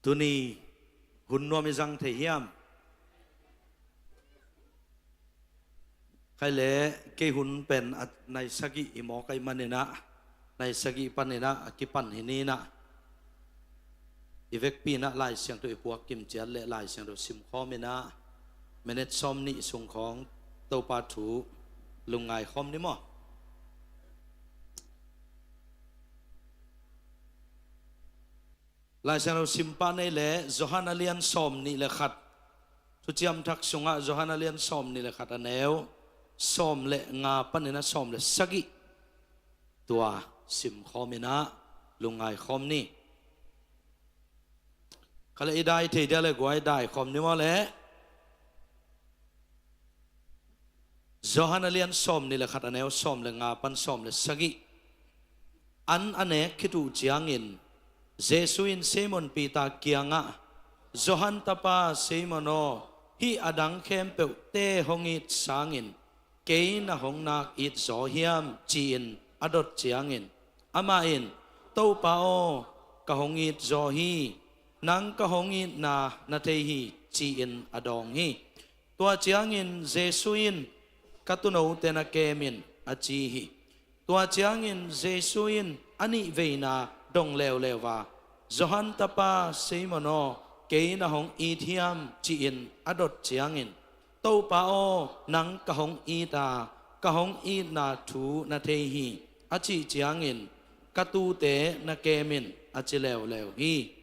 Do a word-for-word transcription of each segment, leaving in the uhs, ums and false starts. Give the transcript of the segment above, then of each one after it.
Tuni hun nuam i zang thei hiam? Khai le, kei hun pen a nai sagih i mawk ahih maninah, nai sagih paninah a kipan hi ninah, i vekpi inah Lai Siangtho i puak kim ciat le Lai Siangtho simkhawm inah minit sawm nih sungkhawng Topa thu lungngai khawm ni maw? Lai Siangtho simpah nei le Johan a lian sawm nih le khat. Thuciam Thak sungah Johan a lian sawm nih le khat a neu sawm le nga panin a sawm le sagih, tua simkhawm inah lungngai khawm ni. Kha le, i dai thei dia le guai dai khawm ni maw le? Johan a lian sawm nih le khat a neu sawm le nga pan sawm le sagih. An a nek khit uh ciangin Jesu in Simon Peter kiangah, "Johan tapa Simon aw, hih a dang khempeuhte hong it sangin kei na hong nak it zaw hiam?" ci-in a dot ciangin, amah in, "Topa aw, ka hong it zaw hi, nang ka hong itna na thei hi," ci-in a dawng hi. Tua ciangin Jesu in, "Ka tuunote na kem in," a ci hi. Tua ciangin Jesu in a nihveina dong leuleu a, "Johan tapa Simon aw, kei na hong it hiam?" ci-in a dot ciangin, "Topa aw, nang ka hong it a, ka hong itna thu na thei hi," a cih ciangin, "Ka tuute na kem in," a ci leuleu hi.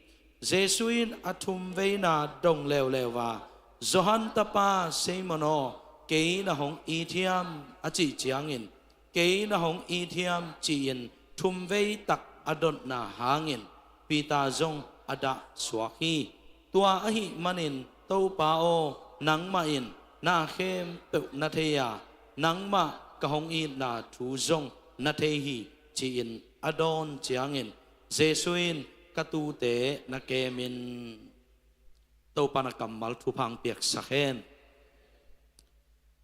Jesu in a thumveina dong leuleu a, "Johan tapa Simon aw, kei na hong it hiam?" a cih ciangin, "Kei na hong it hiam?" ci-in thumvei tak a dotna hangin Peter zong a dah suak hi. Tua ahih manin, "Topa aw, nangmah in na khempeuh na thei a, nangmah ka hong itna thu zong na thei hi," ci-in a dawn ciangin, Jesu in, "Ka tuute na kem in." Topa na kammal thupha hong piaksak hen.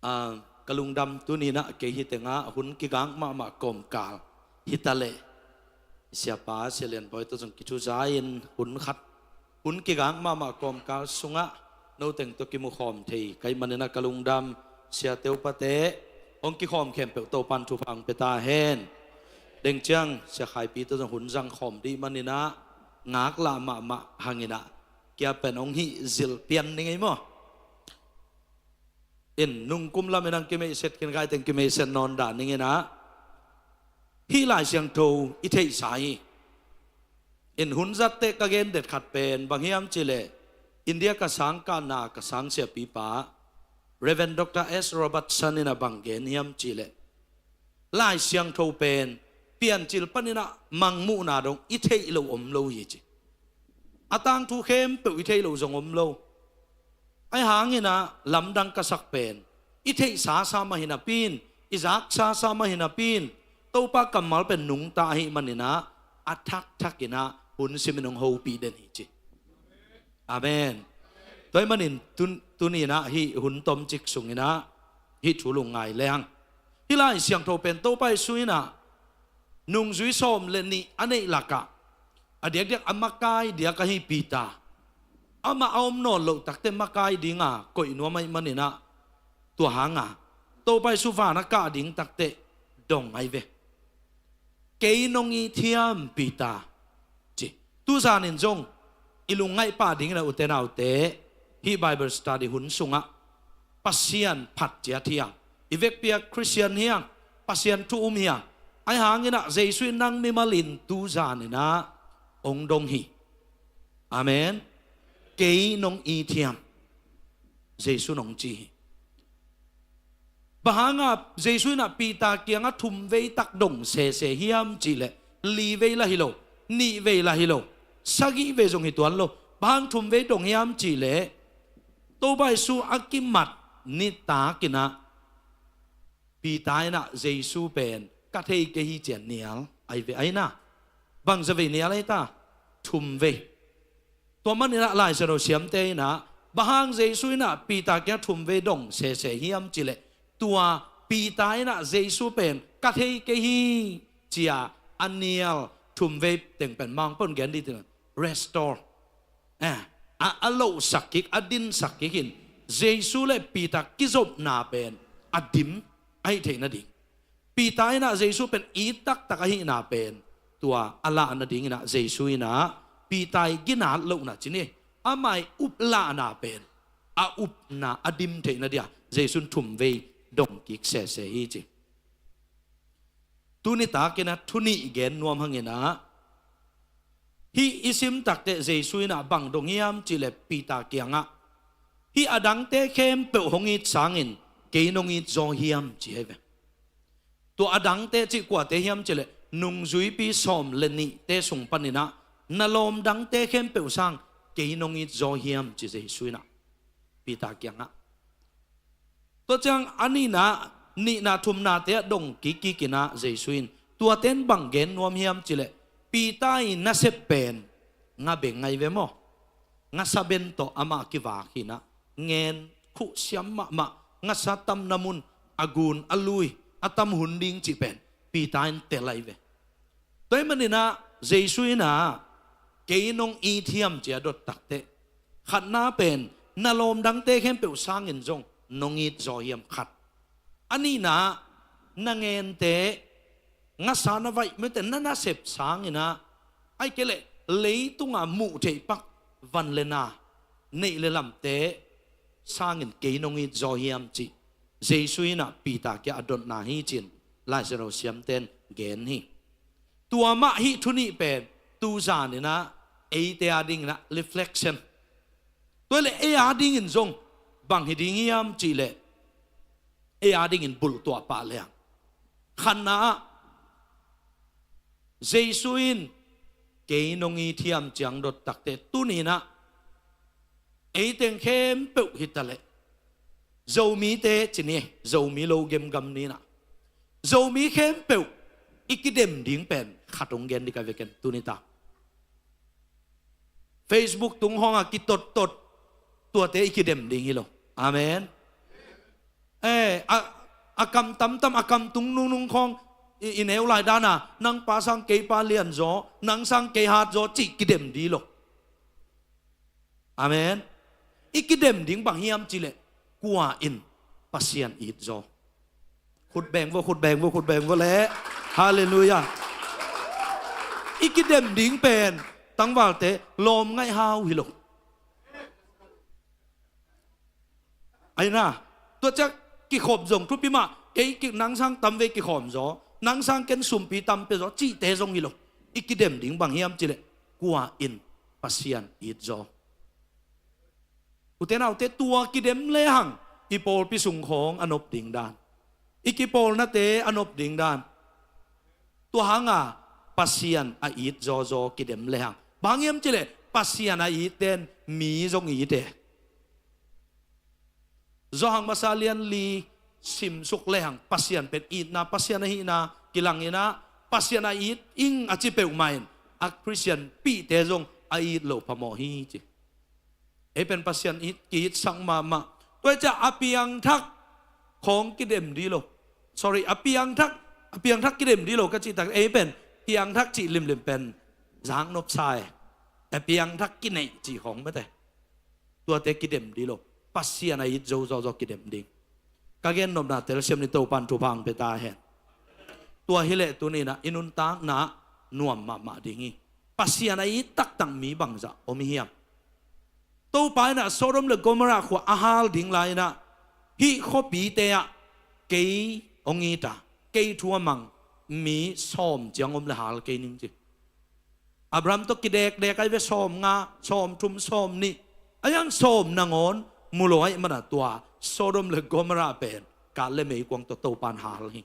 Ah, ka lungdam tuni inah kei hi tengah hun kigak mahmah kawmkal hi ta leh, Siapa Sia Lian Bawi tawh zong kithuza in hun khat, hun kigak mahmah kawmkal sungah no teng tawh kimukhawm thei ka hih maninah ka lungdam. Siate upate hong kikhawm khempeuh Topan thupha hong pia ta hen. Deng ciang Sia Khaipi tawh zong hun zang khawm dih maninah ngaklah mahmah hanginah kia pen hong hih zilh pian ning ei maw? In nungkum lamin ang kimeihset khin, kai teng kimeihset nawn dah ninginah hih Lai Siangtho i theihsa hi. In hun zatteh ka gen det khat pen bang hiam cihleh, India ka sangkahna ka sang siapipa Reverend Doctor S Robertson in a bang gen hiam cihleh, Lai Siangtho pen Piancil paninah mangmuhna dong i theih loh om lo hi ci. A tangthu khempeuh i theih loh zong om lo. Ahi hanginah lamdang ka sak pen i theihsa sa mah hi napi in, i zaksa sa mah hi napi in, Topa kammal pen nungta ahih maninah a thakthak inah hun simin hong hopih den hi ci. Amen. Tua ahih manin tun-, tuni inah hih hun tomcik sunginah hih thu lungngai leng. Hih Lai Siangtho pen Topa Jesu inah nungzui sawm le nih a neih lakah a diakdiak a makai diak ahi Peter, amah a om nawn loh takteh makai dinga koih nuam ahih maninah, tua hanga Topa Jesu van a kah ding takteh dong ahi ve. "Kei nong it hiam, Peter?" ci. Tuzanin zong i lungngaih pah dingin a ute naute, hih Bible study hun sungah Pasian phat ciat hiang, i vekpi a Khristian hiang, Pasian thu um hiang, ahi hanginah Jesu in nang mimalin tuzaninah hong dong hi. Amen. "Kei nong it hiam?" Jesu in hong ci hi. Bang hanga Jesu inah Peter kiangah thumvei tak dong sese hiam cihleh, livei lah hi lo, nihvei lah hi lo, sagihvei zong hi tuan lo. Bang hang thumvei dong hiam cihleh, Topa Jesu a kimat nitakinah Peter inah Jesu pen, "Ka thei kei hi," ci-a nial ahi ve, ahi na. Bangzah vei nial ahi ta? Thumvei. Tua maninah Lai Siangtho siamte inah bang hang Jesu inah Peter kiang thumvei dong sese hiam cihleh, tua Peter inah Jesu pen, "Ka thei kei hi," ci-a a nial thumvei teng pen mangpon gen dih tinah restore. eh, a, a lohsak kik, a dinsak kik in Jesu le Peter kizopna pen a dim ahi theih nading. Peter in ah Jesu pen it taktak ahihna pen tua a lah nadingin ah Jesu in ah Peter i ginat lohna ci ni, amah i up lahna pen a upna a dim theih nadia Jesu in thumvei dong kik sese hi ci. Tuni takin ah thu nih gen nuam hangin ah, hih i sim takteh Jesu in ah bang dong hiam cih leh Peter kiangah, hih a dangte khempeuh hong it sangin kei nong it zaw hiam ci hi ve. Tua a dangte cih kuate hiam cih leh nungzuipi sawm le nihte sung panin ah na lawm dangte khempeuh sang kei nong it zaw hiam ci Jesu in ah Peter kiangah. Tua ciang a nihna, nihna thumnate ah dong kik kik in ah Jesu in tuate in bang gen nuam hiam cih leh Peter i nasep pen nga beng ngai ve maw? Ngasa ben tawh amah kivak hi in ah ngen khuh siam mahmah, ngasa tamna mun, a gun a lui, a tam hun ding cih pen Peter in tel ahi ve. Tua ahih manin ah Jesu in ah kei nong it hiam ci a dot takteh, khatna pen na lawm dangte khempeuh sangin zong nong it zaw hiam khat. A nihna, na ngente, ngasa na vaih mete na nasep sangin ah, ahih kei leh leitunga muh theih pak van le na, neih le lamte sangin kei nong it zaw hiam cih Jesu in ah Peter kiang a dotna hi ci-in Laisiangtho siamten gen hi. Tua mah hih thu nih pen tu zanin ah eite a dingin ah reflection. Tua leh ei a dingin zong bang hi ding hiam cih leh, ei a dingin bulh tuah pah leng, khatna ah Jesu in kei nong it hiam ci a dot takteh tuni in ah ei teng khempeuh hi ta leh, Zomite ci ni, Zomi lo gemgam ni in ah, Zomi khempeuh i kidem ding pen khat hong gen ding ka hi ve ken tuni ta. Facebook tung khawng a kitottot tuate i kidem ding hi lo. Amen. Eh, a, a kam tamtam, a kam tung nungnung khawng i, i neu lai dan a, nang pa sang kei pa lian zaw, nang sang kei hat zaw cih kidem ding hi lo. Amen. I kidem ding bang hiam cih leh kua in Pasian it zaw? Khut beng vo, khut beng vo, khut beng vo leh. Halleluiah. I kidem ding pen tangvalte lawm ngaih hau hi lo. Ahi na, tua ciang kikhop zong thupi mah, kei ki, nang sang tamvei kikhawm zaw, nang sang ken sumpi tam pia zaw cihte zong hi lo. I kidem ding bang hiam cih leh kua in Pasian it zaw? Ute naute, tua kidem lehang i pawlpi sung khawng a nop ding dan, i kipawlnate a nop ding dan, tua hanga Pasian a it zawzaw kidem lehang. Bang hiam cih leh Pasian a itte in mi zong it e. Johan masa lian li simsuk lehang Pasian pen itna, Pasian ahihna kilang in ah, Pasian a it ing a ci peuhmah in a Khristian pihte zong a it loh phamawh hi ci. Ei pen Pasian it, ki-itsak mahmah. Tua hi ciah a piangthak khawng kidem ding lo. Sorry, a piangthak, a piangthak kidem ding lo ka cih tak, ei pen piangthak cih limlim pen zaknop sa e. A piangthak kineih cih khawng mate. Tuate kidem ding lo. Pasian a it zawzaw kidem ding. Ka gennopna telsiam ni, Topan thupha hong pia ta hen. Tua hileh tuni in ah i nuntakna nuam mahmah ding hi. Pasian a it taktak mi bangzah om i hiam? Topa in ah Sodom le Gomorrah khua a hal ding lai in ah, hih khuapite ah kei hong it a, kei thu a mang mi sawm ciang om le hal kei ning ci. Abraham tawh kidekdek ahi ve, sawmnga, sawmthum, sawmnih, a hiang sawm nangawn mu lo ahih manin ah tua Sodom le Gomorrah pen kat le meikuang tawh Topan hal hi.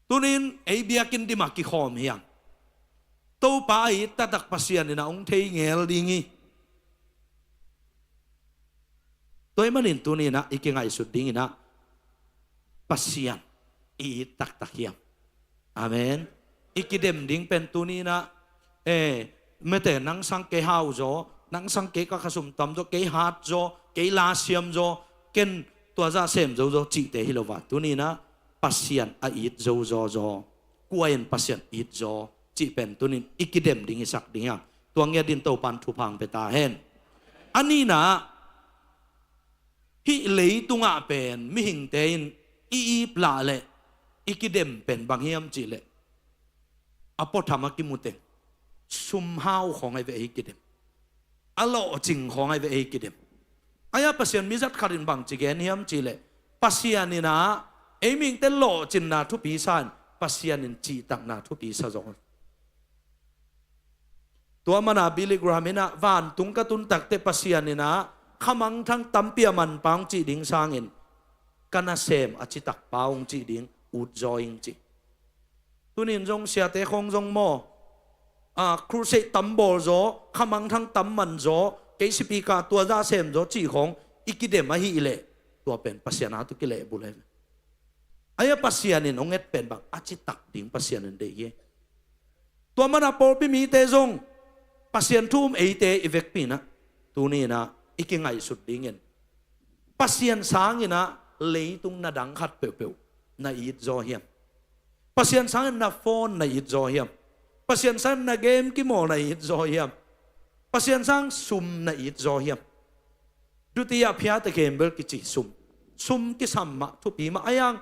Tunin ei biakinn dimah kikhawm hiang. Topa a it taktak Pasian in ah hong thei ngel ding hi. Tua ahih manin tuni in ah i kingaihsut ding in ah, Pasian i it taktak hiam? Amen. I kidem ding pen tuni in ah, eh, mate, nang sang kei hau zaw, nang sang kei ka khasum tam zaw, kei hat zaw, kei lasiam zaw, ken tua zah sem zawzaw cihte hi lo a, tuni in ah Pasian a it zawzaw zaw, kua in Pasian it zaw cih pen tunin i kidem ding i sak ding hiam? Tua ngiat in Topan thupha hong pia ta hen. A nihna ah, hih leitungah pen mihingte in i ip lah leh i kidem pen bang hiam cih leh, a puatham a kimu teng sum hau khawng ahi ve ei kidem. A lawhcing khawng ahi ve ei kidem. Ahi a Pasian mizat khat in bangci gen hiam cih leh, Pasian in ah ei mihingte lawhcinna thupi sa in, Pasian in cihtakna thupi sa zaw. Tua manin ah Billy Graham in ah, vantung ka tun takteh Pasian in ah khamangthang tampi a manpa hong cih ding sangin, ka nasem a citakpa hong cih ding utzaw ing ci. Tunin zong siate khawng zong maw, a, crusade tam bawl zaw, khamangthang tam man zaw, kei sipi ka tua zah sem zaw cih khawng i kidem ahih leh, tua pen Pasian a tu kilehbulh ahi ve. Ahi a Pasian in hong et pen bang a citak ding Pasian in deih hi. Tua manin ah pawlpi mite zong Pasian thu um eite i vekpi in ah, tuni in ah i kingaihsut dingin, Pasian sangin ah leitung na dang khat peuhpeuh na it zaw hiam? Pasian sangin na phone na it zaw hiam? Pasian sangin na game kimawl na it zaw hiam? Pasian sang sum na it zaw hiam? Duty ah phiate khempeuh kici sum. Sum kisam mah, thupi mah, ahi hang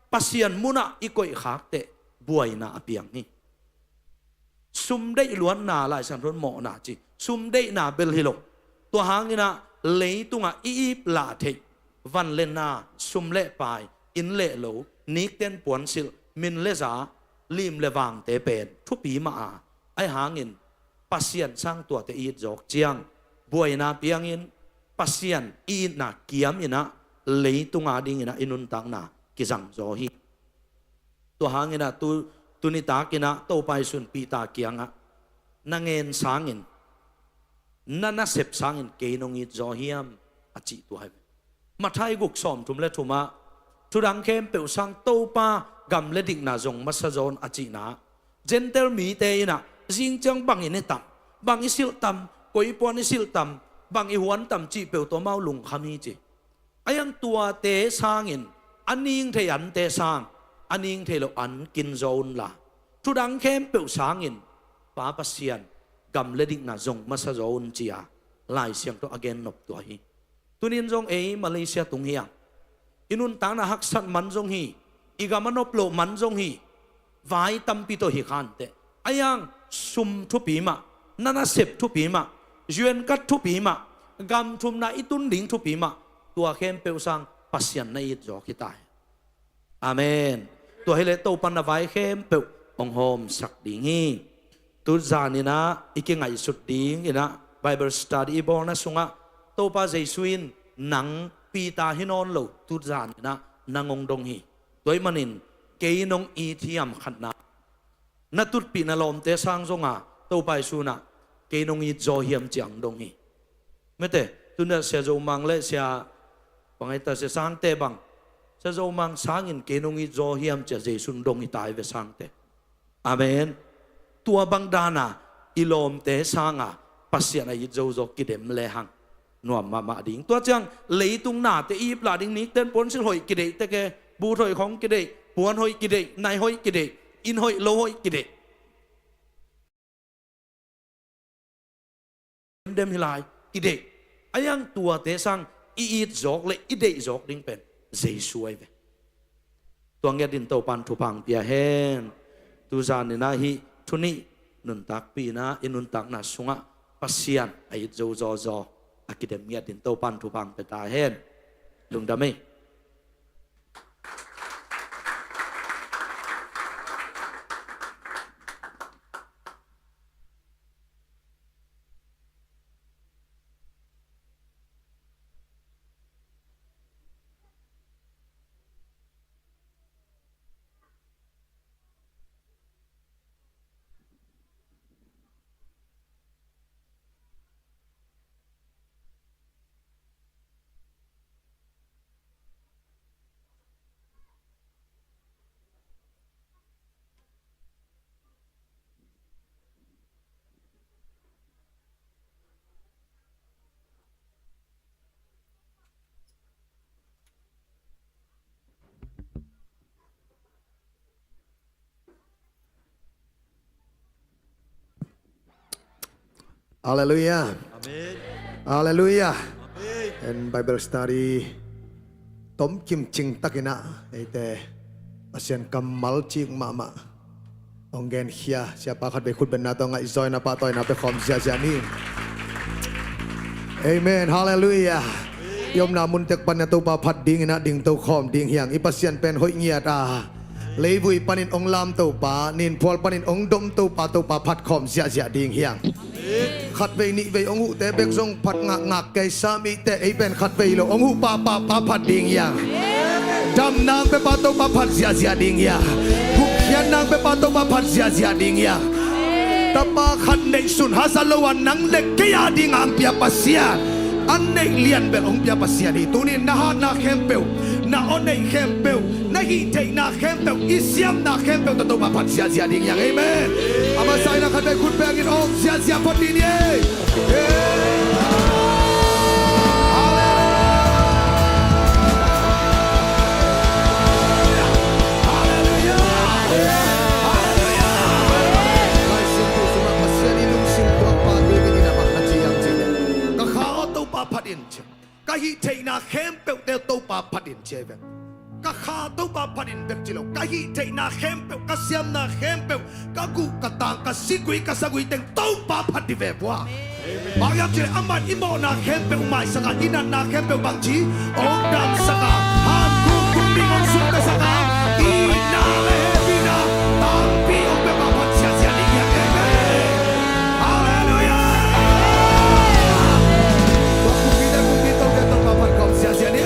Pasian munah i koih khak teh buaina a piang hi. Sum deih luatna Lai Siangtho in mawhna ci. Sum deihna bel hi lo. Tua hangin ah leitungah i ip lah theih van le na, sum le pai, inn le lo, nikten puansilh, min le za, lim le vangte pen thupi mah a, ahi hangin Pasian sang tuate i it zawk ciang buaina piangin Pasian i itna kiam in ah leitung adingin ah i nuntakna kizang zaw hi. Tua hangin ah tu, tuni takin ah Topa Jesu in Peter kiangah, na ngen sangin, na nasep sangin kei nong it zaw hiam, a cih tua hi. Matthai guk sawmthum le thum ah, thu dang khempeuh sang Topa gam le dikna zong masa zaw un a cihna ah, Gentile mite in ah zing ciang bang i ne tam, bang i silh tam, koi puan i silh tam, bang i huan tam cih peuh tawh amau lungkham hi ci. Ahi hang tuate sangin, a ning thei ante sang, a ning thei lo an kin zaw unla, thu dang khempeuh sangin Pa Pasian gam le dikna zong masa zaw un ci-a Lai Siangtho a gen nop tua hi. Tunin zong ei Malaysia tung hi hang, i nuntakna haksat man zong hi, i gam a nop loh man zong hi, vai tampi tawh hi kha inteh. Ahi hang sum thupi mah, na nasep thupi mah, U N card thupi mah, gam thumna i tun ding thupi mah, tua khempeuh sang Pasian na it zawk hi ta hen. Amen. Tua hileh Topa in na vai khempeuh hong hawmsak ding hi. Tu zanin ah i kingaihsut dingin ah Bible study i bawlna sungah Topa Jesu in nang Peter hi nawn lo, tu zanin ah nang hong dong hi. Tua ahih manin kei nong it hiam khatna, na tutpih na lawmte sang zong a Topa Jesu in ah kei nong it zaw hiam ci-a hong dong hi. Mete, tuni-a Sia Zo Mang le Sia, bang hi ta, Sia Sangte bang, Sia Zo Mang sangin kei nong it zaw hiam ci-a Jesu in dong hi ta hi ve, Sangte. Amen. Tua bang dan a i lawmte sang a Pasian a it zo zaw kidem lehang nuam mahmah ding. Tua ciang leitung nate i ip lah ding, nikten puansilh hoih kideih tek e, but hoih khawng kideih, puan hoih kideih, nai hoih kideih, inn hoih lo hoih kideih, dem hi lai, kideih. Ahi hang tuate sang i it zawk le i deih zawk ding pen Jesu ahi ve. Tua ngiat dingin Topa in thupha hong pia hen. Tu zanin ah hih thu nih nuntakpih in ah i nuntakna sungah Pasian a it zo zaw zaw a kidem ngiat dingin Topa in thupha hong pia ta hen. Lungdam ei. Halleluiah. Amen. Halleluiah. Amen. En Bible study tomkim cingtakin ah eite Pasian kammal cik mahmah hong genkhia siapa khatvei khutbetna tawh ngaihzawina pahtawina pia khawm ziahziah ni. Amen. Halleluiah. I omna muntek panin ah Topa phat dingin ah dingto khawm ding hi hang. I Pasian pen hoih ngiat a, leivui panin hong lam Topa, ninphual panin hong dom Topa, Topa phat khawm ziahziah ding hi hang. Khatvei nihvei hong huhte bek zong phat ngakngak kei sam i teh, ei pen khatvei lo hong huh pahpah pa phat ding hi hang. Damna hong piapa Topa phat ziahziah ding hi hang. Gupkhiatna hong piapa Topa phat ziahziah ding hi hang. Tapa khat neihsun haza lo a nang le kei a dingah hong pia Pasian, an neih lian bel hong pia Pasian hi. Tuni in na hatna khempeuh, na aw neih khempeuh, na hih theihna khempeuh, i siamna khempeuh tawh Topa phat ziahziah ding hi hang. Amen. A masa in ah khatvei khut bengin hong ziahziah phat ding hi. Halleluiah. Halleluiah. Halleluiah. Pasian i lungsim tuakpa dingin i na bang na ci hiam cih leh, ka kha aw Topa phat in ci. Ka hih theihna khempeuh teh Topa phat in ci hi ve. Ka kha Topa phat in bek ci lo, ka hih theihna khempeuh, ka siamna khempeuh, ka guh ka tang, ka sigui ka sagui teng Topa phat dih ve pua. Bang hiam cih leh aman i mawhna khempeuh maisak a, i natna khempeuh bang ci, hong damsak a, han kuk kuk ding hong suaktasak a, itna le hehpihna tampi hong pia pa phat ziahziah ding hi hang. Amen. Halleluiah. Tua kumpite kumpi Tote Topa phat khawm ziahziah ni.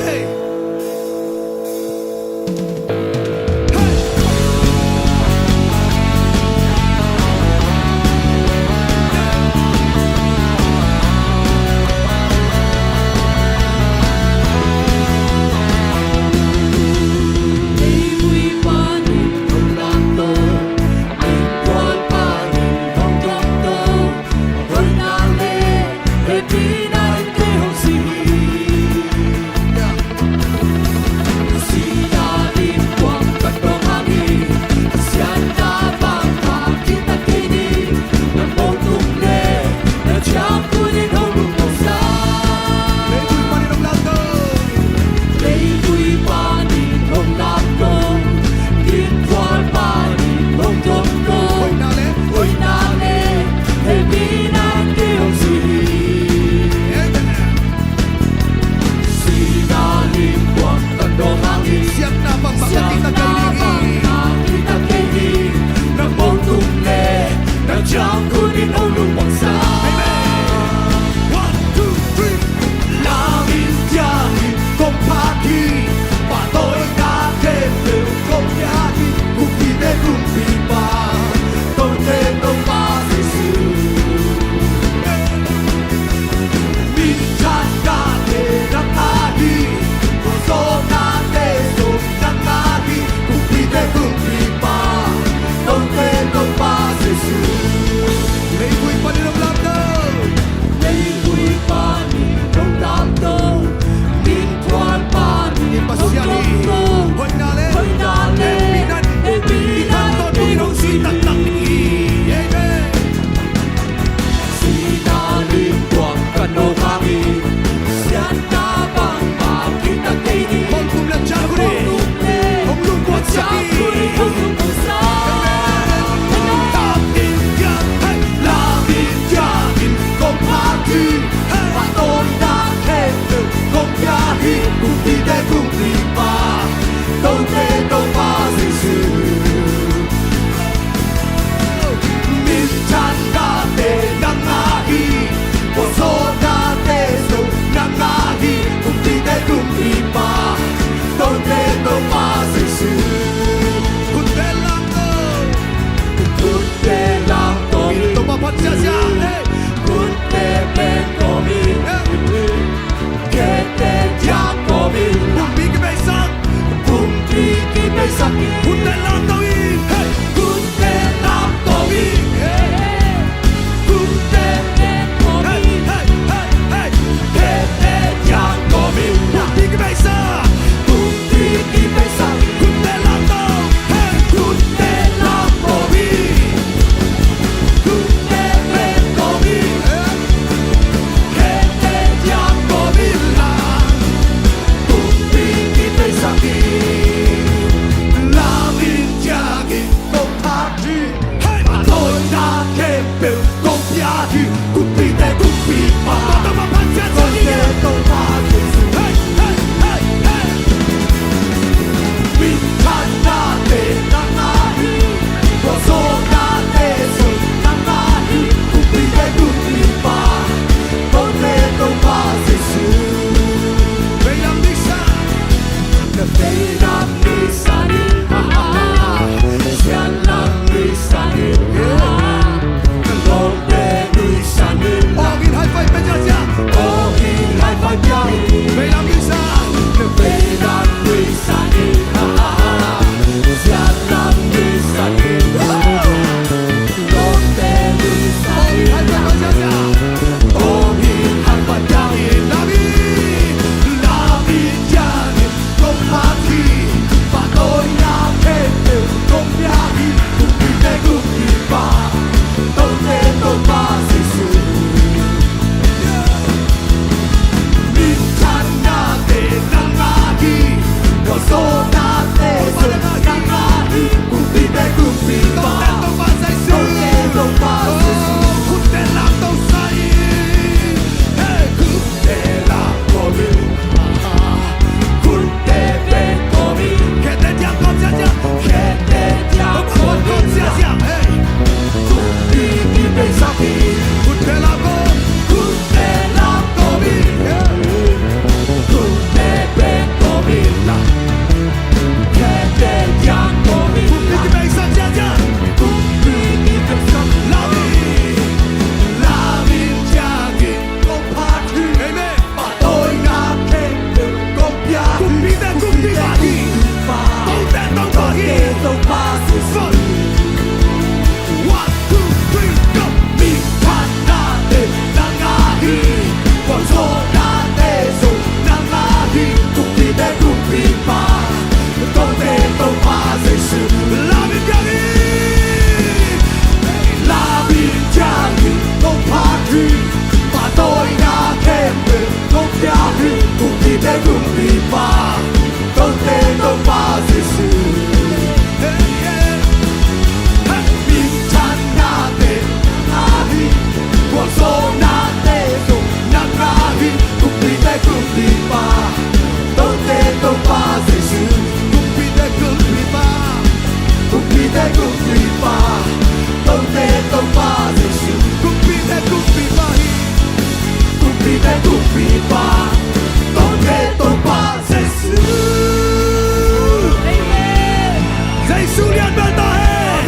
Jesu lian bel ta hen.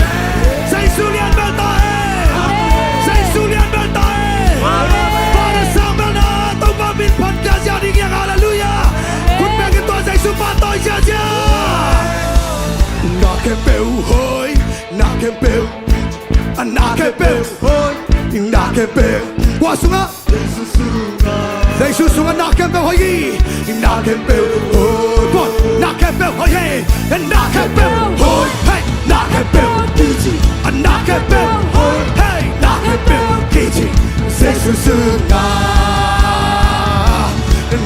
Jesu lian bel ta hen. Jesu lian bel ta hen. Amen. Father, sang bel na, Topa min phat ziahziah ding hiang, halleluiah. Khut beng in tua Jesu phat tawi ziahziah. Na khempeuh hoih, na khempeuh, a na khempeuh hoih, na khempeuh. Kua sungah? Jesu sungah na khempeuh hoih hi. Na khempeuh hoih. Come on. Na khempeuh hoih hi. Na khempeuh hoih. Hey, na khempeuh kici. Na khempeuh hoih. Hey, na khempeuh kici. Jesu sungah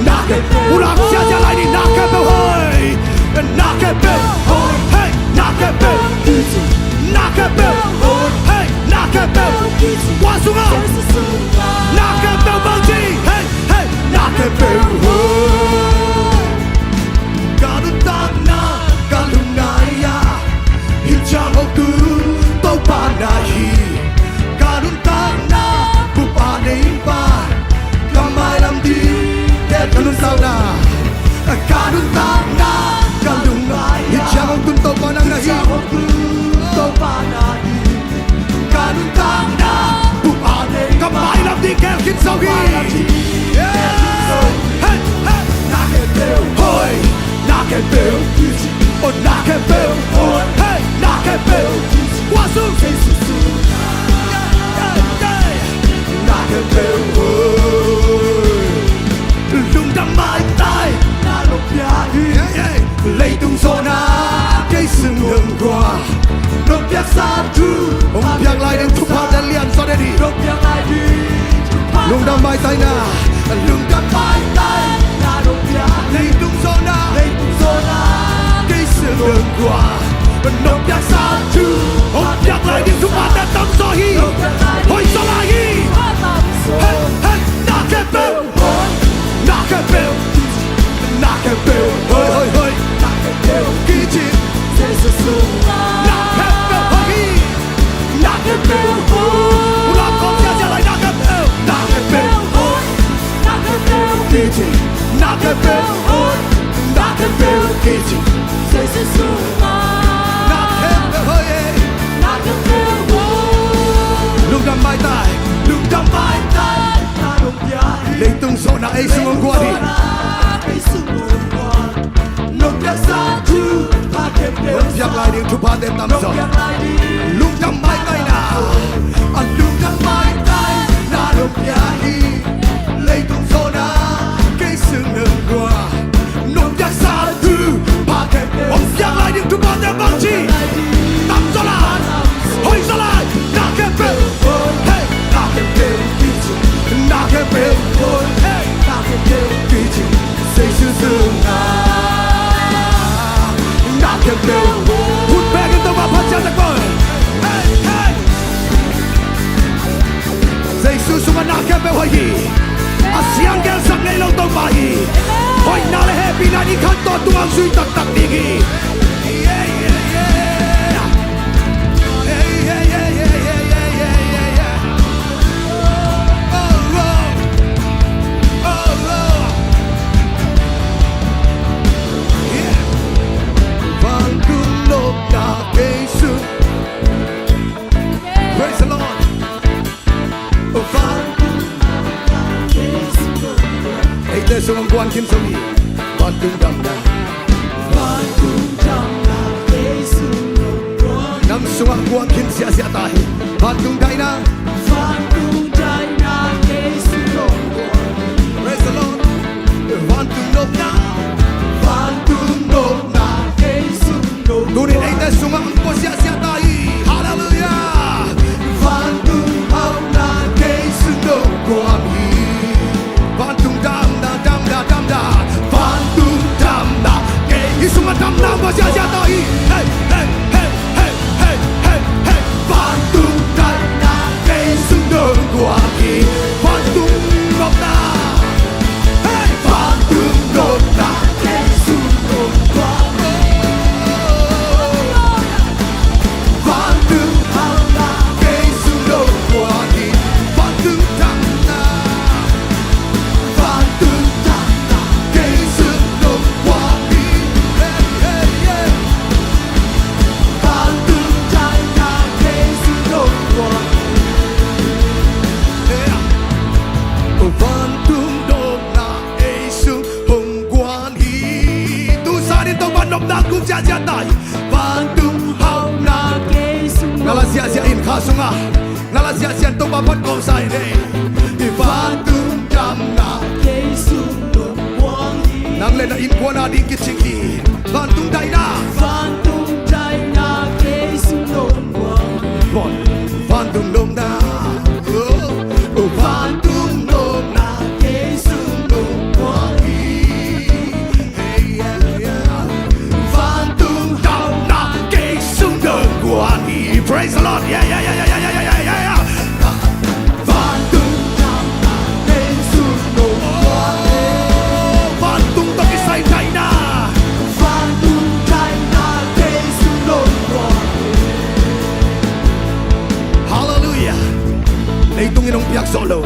na khempeuh. Ulang ziahziah lai ni, na khempeuh hoih. Na khempeuh hoih. Hey, na khempeuh kici. Na khempeuh hoih. Hey, na khempeuh kici. Kua sungah? Na khempeuh bangci. Hey, hey, na khempeuh hoih. Ka nuntakna, ka lungngai ah, hih ciang hong tun Topa na hi. Ka nuntakna, bup a nei pa, ka mailam ding, ka nuntakna, ka nuntakna, ka lungngai ah, hih ciang hong tun Topa na hi. Ka nuntakna, bup a nei, ka mailam ding khel khin zo hi. Hey, hey. Hoih, na khempeuh kici. Oh, na khempeuh hoih. Hey, na khempeuh kici. Kua sung? Na khempeuh hoih. Lungdam maitai. Na nopia hi. Hey, hey. Leitung zawhna kei sung nong kua. Nong piaksa thu, hong piak lai ding thupha lianzaw den hi. Nong piak lai ding thupha. Lungdam maitai na. Lungdam maitai na nong piak. Leitung zawhna. Leitung zawhna kei sung nong kua. Nong piaksa thu, hong piak lai ding thupha tamzaw hi. Nong piak lai ding. Hoih zaw lai hi. Thupha tamzaw. Hey, hey, na khempeuh. Na khempeuh, na khempeuh, hoih, hoih, hoih. Na khempeuh kici. Jesu sungah. Na khempeuh hoih hi. Na khempeuh hoih. Ulang khawm ziahziah lai, na khempeuh. Na khempeuh hoih. Na khempeuh kici. Na khempeuh hoih. Na khempeuh kici. Jesu sungah. Thupha te tam zaw. Lungdam maitai na, a lungdam maitai na nong pia hi. Leitung zawna kei sung nong kua, nong piaksa thupha khempeuh. Hong piak lai ding thupha te bang ci? Tam zaw lai, hoih zaw lai. Na khempeuh, hey, na khempeuh kici, na khempeuh, hey, na khempeuh kici. Jesu sungah na khempeuh. Khut bengin Topa phat ziahziah koi. Hey, hey. Jesu sungah na khempeuh hoih hi. A siang gelsak ngei lo Topa hi. Hoihna le hehpihna in i khantoh tungah zui taktak ding hi. Yeah, yeah, yeah. Hey, hey, hey. Oh, oh. Oh, oh. Yeah. Vantung nopna kei sung. Praise the Lord. Vantung nopna kei sung. Eite sung hong guan khin zo hi. Vantung damna. Vantung damna kei sung nong guan. Nang sungah guan khin ziahziah ta hi. Vantung daihna. Vantung daihna kei sung nong guan. Praise the Lord. Vantung nopna. Vantung nopna kei sung nong guan. Tuni in eite sungah hong guan ziahziah ta hi. Hallelujah. Vantung hauhna kei sung nong guan hi. Vantung damna, damna, damna. Vantung damna kei, i sungah damna hong guan ziahziah ta hi. Hey, hey, hey, hey, hey, hey, hey. Vantung daihna kei sung nong guan hi. Vantung nopna. Hey, vantung nopna kei sung nong guan hi. Vantung hauhna kei sung nong guan hi. Vantung damna. Vantung damna kei sung nong guan hi. Hey, hey, hey. Vantung daihna kei sung nong guan hi. Hey, ah. Vantung nopna ei sung hong guan hi. Tu zan in Topa nopna kung ziahziah ta hi. Vantung hauhna kei sung nong guan hi. Na la ziahziah in kha sungah. Na la ziahziah in Topa phat kawmsa in ei. Vantung damna kei sung nong guan hi. Nang le na innkuan a ding kicing hi. Vantung daihna. Vantung daihna kei sung nong guan hi. Vantung nopna. Oh, oh, vantung nopna kei sung nong guan hi. Hey, yeah, yeah. Vantung hauhna kei sung nong guan hi. Praise the Lord. Yeah, yeah, yeah. Vantung damna kei sung nong guan hi. Vantung tawh kisai daihna. Vantung daihna kei sung nong guan hi. Hallelujah. Leitung in hong piak zawh lo,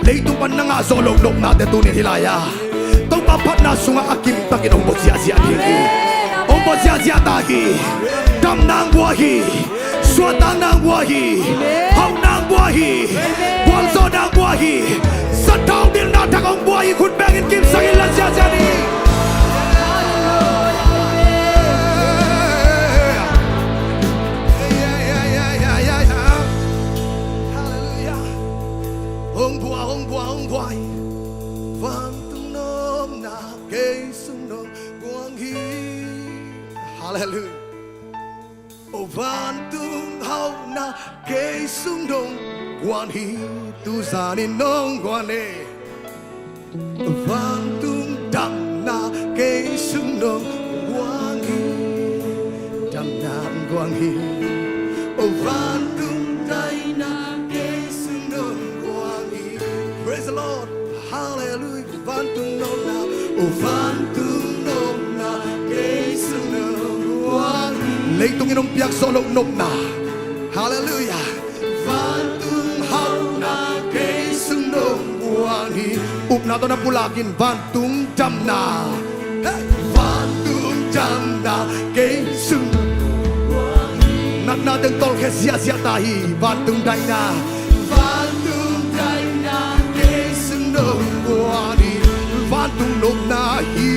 leitung pan na ngah zawh loh nopnate tuni in hih lai-ah Topa phatna sungah a kimtakin hong bawh ziahziah ding hi. Amen, amen. Hong bawh ziahziah ta hi. Damna hong guan hi. Suahtakna hong guan hi. Amen. Hauhna hong guan hi. Amen. Gualzawhna hong guan hi. Sathau dilna thak hong guan hi. Khut bengin kimsak in la ziahziah ni. Hallelujah. Hong guan, hong guan, hong guan hi. Vantung nopna kei sung nong guan hi. Hallelujah. Oh, vantung hauhna kei sung nong guan hi. Tu zan in nong guan e. Vantung damna kei sung nong guan hi. Damna hong guan hi. Oh, vantung daihna kei sung nong guan hi. Praise the Lord. Hallelujah. Vantung nopna, oh, vantung nopna kei sung nong guan hi. Leitung in hong piak zawh loh nopna. Hallelujah. Vantung hauhna kei sung nong guan hi. Upna tawh na pulak in vantung damna. Hey! Vantung damna kei sung nong guan hi. Natna teng tawlkhe ziahziah ta hi. Vantung daihna. Vantung daihna kei sung nong guan hi. Vantung nopna hi.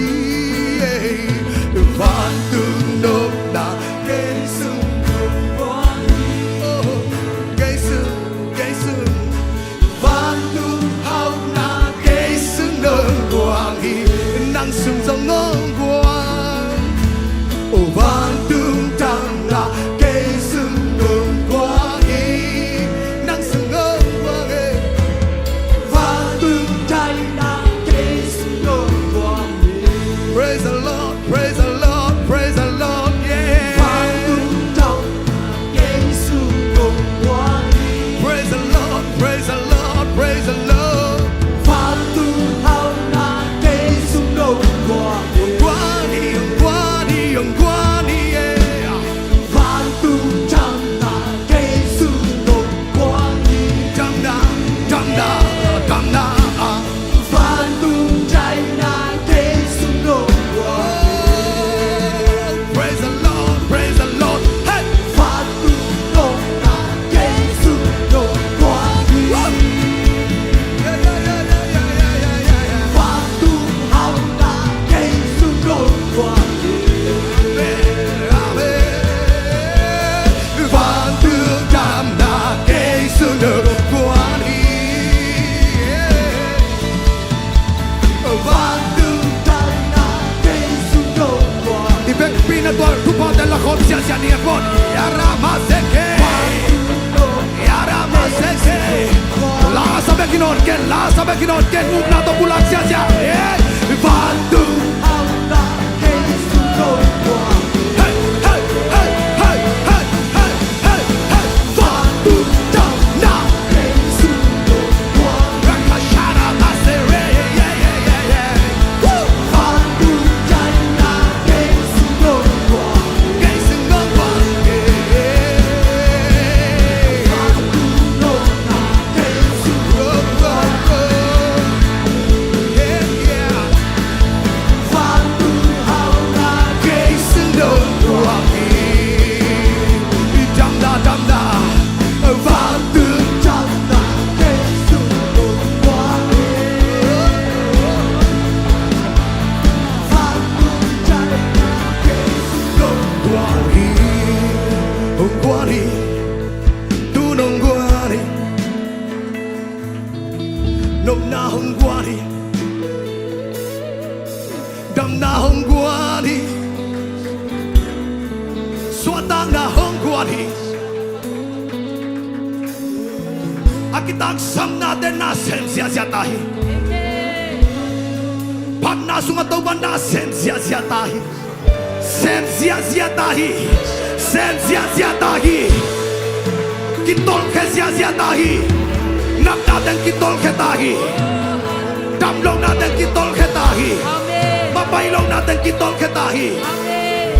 Vantung nopna kei Ni a pon, yara maseke. Yara maseke. Lasa bek in on ken, lasa bek in on ken. Upna to pulak sia sia. Hey, vatu. Hey, hey, hey. Nopna hong guan hi. Damna hong guan hi. Suahtakna hong guan hi. A kitangsapnate nasem ziahziah ta hi. Phatna sungah Topa nasem ziahziah ta hi. Sem ziahziah ta hi. Sem ziahziah ta hi. Kitolkhe ziahziah ta hi. Natna teng kitolkhe ta hi. Damlohna teng kitolkhe ta hi. Amen. Mapailohna teng kitolkhe ta hi. Amen.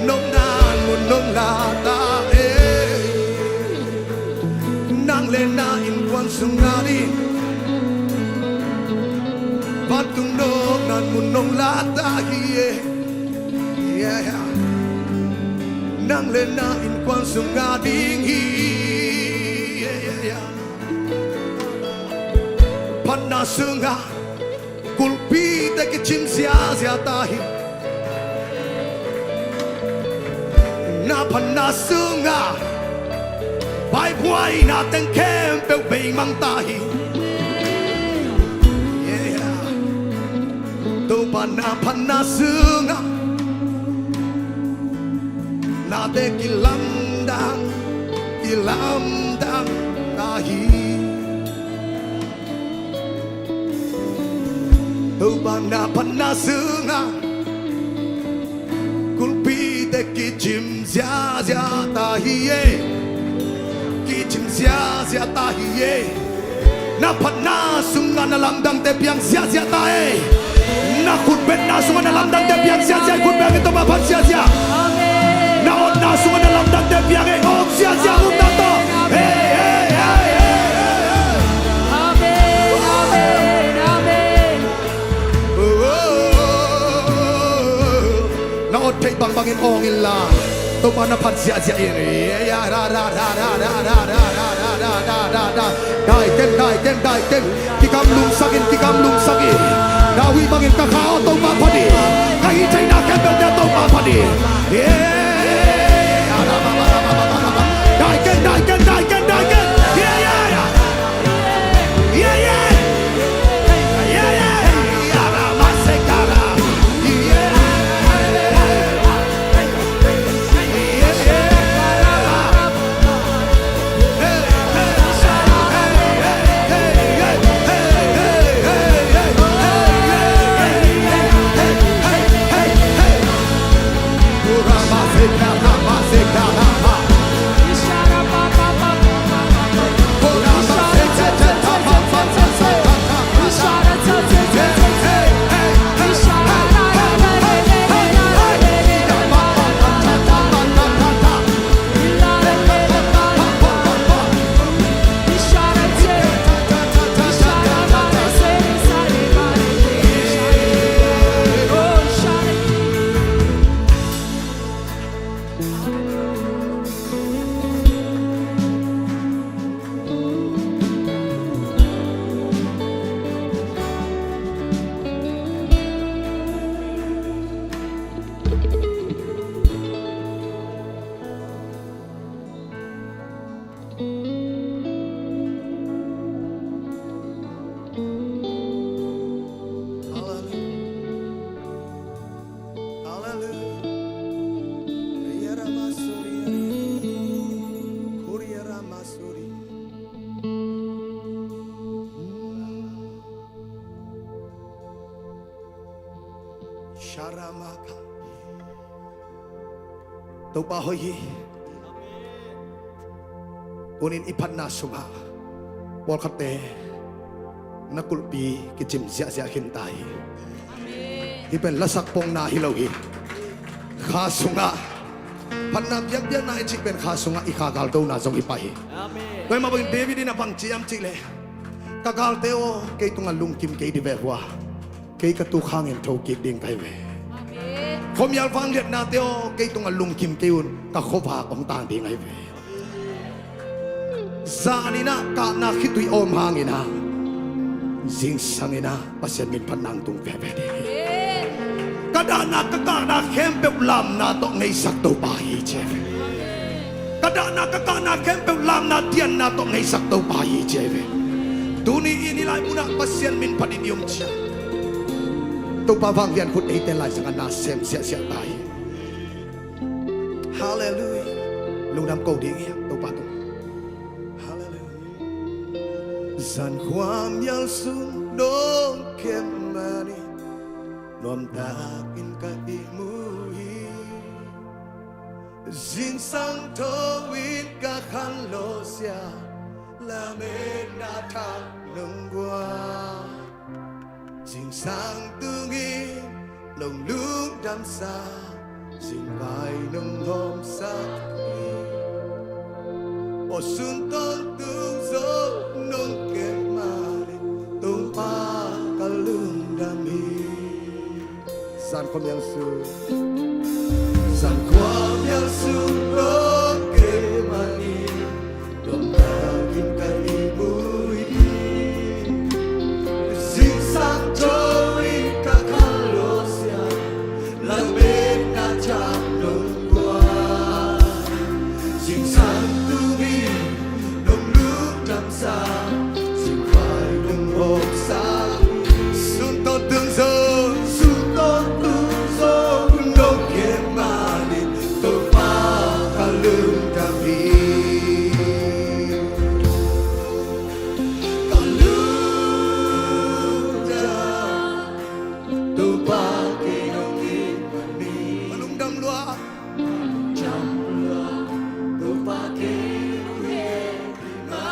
Nopna mun nong la ta e. Nang le na innkuan sungah ding. Vantung nopna mun nong la ta hi e. Yeah. Nang le na innkuan sungah ding hi. Yeah, yeah, yeah. Phatna sungah kulpite kicim ziahziah ta hi. Na phatna sungah paibuaina teng khempeuh beimang ta hi. Yeah. Topa na phatna sungah nate kilamdang, kilamdang ta hi. Topa na phatna sungah kulpite kicim ziahziah ta hi e. Kicim ziahziah ta hi e. Na phatna sungah na lamdangte piang ziahziah ta e. Na khutbetna sungah na lamdangte piang ziahziah. Khutbet a kitopa phat ziahziah. Amen. Na otna sungah na lamdangte piang e. Om ziahziah. Amen. Upna tawh. Hey, hey, hey, hey, hey. Amen, amen, amen. Na ot theih bangbangin awng inla Topa na phat ziahziah in. Dai ken, dai ken, dai ken. Kigamlumsak in, kigamlumsak in. David bangin ka kha aw Topa phat in. Ka hih theihna khempeuhte Topa phat in. Dai ken, dai ken, dai ken, dai ken. Hallelujah. Hallelujah. Topa hoih hi. Tunin i phatna sungah pawlkhatte na kulhpi kicim ziahziah khinta hi. Hih pen lasak pongna hi lo hi. Kha sungah phatna biakbiakna i cih pen kha sungah i kha galdona zong hi pah hi. Tua hi mah bangin David in a bang ci hiam cih leh, ka galte aw, kei tungah lungkim kei dih ve hua. Kei ka tuk hangin thokik ding ka hi ve. Khuamial vangliatnate aw, kei tungah lungkim kei un, ka khuavak hong tang ding ahi ve. Zan in ah kahna khitui a om hangin ah zingsang in ah Pasian min phatna hong tung veve ding hi. Ka dahna ka kahna khempeuh lamna tawh ngeihsak Topa hi ci hi ve. Ka dahna ka kahna khempeuh lamna dianna tawh ngeihsak Topa hi ci hi ve. Tuni in hih lai munah Pasian min phat in i om ciang Topa vanglian khut eite laizang a na sem siahsiah ta hi. Halleluiah. Lungdam ko ding hi hang Topa tung. Halleluiah. Zan khuamial sung dong khem manin nuamtakin ka ihmu hi. Zingsang tho in ka khanlawh sia, lametna thak nong guan. Zingsang tungin nong lungdamsa, zingvai nong hawmsak hi. Aw sun tawntung zong nong kep manin Topa ka lungdam hi. Zan khuamial sung, zan khuamial sung nong kep manin nuamtakin ka ihmu hi. Zingsang tho in ka khanlawh sia, lametna thak nong guan. Zingsang tungin nong lungdamsa, zingvai nong hawmsak hi. Sun tawntung zong, sun tawntung zong nong kep manin Topa ka lungdam hi. Ka lungdam, Topa kei nong it manin. Ka lungdam lua. Ka lungdam lua, Topa kei nong hehpih manin.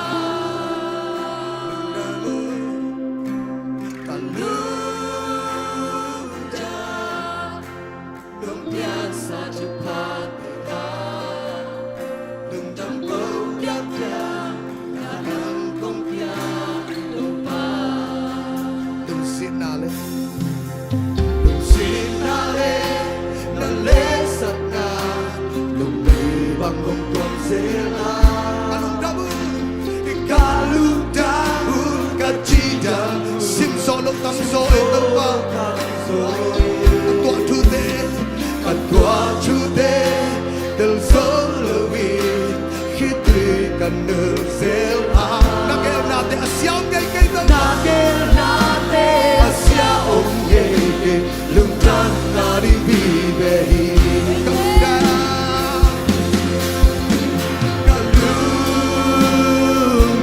Ka lungdam, nong piaksa thuphate a lungdam kong piakpiak, na nang kong piak Topa. Lungsimna le, lungsimna le na letsakna, lungdam bang hong tuam zel a. Ka lungdam un, ka lungdam un ka cih dan, sim zawh loh tam zaw e Topa. Ka tuah thute, ka tuah thute tel zo loin, khitui ka nul zel a. Na geelnate a sia om ngeingei Topa. Na geelnate a sia om ngeingei. Lungdamna ding vive hi. Ka lungdam, ka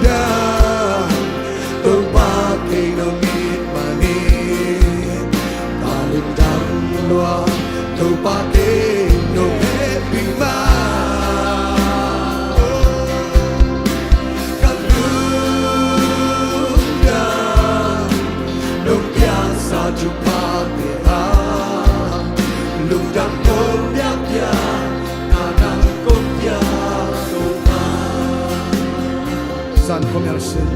lungdam, Topa kei nong it manin. Ka lungdam lua, Topa kei nong hehpih manin. Ka lungdam, nong piaksa thuphate a lungdam kong piakpiak, na nang kong piak Topa. Zan khuamial sung,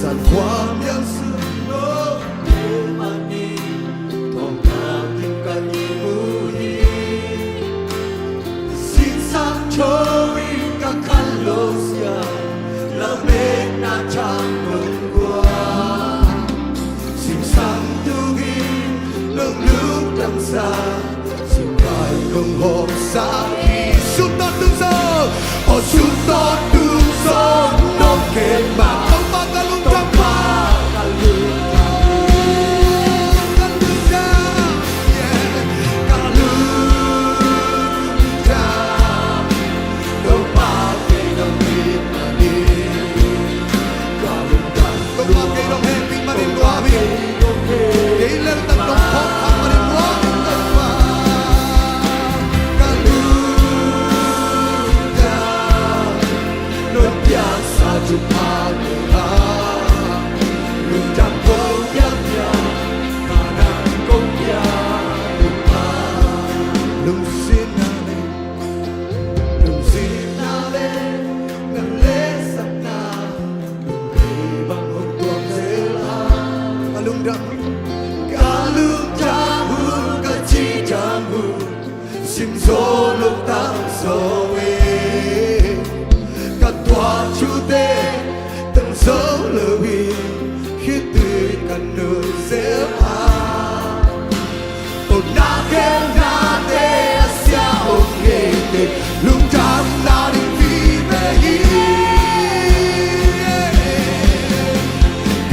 zan khuamial sung nong kep manin nuamtakin ka ihmu hi. Zingsang tho in ka khanlawh sia, lametna thak nong guan. Zingsang tungin nong lungdamsa, zingvai nong hawmsak hi. Sun tawntung zong, aw sun tawntung zong nong kep manin Topa ka lungdam hi. Ka lungdam, ka lungdam, yeah. Ka lungdam, Topa kei nong it manin. Ka lungdam, Topa kei nong hehpih manin lua hi. Kei lel tak nong phawk khak manin lua hi Topa. Ka lungdam. zo e. Ka tuah thute tel zo lo hi, khitui ka nul zel a. O na gelnate a sia om ngei kei, lungdamna ding vive hi.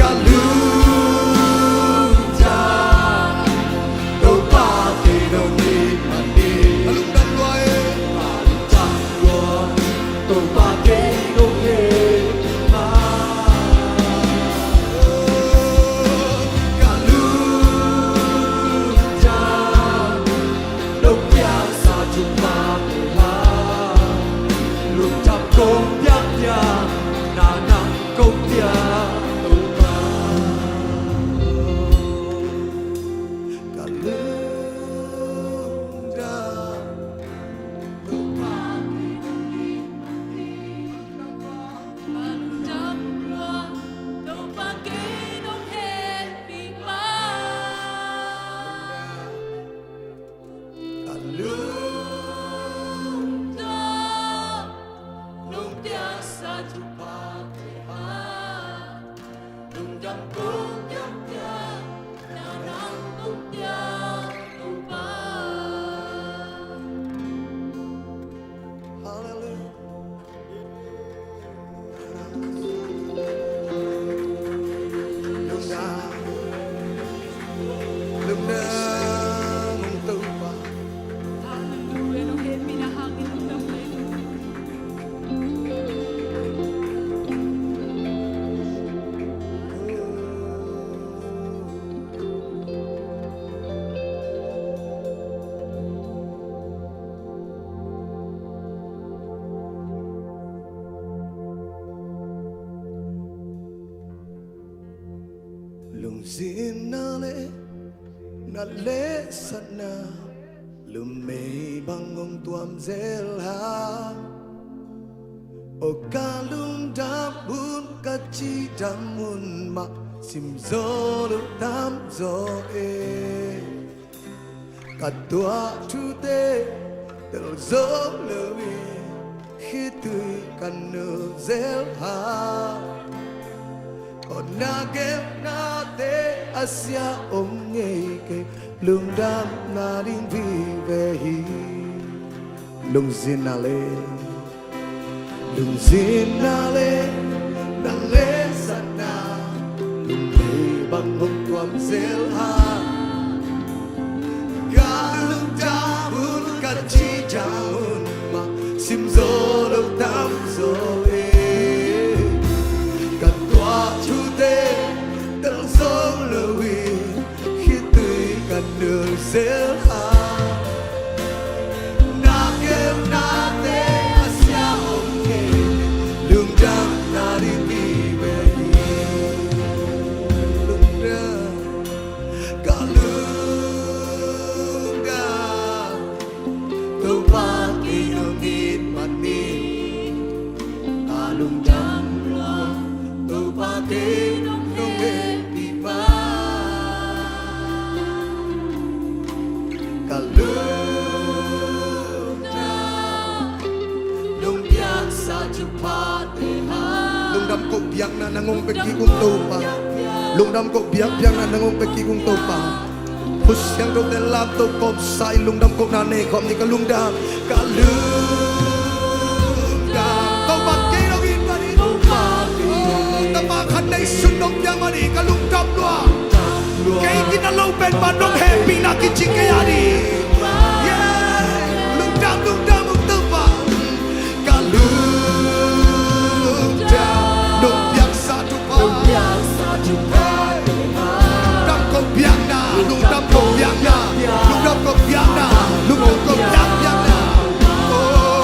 Ka lungdam, Topa kei nong it man hi. Ka lungdam lua e. Ka lungdam lua, Topa kei nong hehpih man. Ka lungdam, nong piaksa thuphate a, lungdam kong piak piak, na nang kong piak Topa. Ka lungdam, Topa kei nong hehpih man. Ka lungdam, nong piaksa thuphate a, lungdam kong piak piak, na nang kong piak Topa. Hallelujah. Lungdam, lungdam, Topa. Hallelujah. Lungzinna le na lehsatna, lumei bang hong tuam zel hang. O ka lungdam hun ka cidam hun mah, sim zo lo tam zaw e. Ka tuah thute tel zo lo hi, khitui ka nul zel hang. O na gelnate a sia om ngei kei, lungdamna ding vive hi. Lungzinna le, lungzinna le na lehsatna, lumei bang hong tuam zel hang. Ka lungdam hun ka cidam hun mah, sim zo lo tam zaw e. Ka tuah thute tel zo lo hi, khitui ka nul zel hang. Na gelnate a sia om ngei, lungdamna ding vive hi. Lungdam, ka lungdam, Topa kei nong it man hi. Ka lungdam lua, Topa kei nong hehpih man. Ka lungdam, nong piaksa thuphate a. Lungdam koh biakna nang hong pia kik ung Topa. Lungdam koh biakpiakna nang hong pia kik ung Topa. Khutsiangthote lamto kawmsa in lungdam kohna nei khawm ni. Ka lungdam, ka lungdam, Topa kei nong it man hi. Topa kei nong it. Tapa khat nei sun nong piak man hi. Ka lungdam lua. Kei gina lo pen pan nong hehpihna kici kei a ni. Yeah. Lungdam, lungdam ung Topa. Ka lungdam, nong piaksa thupha. Lungdam koh biakna, lungdam koh biakna, lungdam koh biakna, lungdam koh biakpiakna. Oh.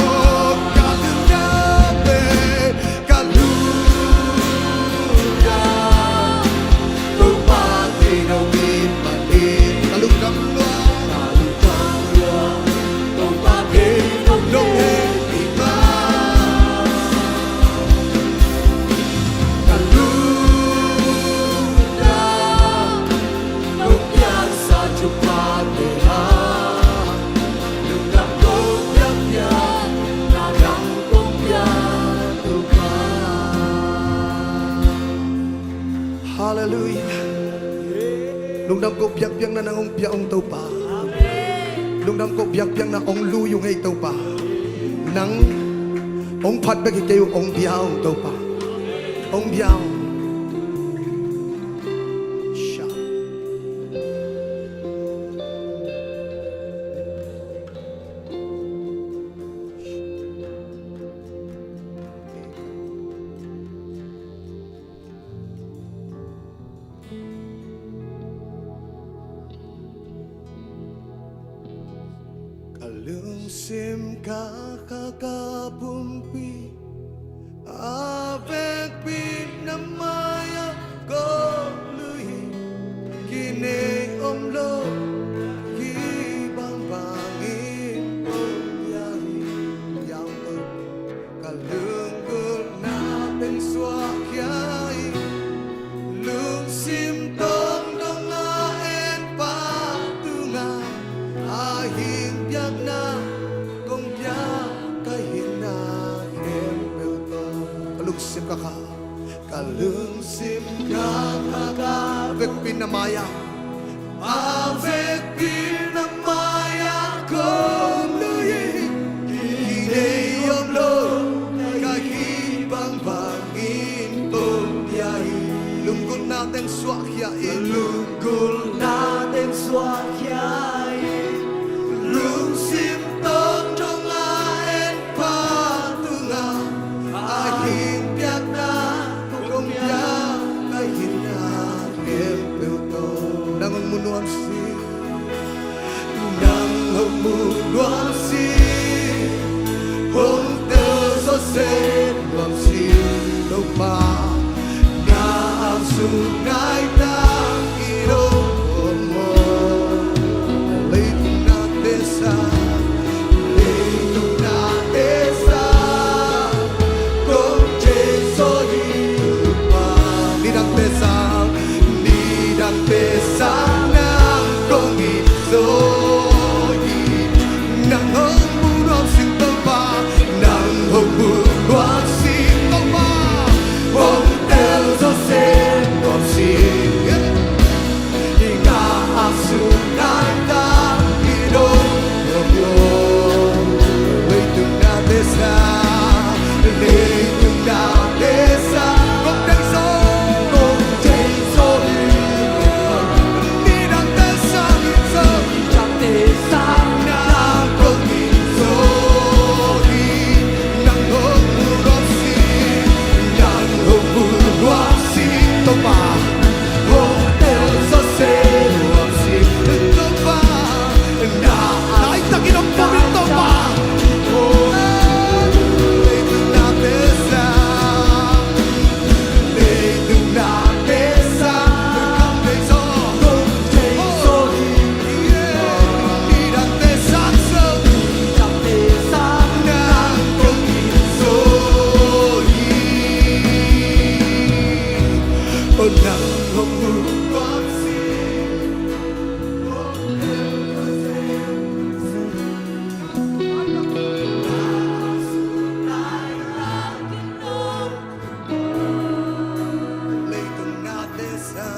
Lungdam ko biakpiakna nang hong pia ung Topa. Lungdam ko biakpiakna hong lui ung ei Topa. Nang hong phat bek hi kei uh hong bia ung Topa. Hong bia ung. Sha. Ka lungsim ka kha ka pumpi a vekpi na mai-ah kong lui hi. Kinei om lo hi bangbang in kong pia hi. Ka lunggulhna teng suahkhia hi. Lungsim tawng dong a en pa tungah a hing piakna kong pia ka hinna khempeuh tawh. Ka lungsim ka kha, ka lungsim ka kha ka vekpi na mai-ah, a vekpi na mai-ah kong lui hi. Kinei om lo ka hih bangbangin kong pia hi. Lunggulhna teng suahkhia in, lunggulhna teng suahkhia in, lungsim tawng dong a en pa tungah a hing piakna kong pia ka hinna khempeuh tawh. Nang hong mu nuam sih, nang hong mu nuam sih, hong tel zawh sem nuam sih Topa. Na ap sung nai tak in hong om maw. Leitung na tesa, leitung na tesa, kong thei zaw hi Topa. Nidangte sang, nidangte sang nang kong it zaw hi. Nang hong mu nuam sing Topa, nang hong mu nuam sing Topa, hong tel zaw sem nuam sing. Nga a sung nai tak in hong om maw. Leitung na tesa, leitung na tesa, kong thei zaw, kong thei zaw hi. Nidangte sang in zaw, nidangte sang nang kong it zaw hi. Nang hong mu nuam sing, nang hong mu nuam sing Topa, hong tel zaw sem nuam sing Topa. Na, nai tak in hong pom in Topa. Leitung na tesa, leitung na tesa, kong thei zaw, kong thei zaw hi. Nidangte sang zaw, nidangte sang nang kong it zaw hi. Oh, nang hong mu nuam sing. Leitung na tesa,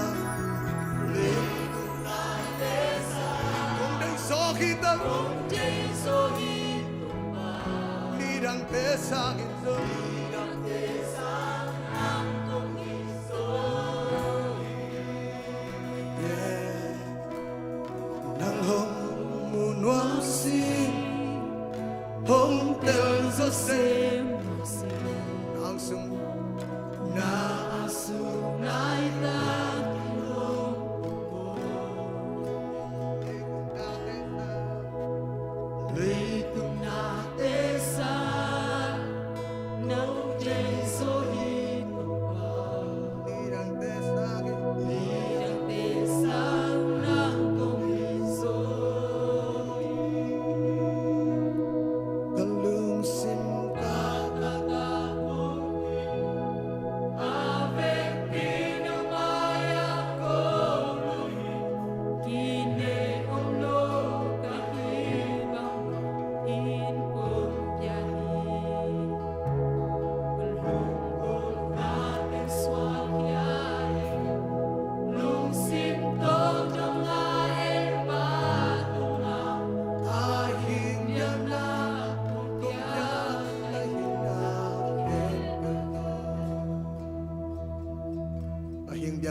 leitung na tesa, kong thei zaw hi ta, kong thei zaw hi. Nidangte sang in zaw, nidangte sang nang kong it zaw hi. Yeah. Nang hong mu nuam sing, hong tel zaw sem nuam sing. Nang sung, na a sung nai tak in hong om maw. Leitung na tesa, nang thei zaw hi Topa. Nidangte sang, nidangte sang nang kong it zaw hi. Ka lungsim ka kha ka pumpi a vekpi na mai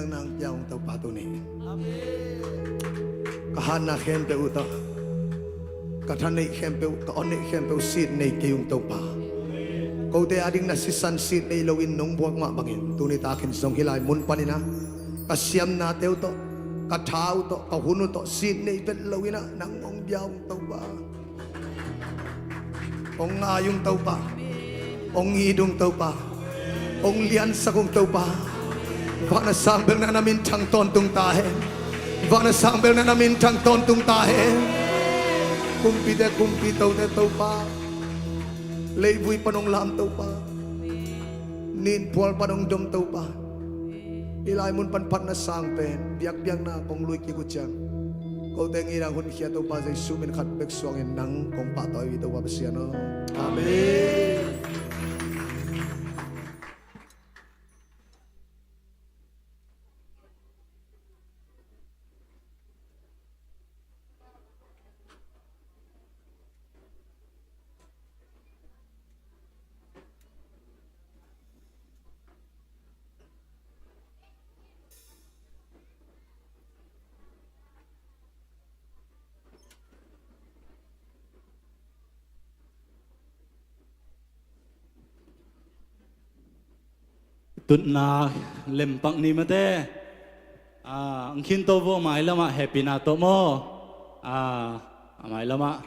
nang piang ung Topa tuni. Ka hatna khempeuh uh tawh, ka tha neih khempeuh, ka awn neih khempeuh sit nei kei ung Topa. Kote a ding na sisan sit nei loin nong buak mah bangin tuni takin zong hih lai mun panin ah ka siamnate uh tawh, ka tha uh tawh, ka hun uh tawh sit nei vet loin ah nang hong bia ung Topa. Hong ngai ung Topa. Hong it ung Topa. Hong liansak ung Topa. Vana sang belna na minthang tawntung ta hen. Vana sang belna na minthang tawntung ta hen. Kumpite kumpi, tote Topa. Leivui pan hong lam Topa. Ninphual pan hong dom Topa. Hih lai mun pan phatna sang pen biakpiakna kong lui kik uh ciang, kote ngidang hun khia Topa Jesu min khat bek suangin nang kong pahtawi uh hi Topa Pasian aw. Amen. Tutna lempak ni mate. Ah, ang khinto vo mailamah hehpihna tawh maw. Ah, a mailamah.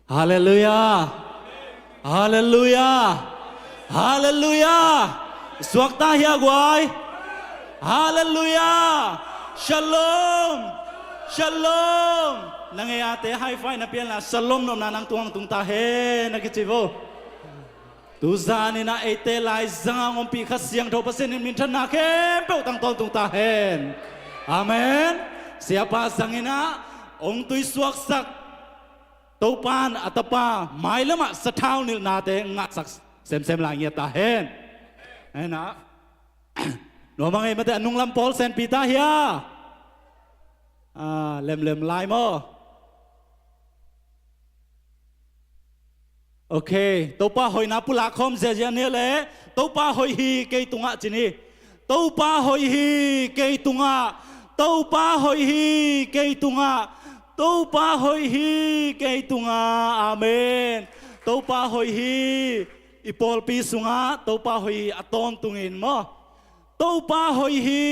Halleluiah. Halleluiah. Halleluiah. Suakta hia guai. Halleluiah. Shalom. Shalom. Na ngei ate high five na pianla shalom nopna nang tungah tung ta hen na kici vo. Tuzan in ah eite laizang a hong ompih Kha Siangtho Pasian in minthanna khempeuh tang tawntung ta hen. Amen. Siapa zang in ah hong tuisuaksak Topa in a tapa mailamah sathau nilhnate ngahsak semsem lai ngiat ta hen. Amen ah. Nuam a ngei mate a nunglam pawl senpi ta hia. Ah, lemlem lai maw. Ok, Topa hoihna pulak khawm ziazia ni le Topa hoih hi kei tungah ci ni. Topa hoih hi kei tungah. Topa hoih hi kei tungah. Topa hoih hi kei tungah. Amen. Topa hoih hi. I pawlpi sungah Topa hoih hi a tawntungin maw. Topa hoih hi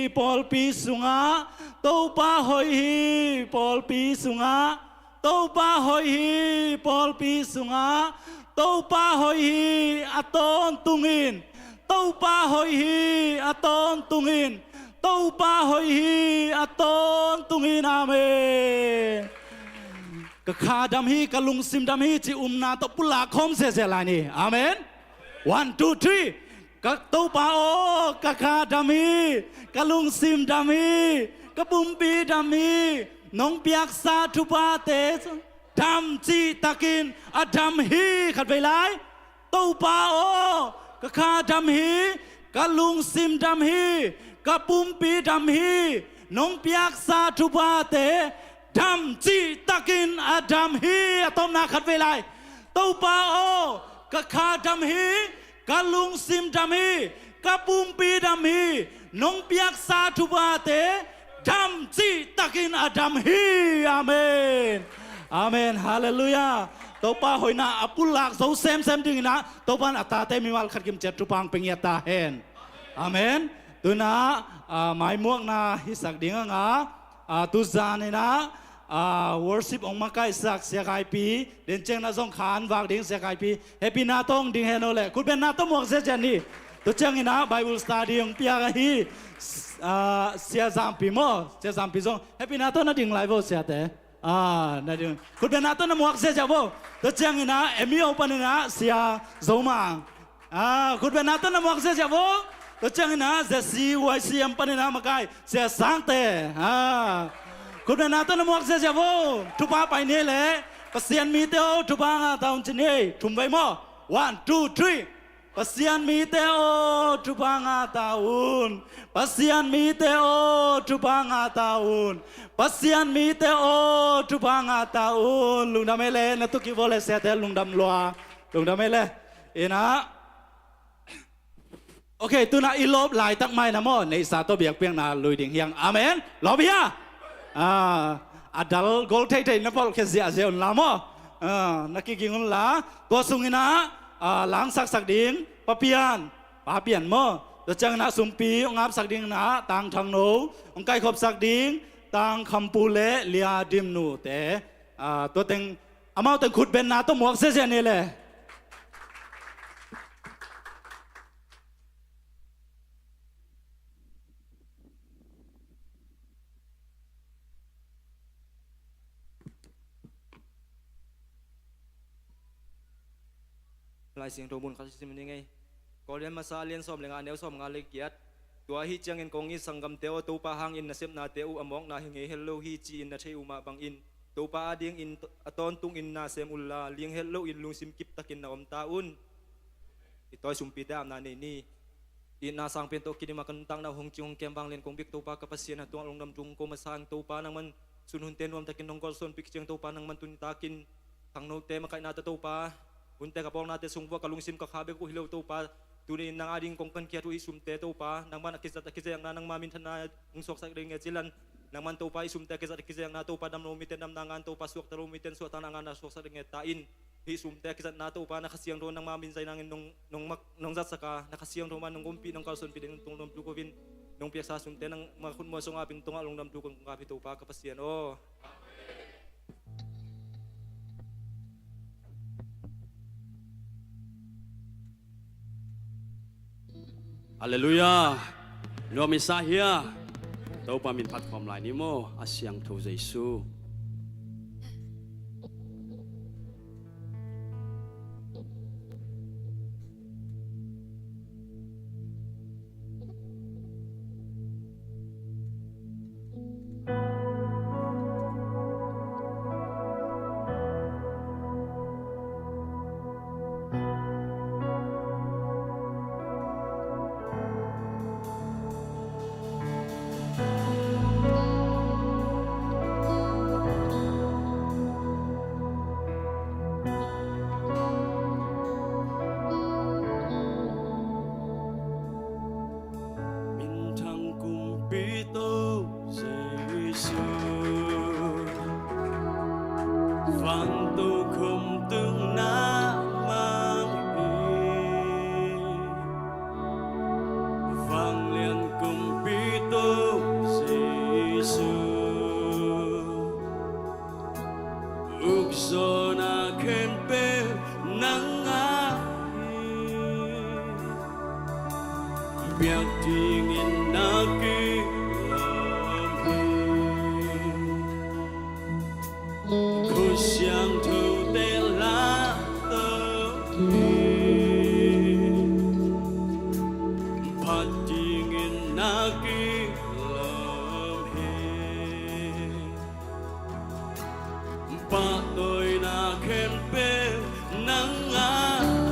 i pawlpi sungah. Topa hoih hi i pawlpi sungah. Topa hoih hi i pawlpi sungah. Topa hoih hi a tawntungin. Topa hoih hi a tawntungin. Topa hoih hi a tawntungin. Amen. Ka kha dam hi, ka lungsim dam hi ci upna tawh pulak khawm ziazia lai ni. Amen. One, two, three. Ka Topa aw, ka kha dam hi, ka lungsim dam hi, ka pumpi dam hi. Nong piaksa thuphate dam cihtakin a dam hi. Khatvei lai. Topa aw, ka kha dam hi, ka lungsim dam hi, ka pumpi dam hi. Nong piaksa thuphate dam cihtakin a dam hi. A tawpna khatvei lai. Topa aw, ka kha dam hi, ka lungsim dam hi, ka pumpi dam hi. Nong piaksa thuphate dam cihtakin a dam hi. Amen. Amen. Halleluiah. Topa hoihna a pulak zo semsem dingin ah Topa in a tate mimal khat kim ciat thupha hong pia ngiat ta hen. Amen. Tu-in ah, ah, maimuakna hisak ding a ngah. Ah, tuzan in ah, ah, worship hong makaihsak Sia Kaipi, den ciangin ah zong khan vak ding Sia Kaipi. Hehpihna tawh hong ding hen aw leh khutbetna tawh muak ziazia ni. Tua ciangin ah Bible study hong piak ahi, ah, Sia Zampi maw, Sia Zampi zong hehpihna tawh na ding lai vo siate. Ah, na ding. Khutbetna tawh na muak ziazia vo. Tua ciangin ah M E O panin ah Sia Zo Mang. Ah, khutbetna tawh na muak ziazia vo. Tua ciangin ah Z C Y C M panin ah makai Sia Sangte. Ah, khutbetna tawh na muak ziazia vo. Thupha pai ni leh. Pasian mite aw, thupha ngah ta un ci ni. Thum vei maw. One, two, three. Pasian mite aw, thupha ngah ta un. Pasian mite aw, thupha ngah ta un. Pasian mite aw, thupha ngah ta un. Lungdam ei leh, na tu kik vo leh siate, lungdam lua. Lungdam ei leh. In ah. Ok, tuna i lawp laitak mai na maw, neihsa tawh biakpiakna lui ding hiang. Amen. Lawp hia? Ah, a dal gol theithei na pawlkhia ziahziah un la maw. Ah, na kiging un la. Tua sungin ah, ah, langsaksak ding Pa Pian, Pa Pian maw. Tua ciangin ah sumpi hong apsak ding in ah Tang Thang No, hong kaikhopsak ding Tang Kham Pu le Lia Dim Nu te. Ah, tua teng, amau teng khutbenna tawh muak ziahziah ni le. Lai Siangtho mun khat sim ni ngei. Korin masa a lian sawm le nga, a neu sawm nga le giat. Tua ahih ciangin kong it sanggamte aw, Topa hangin nasepnate uh a mawkna hi ngei het lo hi ci-in na theih uh mah bangin, Topa adingin a tawntungin na sem unla, ling het loin lungsim kiptakin na om ta un. I tawi sumpite apna nei ni. Itna sangpen tawh kidim a ka nuntakna uh hong cing hong kem vanglian kong biak Topa ka Pasian, a tungah lungdam tung ko masa ing Topa. Nangman sun hunte nuamtakin nong gualzawhpih ciang Topa, nangman tuni takin khangnote makaihna tawh Topa, hunte ka bawlnate sung vuah ka lungsim ka kha bek uh hi lo Topa. Tuni in nang ading kong kankhiat uh hih sumte Topa, nangman a kizat a kizekna nangma minthanna hong suaksak ding e ci-in, nangman Topa hih sumte a kizat a kizekna Topa, damlo mite damna ngan Topa, suakta lo mite suaktakna ngan na suaksak ding e ta in. Hih sumte a kizatna Topa, na Kha Siangtho nangma min zai nangin nong, nong mak, nong zatsak a, na Kha Siangtho man nong ompih nong kalsuanpih ding tungah lungdam tung ko in, nong piaksa sumte nangma khutmuan sungah pin tungah lungdam tung kong kap hi Topa ka Pasian aw. Halleluiah. Nuam i sa hia? Topa min phat khawm lai ni maw, a siangtho Jesu. Minthang kumpi Topa Jesu, vang tokhom tungah mang hi. Vanglian kumpi Topa Jesu, ukzawhna khempeuh nang a hi. Biak dingin na kilawm hi. Khutsiang thute la tawh hi. Phat dingin na kilawm hi. Pahtawina khempeuh nang a hi.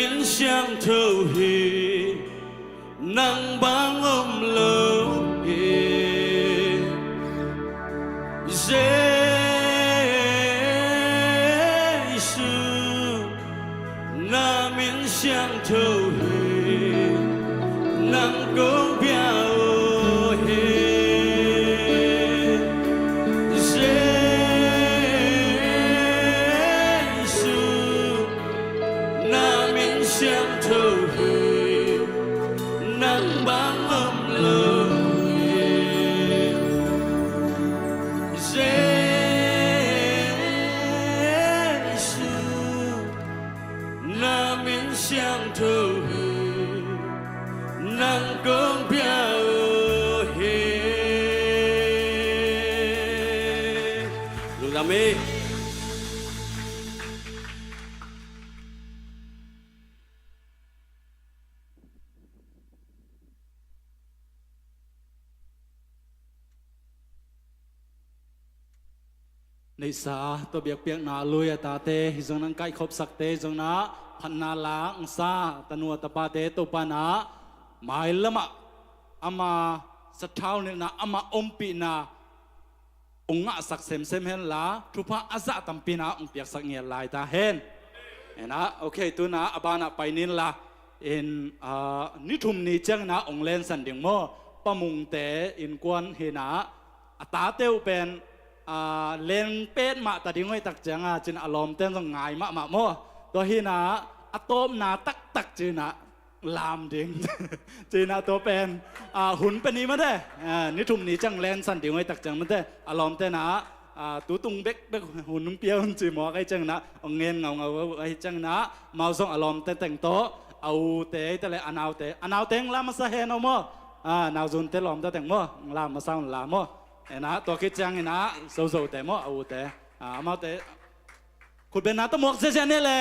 min siangtho hi, nang bang om lo hi. Jesu, na min siangtho hi, nang kong pia uh hi. Jesu, na min siangtho hi, nang bang om lo hi. Jesu, na min siangtho hi, nang kong pia uh hi. Lungdam hi. Neihsa tawh biakpiakna a lui a tate, hi zong nang kaikhopsakte, hi zong na phatna la ngasa tanu a tapate Topa na mailamah ama sathau nilhna, ama ompihna hong ngahsak semsem henla, thupha a zah tampi na hong piaksak ngiat lai ta hen. Ena, okay, tu na a banah pai nin la, in, ah, ni thum ni ciangin ah hong lensan ding maw. Pa Mungte innkuan hi na, a tate uh pen, ah, len pet mah ta ding uh hi tak ciang a, ci-in a lawmten zong ngai mahmah maw. Tua hi na, a tawpna taktak ci-in ah lam ding. Ci-in ah tua pen, ah, hun pen hi mate, ah, ni thum ni ciang lensan ding uh hi tak ciang mate, a lawmten ah, ah, tu tung bekbek hun hong pia un ci mawk ahih ciangin ah, hong ngen ngaungau ahih ciangin ah, amau zong a lawmte teng tawh, a ute, ute le a naute, a naute hong la masa hen aw maw. Ah, nauzunte lawmte teng maw, hong la masa un la maw. Ena, tua khit ciangin ah, zozote maw, a ute. Ah, amaute, khut benna tawh muak ziazia ni le.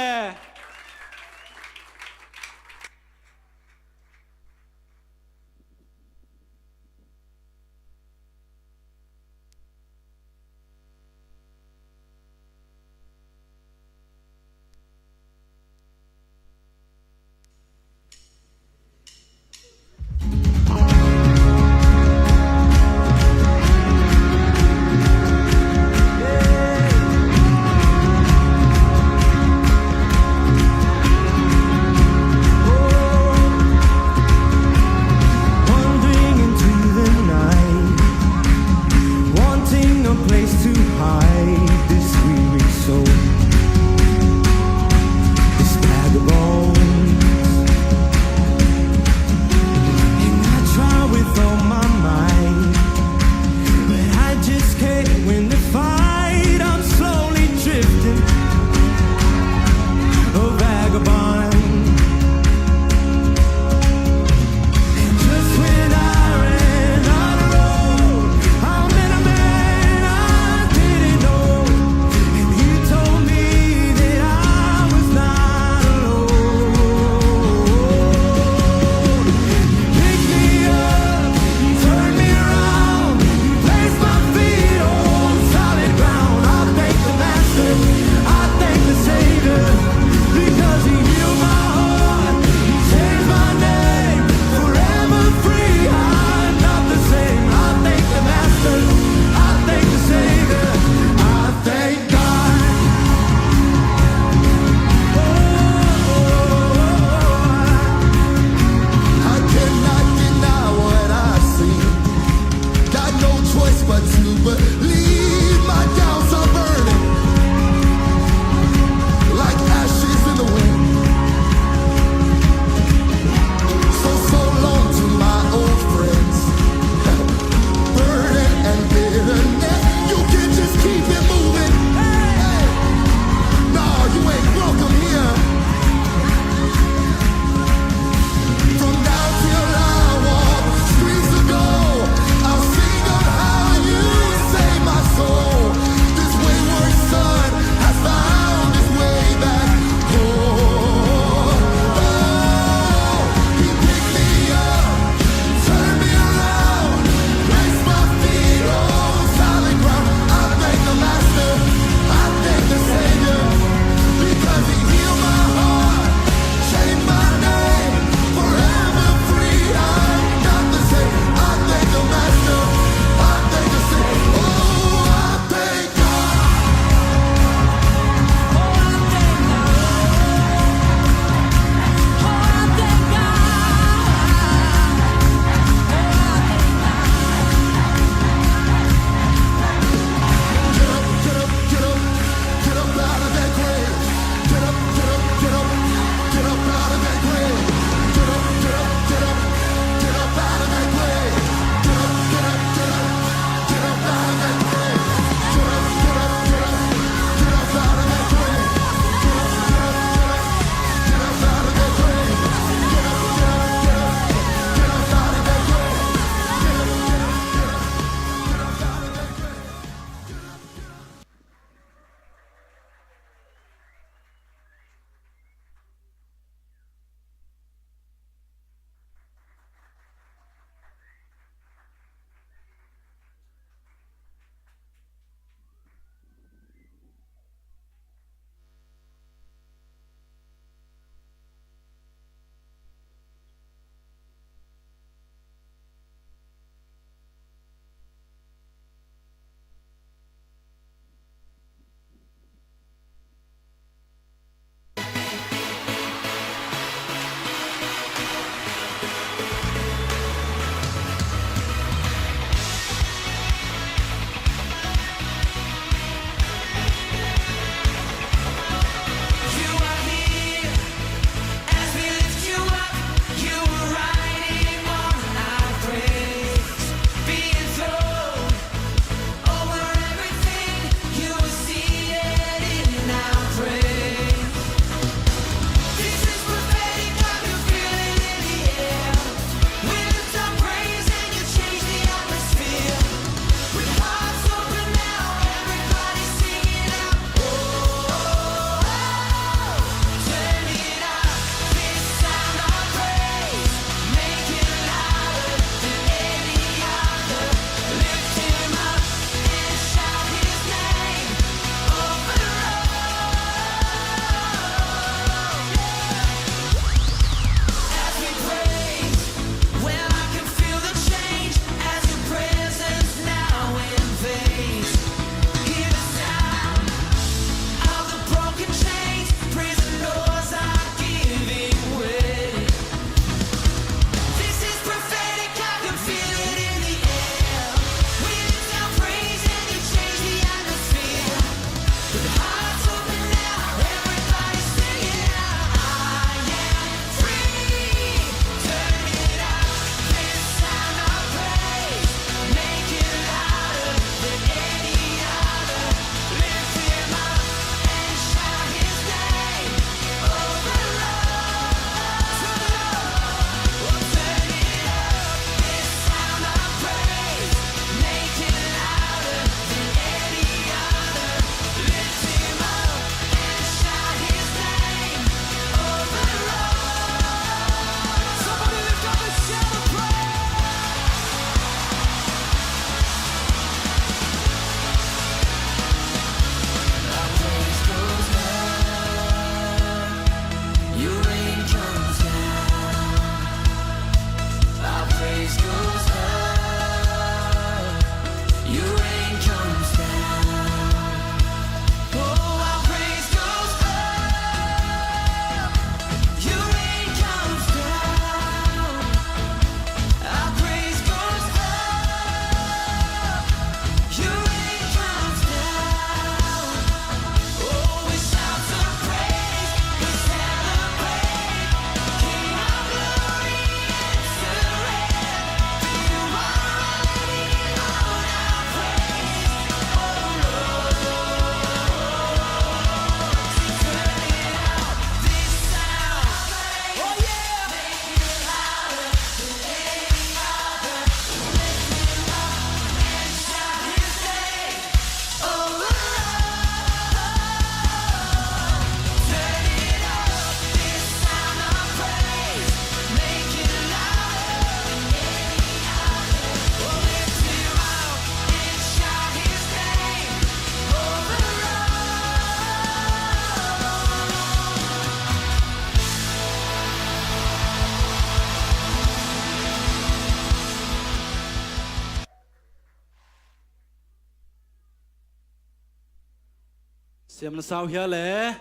Siam na sau hia le?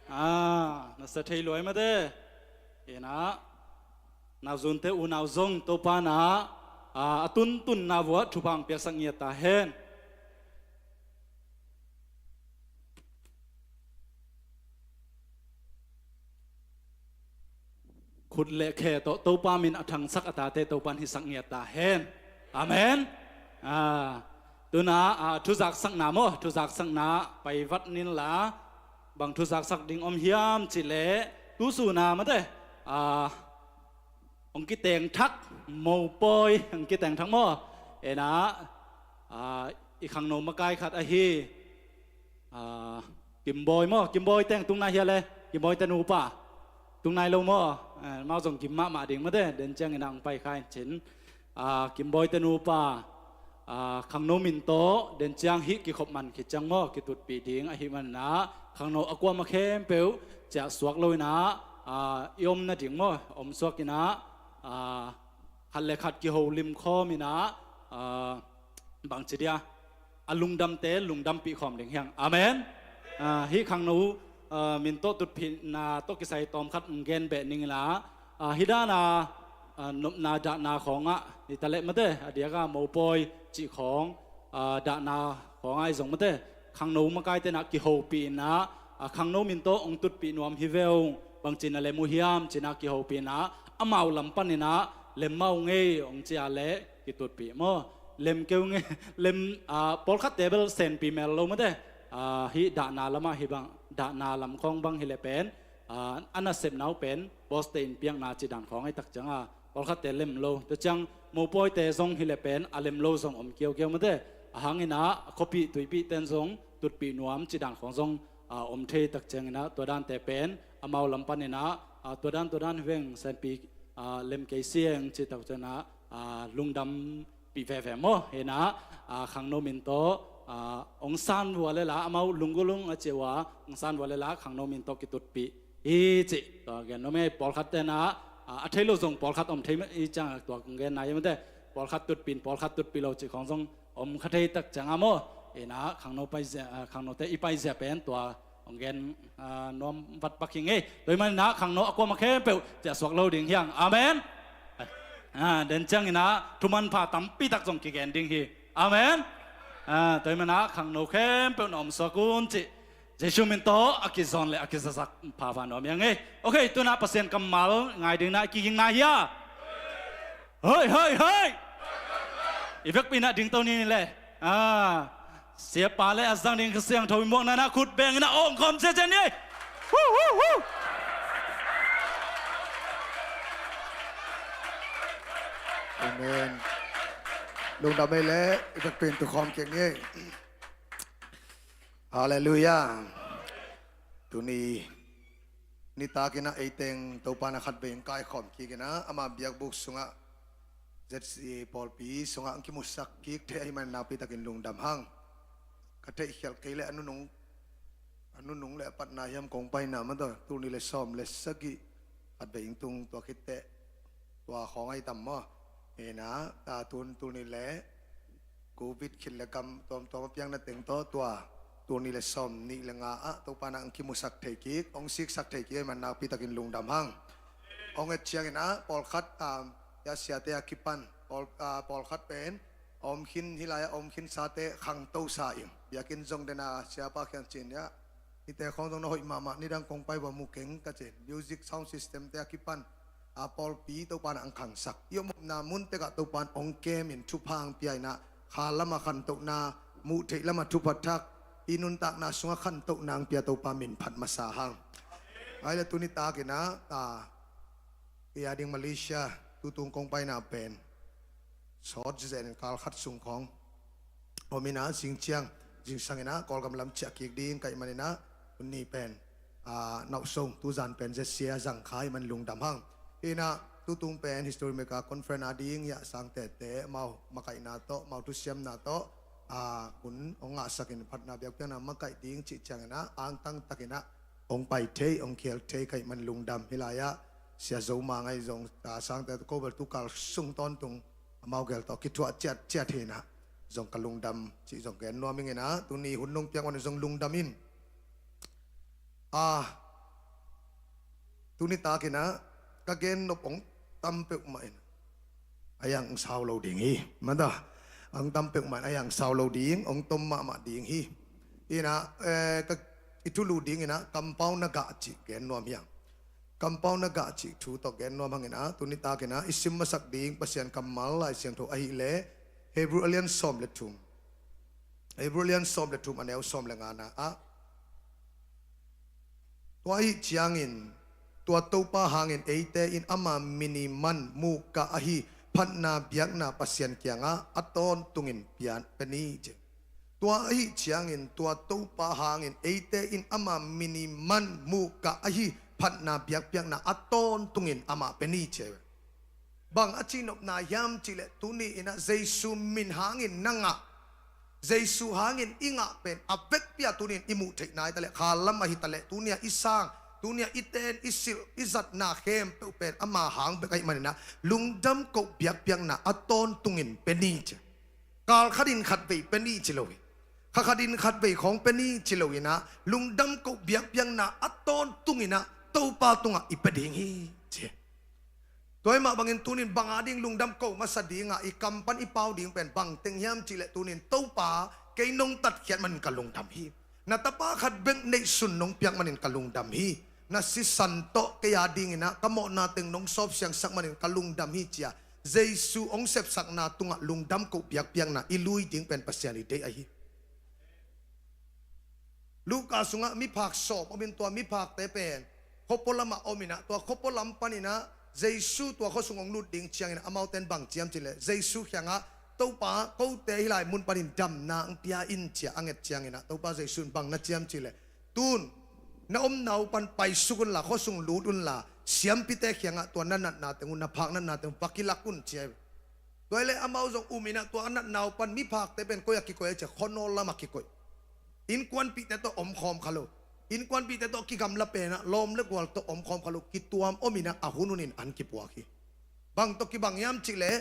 Ah, na sa thei luai mate. Ina, nauzunte unau zong Topa na, ah, a tuntunna vuah thupha piaksak ngiat ta hen. Khut le khe tawh Topa min a thangsak a tate Topa in hisak ngiat ta hen. Amen. Ah, tuna, ah, thuzaksakna maw, thuzaksakna pai vat ning la, bang thuzaksak ding om hiam cih leh, tu suna mate, ah, hong kiteng thak, mopawi hong kiteng thak maw. Ena, ah, i khangno makai khat ahi, ah, Kimbawi maw, Kimbawi teng tung nai hia le, Kimbawi te nupa tung nai lo maw. Eh, mau zong kim mahmah ding mate, den ciangin a hong pai kha in cin. Ah, Kimbawi te nupa, ah, khangno min tawh den ciang hih kikhop man khit ciang maw, kitutpih ding ahih manin ah, khangno a kuamah khempeuh ciah suak lo in ah, ah, i om nading maw, om suak in ah, ah, khat le khat kiho limkhawm in ah, ah, bangci dia, a lungdamte lungdampih khawm ding hiang. Amen. Ah, hih khangno, ah, min tawh tutphihna tawh kisai tawm khat hong gen beh ning in ah, ah, hih dana, ah, nopna dahna khawngah hi ta leh mate, a diaka mopawi cih khawng, ah, dahna khawngah i zong mate, khangno makaite na kihopih in ah, ah, khangno min tawh hong tutpih nuam hi ve ung, bangci na lem uh hiam ci in ah kihopih in ah, amau lam panin ah lem mah ung ei hong ci a leh kitutpih maw. Lem keu nge, lem, ah, pawlkhatte bel senpi mel lo mate. Ah, hih dahna lamah hih bang, dahna lam khawng bang hi leh pen, ah, a nasepna uh pen bawste in piakna cih dan khawng ahi tak ciang a, pawlkhatte lem lo. Tua ciang mopawite zong hi leh pen a lem lo zong om kiaukiau mate. A hang in ah, a khuapih tuipihte in zong tutpih nuam cih dan khawng zong, ah, om thei tak ciang in ah, tua dante pen amau lam panin ah, ah, tua dan, tua dan hi veng senpi, ah, lem kei sieng cih tak ciang ah, ah, lungdam pih veve maw. Hi in ah, ah, khangno min tawh, ah, hong san vua le la, amau lunggulung a ci uh a, hong san vua le la, khangno min tawh kitutpih hi cih tua gen nuam ei. Pawlkhatte na, ah, a thei lo zong pawlkhat om thei mah hi ciang a tua kong gen nai mate. Pawlkhat tutpih in, pawlkhat tutpih lo cih khawng zong om kha thei tak ciang a maw. Hi in ah khangno paizia, ah, khangnote i paizia pen tua hong gen, ah, nuam vat pak hi ing ei. Tua ahih manin ah khangno a kuamah khempeuh ciah suak lo ding hiang. Amen. Ah, den ciangin ah thumanpha tampi tak zong kigen ding hi. Amen. Ah, tua ahih manin ah khangno khempeuh na om suak un cih Jesu min tawh a kizawn le a kizasak phapha nuam hi ing ei. Ok, tuna Pasian kammal ngai ding na, kiging na hia? Hoi, hoi, hoi! I vekpi in ah dingto ni le. Ah, siapa le a zang ding Kha Siangtho i muakna in ah khut beng in ah awng khawm ciacian ni. Hu, hu, hu. Amen. Lungdam ei le, i vekpi in tu khawm kik ni. Halleluiah. Tuni nitak in ah ei teng Topa na khatvei in kaikhawm kik in ah, ama biakbuk sungah, Z C A pawlpi sungah hong kimusak kik thei ahih manin nakpi takin lungdam hang. Ka theihkhialh kei leh a nunung, a nunung le a patna hiam kong paina mah tawh, tul nih le sawm le sagih khatvei in tung, tua khit teh tua khawng ahi tam maw. Hi in ah, ah, tun, tul nih le Covid khit le gam tuamtuam a piang na teng tawh tua, tul nih le sawm nih le nga ah Topa in ah hong kimusak thei kik, hong siksak thei kik ahih manin nakpi takin lungdam hang. Hong et ciangin ah pawlkhat, ah, ya siate a kipan, pawl, ah, pawlkhat pen a om khin, hih lai-ah a om khinsate khangto sa ing. Biakinn zong den a siapa kiang cin ya, hihte khawng zong na hoih mahmah, nidang kong pai vua mu keng ka cin. Music sound system te a kipan, a pawlpi Topa in ah hong khangsak. I om omna mun tek ah Topa in hong kem in, thupha hong pia in ah, kha lamah khantohna, muh theih lamah thupha thak, i nuntakna sungah khantohna hong pia Topa min phat masa hang. Ai le tuni tak in ah, ah, i a ding Malaysia tutung kong paina pen sawt zezen in kal khat sung khawng om in ah, zing ciang, zingsang in ah Kawlgam lam ciah kik ding ka hih manin ah, tuni pen, ah, nauhsong, tuzan pen Z C A a zang kha ahih manin lungdam hang. Hi in ah tutung pen History Maker Conference a ding ya, sangtehte amau makaihna tawh, amau thusiamna tawh, ah, hun hong ngahsak in phatna biakpiakna makaih ding cih ciangin ah angtang takin ah hong pai thei, hong khial thei ka hih manin lungdam. Hih lai-ah Sia Zo Mang ahi zong, ah, sangte tawh ko bel tu kal sung tawntung amau gel tawh kithuah ciatciat hi in ah, zong ka lungdam cih zong gen nuam ing in ah, tuni hun nong piak un zong lungdam in. A, tuni takin ah ka gen nop hong tam peuhmah in a, a hong sau lo ding hi. Mata, hong tam peuhmah in a, hong sau lo ding, hong tom mahmah ding hi. In ah, eh, ka, i thulu ding in ah kampau na gah cih gen nuam hi hang. Kampau na gah cih thu tawh gen nuam hang in ah, tuni takin ah i sim masak ding Pasian kammal Lai Siangtho ahih leh Hebrew a lian sawm le thum. Hebrew a lian sawm le thum, a neu sawm le ngana ah, tua ahih ciangin tua Topa hangin eite in ama min i man muhkah ahi phatna biakna Pasian kiangah a tawntungin pian pia ni, ci. Tua ahih ciangin tua Topa hangin eite in ama min i man muhkah ahi phatna biakpiakna a tawntungin amah pia ni, ci. Bang a cihnopna hiam cihleh, tuni in ah Jesu min hangin na ngah, Jesu hangin i ngah pen a vekpi-a tuni in i muh theihna hi taleh, khalam ahi taleh, tuni-a i sang, tuni-a i ten, i silh, i zatna khempeuh pen ama hang bek ahih manin ah lungdam koh biakpiakna a tawntungin pia ni, ci. Kal khatin khatvei pia ni ci lo hi. Kha khatin khatvei khawng pia ni ci lo in ah, lungdam koh biakpiakna a tawntungin ah Topa tungah i pia ding hi, ci. Tua ahih mah bangin tuni in bang a ding lungdam koh masa ding a, i kam pan i pau ding pen bang teng hiam cihleh, tuni in Topa, kei nong tatkhiat manin ka lungdam hi. Na tapa khat bek neihsun nong piak manin ka lungdam hi. Na sisan tawh kei a ding in ah ka mawhna teng nong sawp siangsak manin ka lungdam hi, ci-a Jesu hong sepsakna tungah lungdam koh biakpiakna i lui ding pen Pasian i deih ahi. Luka sungah miphak sawm om in, tua miphakte pen khuapua lamah om in ah, tua khuapua lam panin ah Jesu tua khua sung hong lut ding ciangin ah amaute in bang ci hiam cihleh, Jesu kiangah, "Topa, kote hih lai mun panin damna hong pia in," ci-a a nget ciangin ah Topa Jesu in bang na ci hiam cihleh, "Tun na omna uh pan paisuk unla, khua sung lut unla, siampite kiangah tua na natna teng uh, na phak natna teng uh va kilak un," ci hi. Tua hi leh amau zong um in ah tua a natna uh pan miphakte pen koi-ah kikoih hiam cihleh, khuanawl lamah kikoih. Innkuanpihte tawh omkhawm kha lo. Innkuanpihte tawh kigamla pen ah lawm le gual tawh omkhawm kha lo. Kituam om in ah a hun hunin an kipuak hi. Bang tawh kibang hiam cihleh,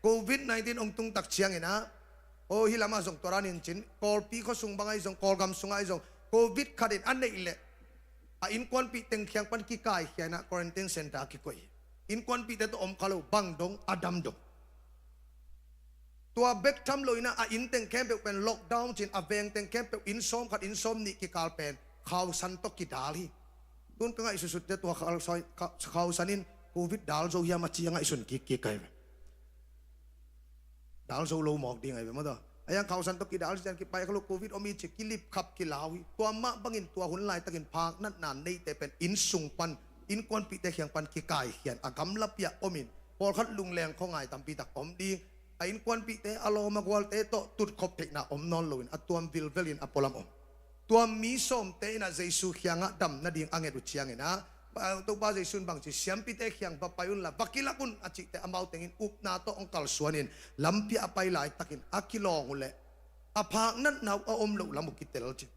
covid nineteen hong tung tak ciangin ah, aw, hih lamah zong tua dan in cin, Kawlpi khua sung bang ahi zong, Kawlgam sungah ahi zong, covid khatin a neih leh a innkuanpih teng kiang pan kikaikhia in ah quarantine center ah kikoih hi. Innkuanpihte tawh om kha lo, bang dong, a dam dong. Tua bek tham lo in ah a inn teng khempeuh pen lockdown ci-in, a veng teng khempeuh inn sawm khat, inn sawm nih kikal pen khausan tawh kidal hi. Tun ka ngaihsutsutte tua khausan, khausan in covid dal zo hiam a ci a ngaihsun kikkik ahi ve. Dal zo lo mawk ding ahi ve maw tua. A hiang khausan tawh kidal ciang kipai kha lo, covid om hi ci, kilipkhap kilau hi. Tua mah bangin tua hun laitakin phak natna neite pen inn sung pan, innkuanpihte kiang pan kikaikhia in, a gamlapi-ah om in, pawlkhat lungleng khuangai tampi tak om ding. A innkuanpihte, a lawm a gualte tawh tutkhop theihna om nawn loin a tuam vilvelin a pualam om. Tua mi sawmte in ah Jesu kiangah dam nading a nget uh ciangin ah, Topa Jesu in bang ci, "Siampite kiang va pai unla, va kilak un," a cih teh amau tengin upna tawh hong kalsuanin lampi-ah a pai laitakin a kilawng uh leh a phak natna uh a om loh lam uh kitel ci.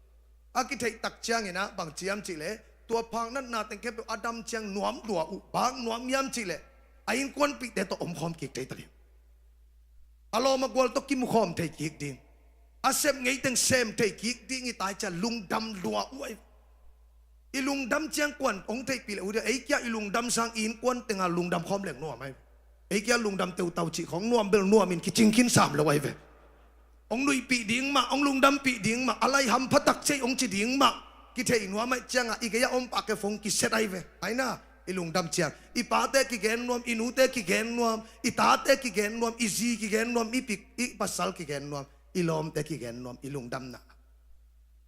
A kitheih tak ciangin ah bang ci hiam cihleh, tua phak natna teng khempeuh a dam ciang nuam lua uh. Bang nuam hiam cihleh, a innkuanpihte tawh omkhawm kik thei ta ding, a lawm a gual tawh kimukhawm thei kik ding, a sep ngei teng sem thei kik ding hi ta hi ci-a lungdam lua uh ahi. I lungdam ciang kuan hong theihpih leh uh dia, ei kia i lungdam sang i innkuan tengah lungdam khawm leng nuam ahi. Ei kia lungdam teutau cih khawng nuam bel nuamin kicing khin sam lo ahi ve. Hong nuihpih ding mah, hong lungdampih ding mah, a lai hampha tak cei hong ci ding mah, kithei nuam ahih ciangah i gei-ah om pah kei phone kiset ahi ve. Aina, i lungdam ciang i pate kigen nuam, i nute kigen nuam, i tate kigen nuam, i zi kigen nuam, i pik, i pasal kigen nuam, i lawmte kigen nuam, i lungdamna.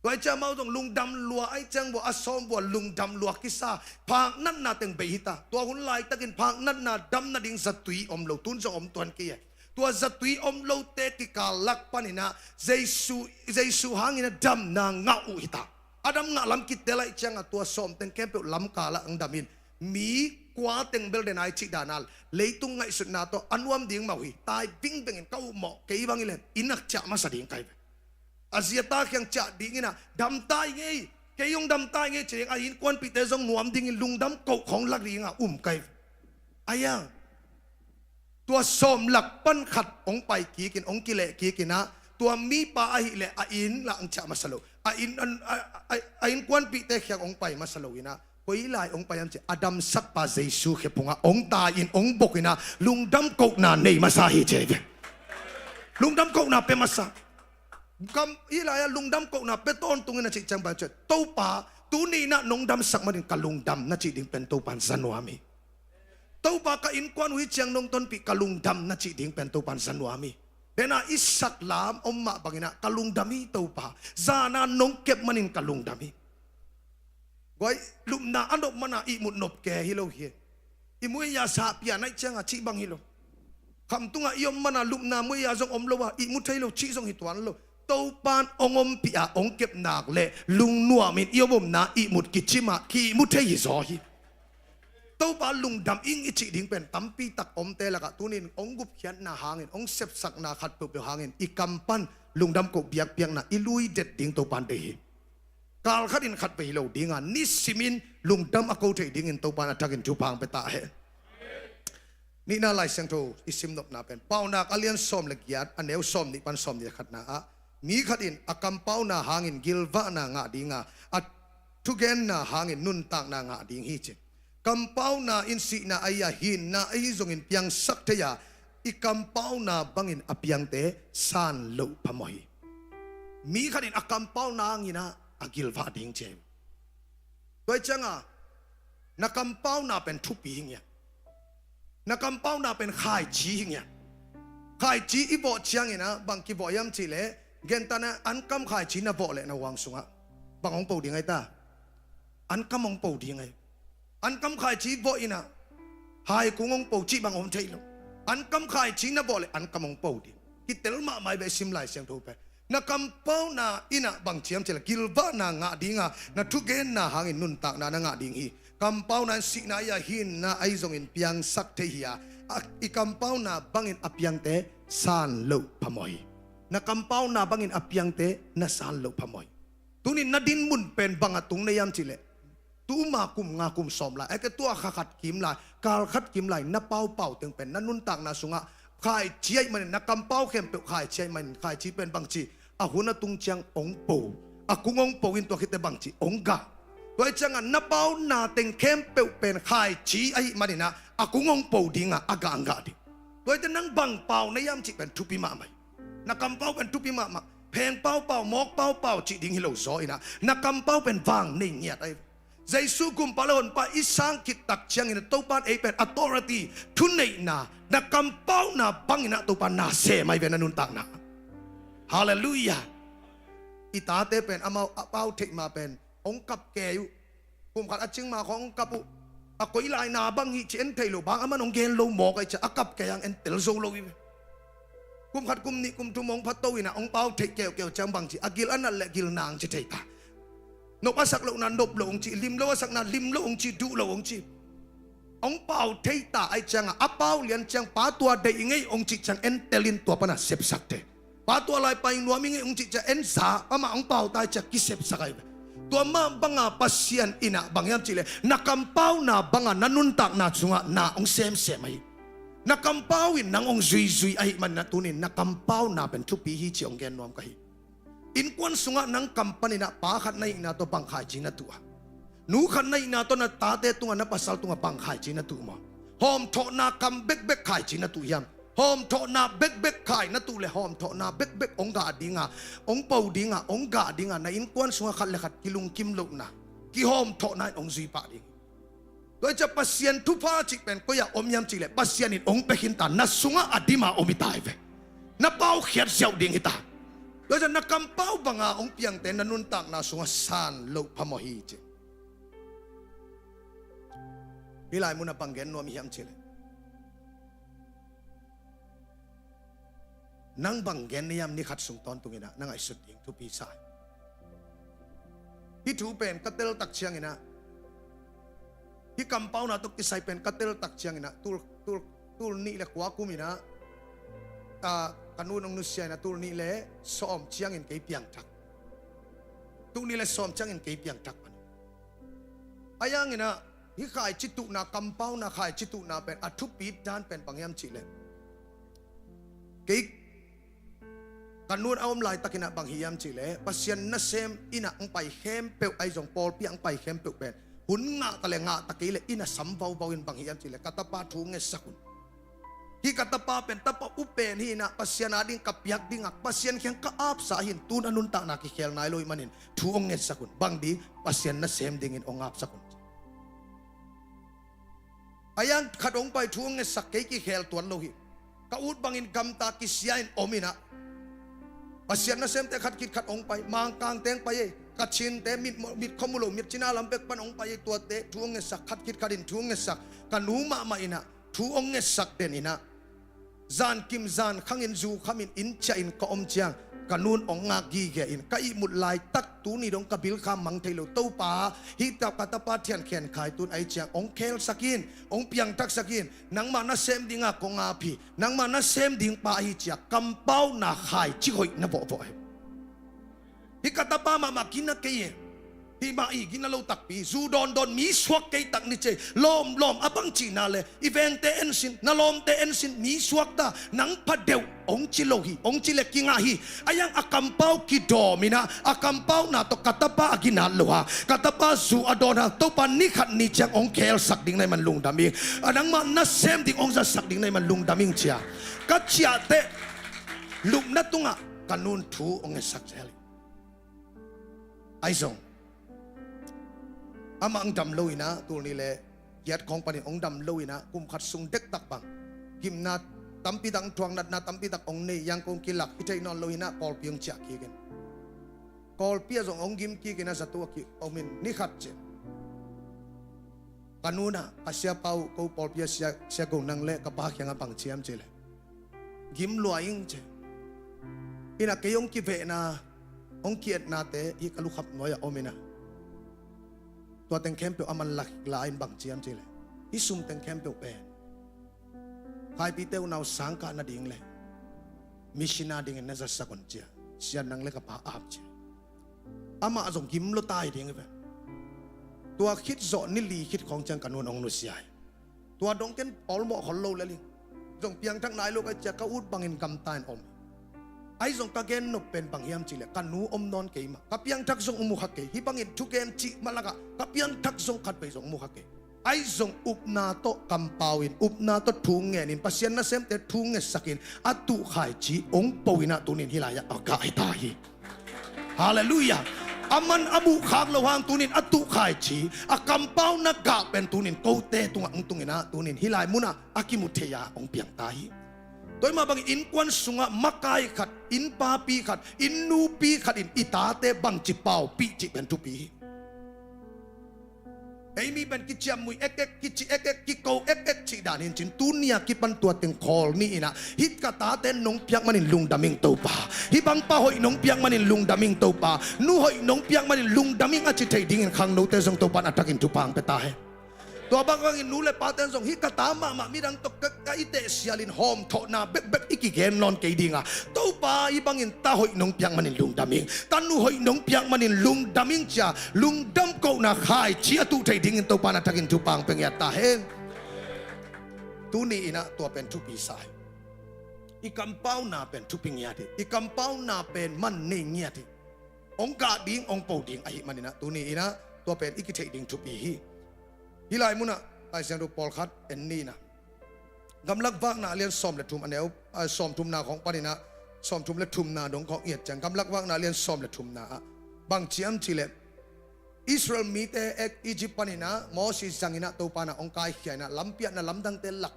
Tua ahih ciang amau zong lungdam lua ahih ciang bua, a sawm bua lungdam lua kisa, phak natna teng bei hi ta. Tua hun laitakin phak natna dam nading zatui om lo, tun zong om tuan kei e. Tua zatui om lote kikal lak panin ah Jesu, Jesu hangin a damna ngah uh hi ta. A dam ngah lam kitel ahih ciangah tua sawm teng khempeuh lamkal ah ang damin, mi kua teng bel den ai cih dan a, leitung ngaihsutna tawh a nuam ding mah uh hi. Tai bingbengin ka uh mawh kei bang hi leh i nak ciah masa ding kai ve. A zi a ta kiang ciah dingin ah, dam ta i ngei, kei hong dam ta i ngei ci ding, a innkuanpihte zong nuam dingin lungdam koh khawng lak dingah um kai. A hiang, tua sawm lak pan khat hong pai kikin, hong kileh kikin ah, Tua mipa ahih leh a inn lah hong ciah masa lo. A inn, a, a, a, a innkuanpihte kiang hong pai masa lo in ah, koi lai hong pai hiam cih leh a damsakpa Jesu khephungah hong tai-in hong bok in ah, lungdam kohna nei masa hi ci hi ve. Lungdam kohna pia masa. Gam, hih lai-ah lungdam kohna pia tawntung in a cih ciang bang hiam cih leh, Topa, tuni in ah nong damsak manin ka lungdam na cih ding pen Topa'n za nuam hi. Topa, ka innkuan uh hih ciang nong tonpih, ka lungdam na cih ding pen Topa'n za nuam hi. Tua in ah i saklam om mah bangin ah ka lungdam hi Topa, zan a nong kep manin ka lungdam hi. Guai, lupna a nop man a ihmut nop kei hi lo hi. I muai-a sahpih a naih ciang a cih bang hi lo. Khamtung ah i om man a lupna muai-a zong om lo a, ihmu thei lo cih zong hi tuan lo. Topa'n hong ompih a hong kep nak leh lungnuam in i om omna ihmut kicim a, ki-ihmu thei hi zaw hi. Topa lungdam ing i cih ding pen tampi tak omte lakah tuni in hong gupkhiatna hangin, hong sepsakna khat peuhpeuh hangin i kam pan lungdam koh biakpiakna i lui det ding Topa'n deih hi. Kal khat in khat vei hi lo ding a, nisimin lungdam a ko thei dingin Topa'n a thakin thupha hong pia ta hen. Nihna Lai Siangtho i simnopna pen Paunak a lian sawm le giat, a neu sawmnih pan sawmnih le khatna ah, mi khat in a kampauna hangin gilvahna ngah ding a, a thugenna hangin nuntakna ngah ding hi ci. Kampauna in sihna ahi a, hinna ahi zongin piangsak thei a, i kampauna bangin a piangte san loh phamawh hi. Mi khat in a kampauna hangin ah a gilvah ding ci hi. Tua hi ciang a, na kampauna pen thupi hi ngiat. Na kampauna pen khaici hi ngiat. Khaici i vawh ciangin ah bang kivawh hiam cih leh, gentan ah ankam khaici na vawh leh na huang sungah bang hong po ding ahi ta? Ankam hong po ding ahi. Ankam khaici vawh in ah haikung hong po cih bang om thei lo. Ankam khaici na vawh leh ankam hong po ding. Kitel mahmah hi ve, sim Lai Siangtho pen. Na kampauna in ah bang ci hiam cih leh gilvahna ngah ding a, na thugenna hangin nuntakna na ngah ding hi. Kampauna in sihna ahi a, hinna ahi zongin piangsak thei hi a, a, i kampauna bangin a piangte san loh phamawh hi. Na kampauna bangin a piangte na san loh phamawh hi. Tuni in na dinmun pen bang a tung na hiam cih leh, tuma kum nga kum sawm lai, a ke tua kha khat kim lai, kal khat kim lai na paupau teng pen na nuntakna sungah khaici ahih manin, na kampau khempeuh khaici ahih manin, khaici pen bang ci, a hun a tung ciang hong po, a kung hong po in tua khit teh bang ci, hong gah. Tua hi ciang a na pauna teng khempeuh pen khaici ahih manin ah a kung hong po ding a, a gah hong gah ding. Tua hi teh nang bang pau na hiam cih pen thupi mahmah hi. Na kampau pen thupi mahmah. Pheng paupau, mawk paupau cih ding hi lo zaw in ah, na kampau pen vang nei ngiat ahi. Jesu Gumpa le Honpa i sang khit tak ciangin ah Topa'n ei pen authority, thuneihna, na kampauna bangin ah Topa'n na sem ahi ve na nuntakna. Halleluiah. I tate pen amau a pau theih ma pen hong kap kei uh. Kum khat a cing ma khawng hong kap uh. A koi lai na bang hi ci en thei lo, bang aman hong gen lo mawk ahi ciah a kap kei hang en tel zo lo hi ve. Kum khat kum nih kum thum hong phato in ah hong pau theih keuhkeuh ciang bang ci, a gil a nat leh gil nang ci thei ta. Nop a sak lohna nop lo hong ci, lim lo a sakna lim lo hong ci, duh lo hong ci. Hong pau thei ta ahi ciang a, a pau lian ciang pa tua deih ngei hong cih ciang en tel in tua pan a sepsak thei. Pa tua lai pai nuam ing ei hong cih ciah en sa, amah hong pau ta ciah kisepsak ahi ve. Tua mah banga Pasian in ah bang hiam cih leh na kampauna banga na nuntakna sungah na hong semsem ahi. Na kampau in nang hong zuizui ahih manin ah tuni in na kampauna pen thupi hi ci hong gen nuam ka hi. Innkuan sungah nang kam panin ah pa khat na hihna tawh bang khaici na tuh a? Nu khat na hihna tawh na tate tungah, na pasal tungah bang khaici na tuh maw? Hawmthawhna kam bekbek khaici na tuh hiam? Hawmthawhna bekbek khai na tuh leh hawmthawhna bekbek hong gah dinga, hong po dinga, hong gah dinga, na innkuan sungah khat le khat kilungkim lohna, kihawmthawhna in hong zui pah ding. Tua hi ciah Pasian thupha cih pen koi-ah om hiam cih leh Pasian in hong pia khin ta, na sungah a dima om hi ta hi ve. Na paukhiat ziau ding hi ta. Tua hi ciah na kampau banga hong piangte na nuntakna sungah san loh phamawh hi ci. Hih lai munah bang gen nuam hiam cih leh, nang bang gen na hiam, ni khat sung tawntung in ah na ngaihsut ding thupi sa hi. Hih thu pen ka tel tak ciangin ah, hih kampauna tawh kisai pen ka tel tak ciangin ah, tul, tul, tul nih le kua kum in ah, ah, ka nu in hong nusia in ah, tul nih le sawm ciangin kei piangthak. Tul nih le sawm ciangin kei piangthak pan. Ahi hangin ah, hih khaici tuhna, kampauna khaici tuhna pen a thupit dan pen bang hiam cih leh, kei Ka nu'n a om laitakin ah bang hi hiam cih leh, Pasian nasem inn ah hong pai khempeuh, ahi zong pawlpi ah hong pai khempeuh pen hun ngah ta leh ngah ta kei leh inn ah sam vauvau in, bang hi hiam cih leh ka tapa thu hong ngetsak un. Hih ka tapa pen tapa upen hi in ah, Pasian ading ka piak ding ah Pasian kiang ka apsa hi in, tu-in a nuntakna kikhel nai lo ahih manin thu hong ngetsak un. Bang ding? Pasian nasem dingin hong apsak un. A hiang khat hong pai, thu hong ngetsak kei, kikhel tuan lo hi. Ka ut bangin gamta kisia in om in ah, Pasian nasemte khat khit khat hong pai, Mangkangte hong pai ei, Kachinte, mit, mit khuamu lo, mit China lam pek pan hong pai ei, tuate thu hong ngetsak, khat khit khat in thu hong ngetsak. Ka nu mahmah in ah thu hong ngetsak den in ah, zan kim zan khangin zu khamin inn ciahin ka om ciang, ka nu'n hong ngak gige in, ka ihmut laitak tuni dong ka bilkham mang thei lo. Topa, hih ta, ka tapa Thian Khen Khai tu-in ahih ciang hong khelsak in, hong piangthaksak in, nangmah nasem dingin kong ap hi, nangmah nasem ding pa ahi ci-a kampauna khaici hoih na vawhvawh hi. Hih ka tapa mahmah gina kei e. Hih mah i gina lo takpi, zu dawndawn, mi suak kei tak ni cei, lawmlawm, a bang cihna leh i vengte en sin, na lawmte en sin, mi suak ta, nang pha deuh, hong ci lo hi, hong ci leh kingah hi. A hiang a kampau kidawm in ah, a kampauna tawh ka tapa a ginat lo hang, ka tapa zu a dawn hang, Topa, ni khat ni ciang hong khelsak ding na hih man lungdam ing. A, nangmah nasem ding hong zatsak ding na hih man lungdam ing ci-a ka ciah teh, lupna tungah ka nu'n thu hong ngetsak zel hi. Ahi zong amah hong dam lo in ah, tul nih leh giat khawng panin hong dam lo in ah, kum khat sung dektak bang gimna tampi tak hong thuak, natna tampi tak hong nei, Yangon hong kilak, hih thei nawn lo in ah, Kawlpi hong ciah kik in, Kawlpi ah zong hong gim kik in ah, zato a ki-om in, ni khat ciang ka nu'n ah, ka siapa uh, ko pawlpi a sia, Sia Go Nang leh ka pa kiangah bang ci hiam cih leh, gim lua ing ci. In ah kei hong kivehna, hong ki-etnate hih ka lukhap nuai ah om in ah, tua teng khempeuh a man la, la in bang ci hiam cih leh, hih sum teng khempeuh pen Khaipite unau sang kah nading leh mission adingin na zatsak un ci-a Sia Nang leh ka pa ap ci. Amah zong gim lua ta hi ding hi ve. Tua khit zawh ni li khit khawng ciang ka nu'n hong nusia hi. Tua dong ken pawlmawh khol lo lel ing. Zong piangthak nai lo ka hih ciang ka ut bangin gamta in om. Ahi zong ka gen nop pen bang hiam cih leh, ka nu om nawn kei mah, ka piangthak zong hong mu kha kei. Hih bangin thugen cih mah lakah ka piangthak zong khatvei zong hong mu kha kei. Ahi zong upna tawh kampau in, upna tawh thu ngen in, Pasian nasemte thu ngetsak in, a tuh khaici hong po in ah, tuni-in hih lai-ah a gah hi ta hi. Halleluiah. A man a muh khak loh hang tuni-in a tuh khaici, a kampauna gah pen tuni-in kote tungah hong tung in ah, tuni-in hih lai munah a kimu thei-a hong piang ta hi. Tua ahih mah bangin innkuan sungah makai khat, innpapi khat, innupi khat in i tate bangci paupih cih pen thupi hi. Ei mi pen kiciamnuih ekek, kici ekek, kiko ekek cih dan hi in cin, tuni a kipan tua teng khawl ni in ah, hih ka tate nong piak manin lungdam ing Topa, hih bang pa hoih nong piak manin lungdam ing Topa, nu hoih nong piak manin lungdam ing a ci thei dingin khangnote zong Topa in a thakin thupha hong pia ta hen. Tua bang bangin nu leh pate in zong hih ka ta mahmah midang tawh ka, ka i tehsialin hawmthawhna bekbek i kigen nawn kei ding a, Topa, hih bangin ta hoih nong piak manin lungdam ing, tanu hoih nong piak manin lungdam ing ci-a lungdam kohna khaici a tuh thei dingin Topa in a thakin thupha hong pia ngiat ta hen. Tuni in ah tua pen thupi sa hi. I kampauna pen thupi ngiat hi. I kampauna pen man nei ngiat hi. Hong gah ding, hong po ding ahih manin ah, tuni in ah tua pen i kitheih ding thupi hi. Hih lai munah Lai Siangtho pawlkhat en ni in ah, Gamlak Vakna a lian sawm leh thum, a neu, a, sawmthumna khawng panin ah, sawmthum leh thumna dong khawng i et ciang, Gamlak Vakna a lian sawm leh thumna ah bang ci hiam cih leh, Israel mite ek Egypt panin ah Moses zangin ah Topa in ah hong kaikhia in ah, lampi ah na lamdangte lak,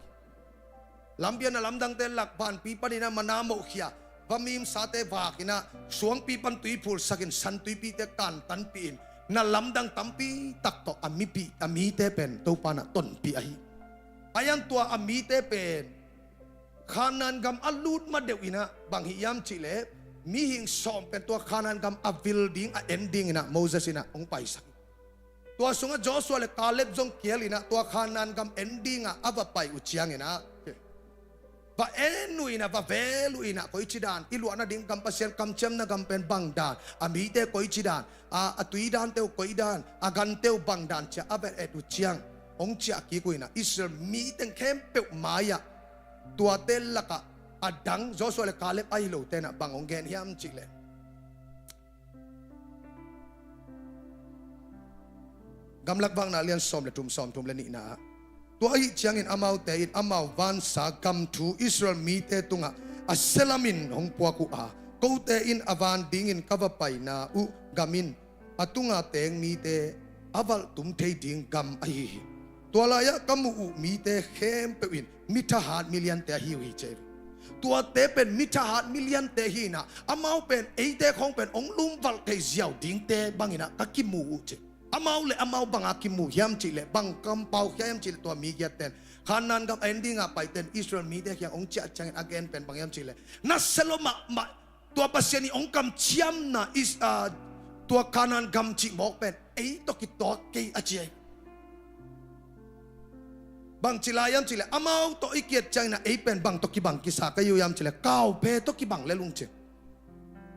lampi ah na lamdangte lak, vanpi panin ah manna mohkhia, vamimsate vak in ah, suangpi pan tui phulsak in, San Tuipite kantanpih in, na lamdang tampi tak tawh a mipi, a mite pen Topa in ah tonpih ahi. A hiang tua a mite pen Khanaan gam a lut ma deuh in ah bang hi hiam cih leh, mihing sawm pen tua Khanaan gam a vil ding, a en ding in ah Moses in ah hong paisak hi. Tua sungah Joshua leh Caleb zong kial in ah tua Khanaan gam en ding ah a va pai uh ciangin ah, va en uh in ah, va vel uh in ah, koici dan, i luah nading gam, Pasian kamciamna gam pen bang dan, a mite koici dan, a, a tui dante uh koi dan, a gante uh bang dan ci-a a va et uh ciang, hong ciah kik uh in ah, Israel mi teng khempeuh mai-ah, tuate lakah a dang Joshua le Kaleb ahi lo tenah bang hong gen hiam cihleh, Gamlak Vakna lian sawm le thum, sawm thum le nihna ah, tua ahih ciangin amaute in amau vansa gam thu Israel mite tungah a sialamin hong puak uh a, kote in a van dingin ka va paina uh gam in a tunga teng mite a valhtum thei ding gam ahi hi. Tua lai-ah ka muh uh mite khempeuh in mi thahat miliante ahi uh hi ci hi. Tuate pen mi thahat miliante hi inah, amau pen eite khawng pen hong lumvalh thei ziau dingte banginah ka kimu uh ci. Amau le amau banga kimu hiam cihleh, bang kampau khia hiam cihleh, tua mi giatte in Kanaan gam a en dinga paite in Israel mite kiang hong ciah ciangin a gen pen bang hiam cihleh, na sia lua mahmah, tua Pasian ii hong kamciamna is, ah, tua Kanaan gam cih mawk pen ei tawh kituak kei a ci hi. Bangci lai hiam cihleh, amau tawh i kiat ciangin ah ei pen bang tawh kibang kisa ka hi uh hiam cihleh, kauphe tawh kibang lel ung ci.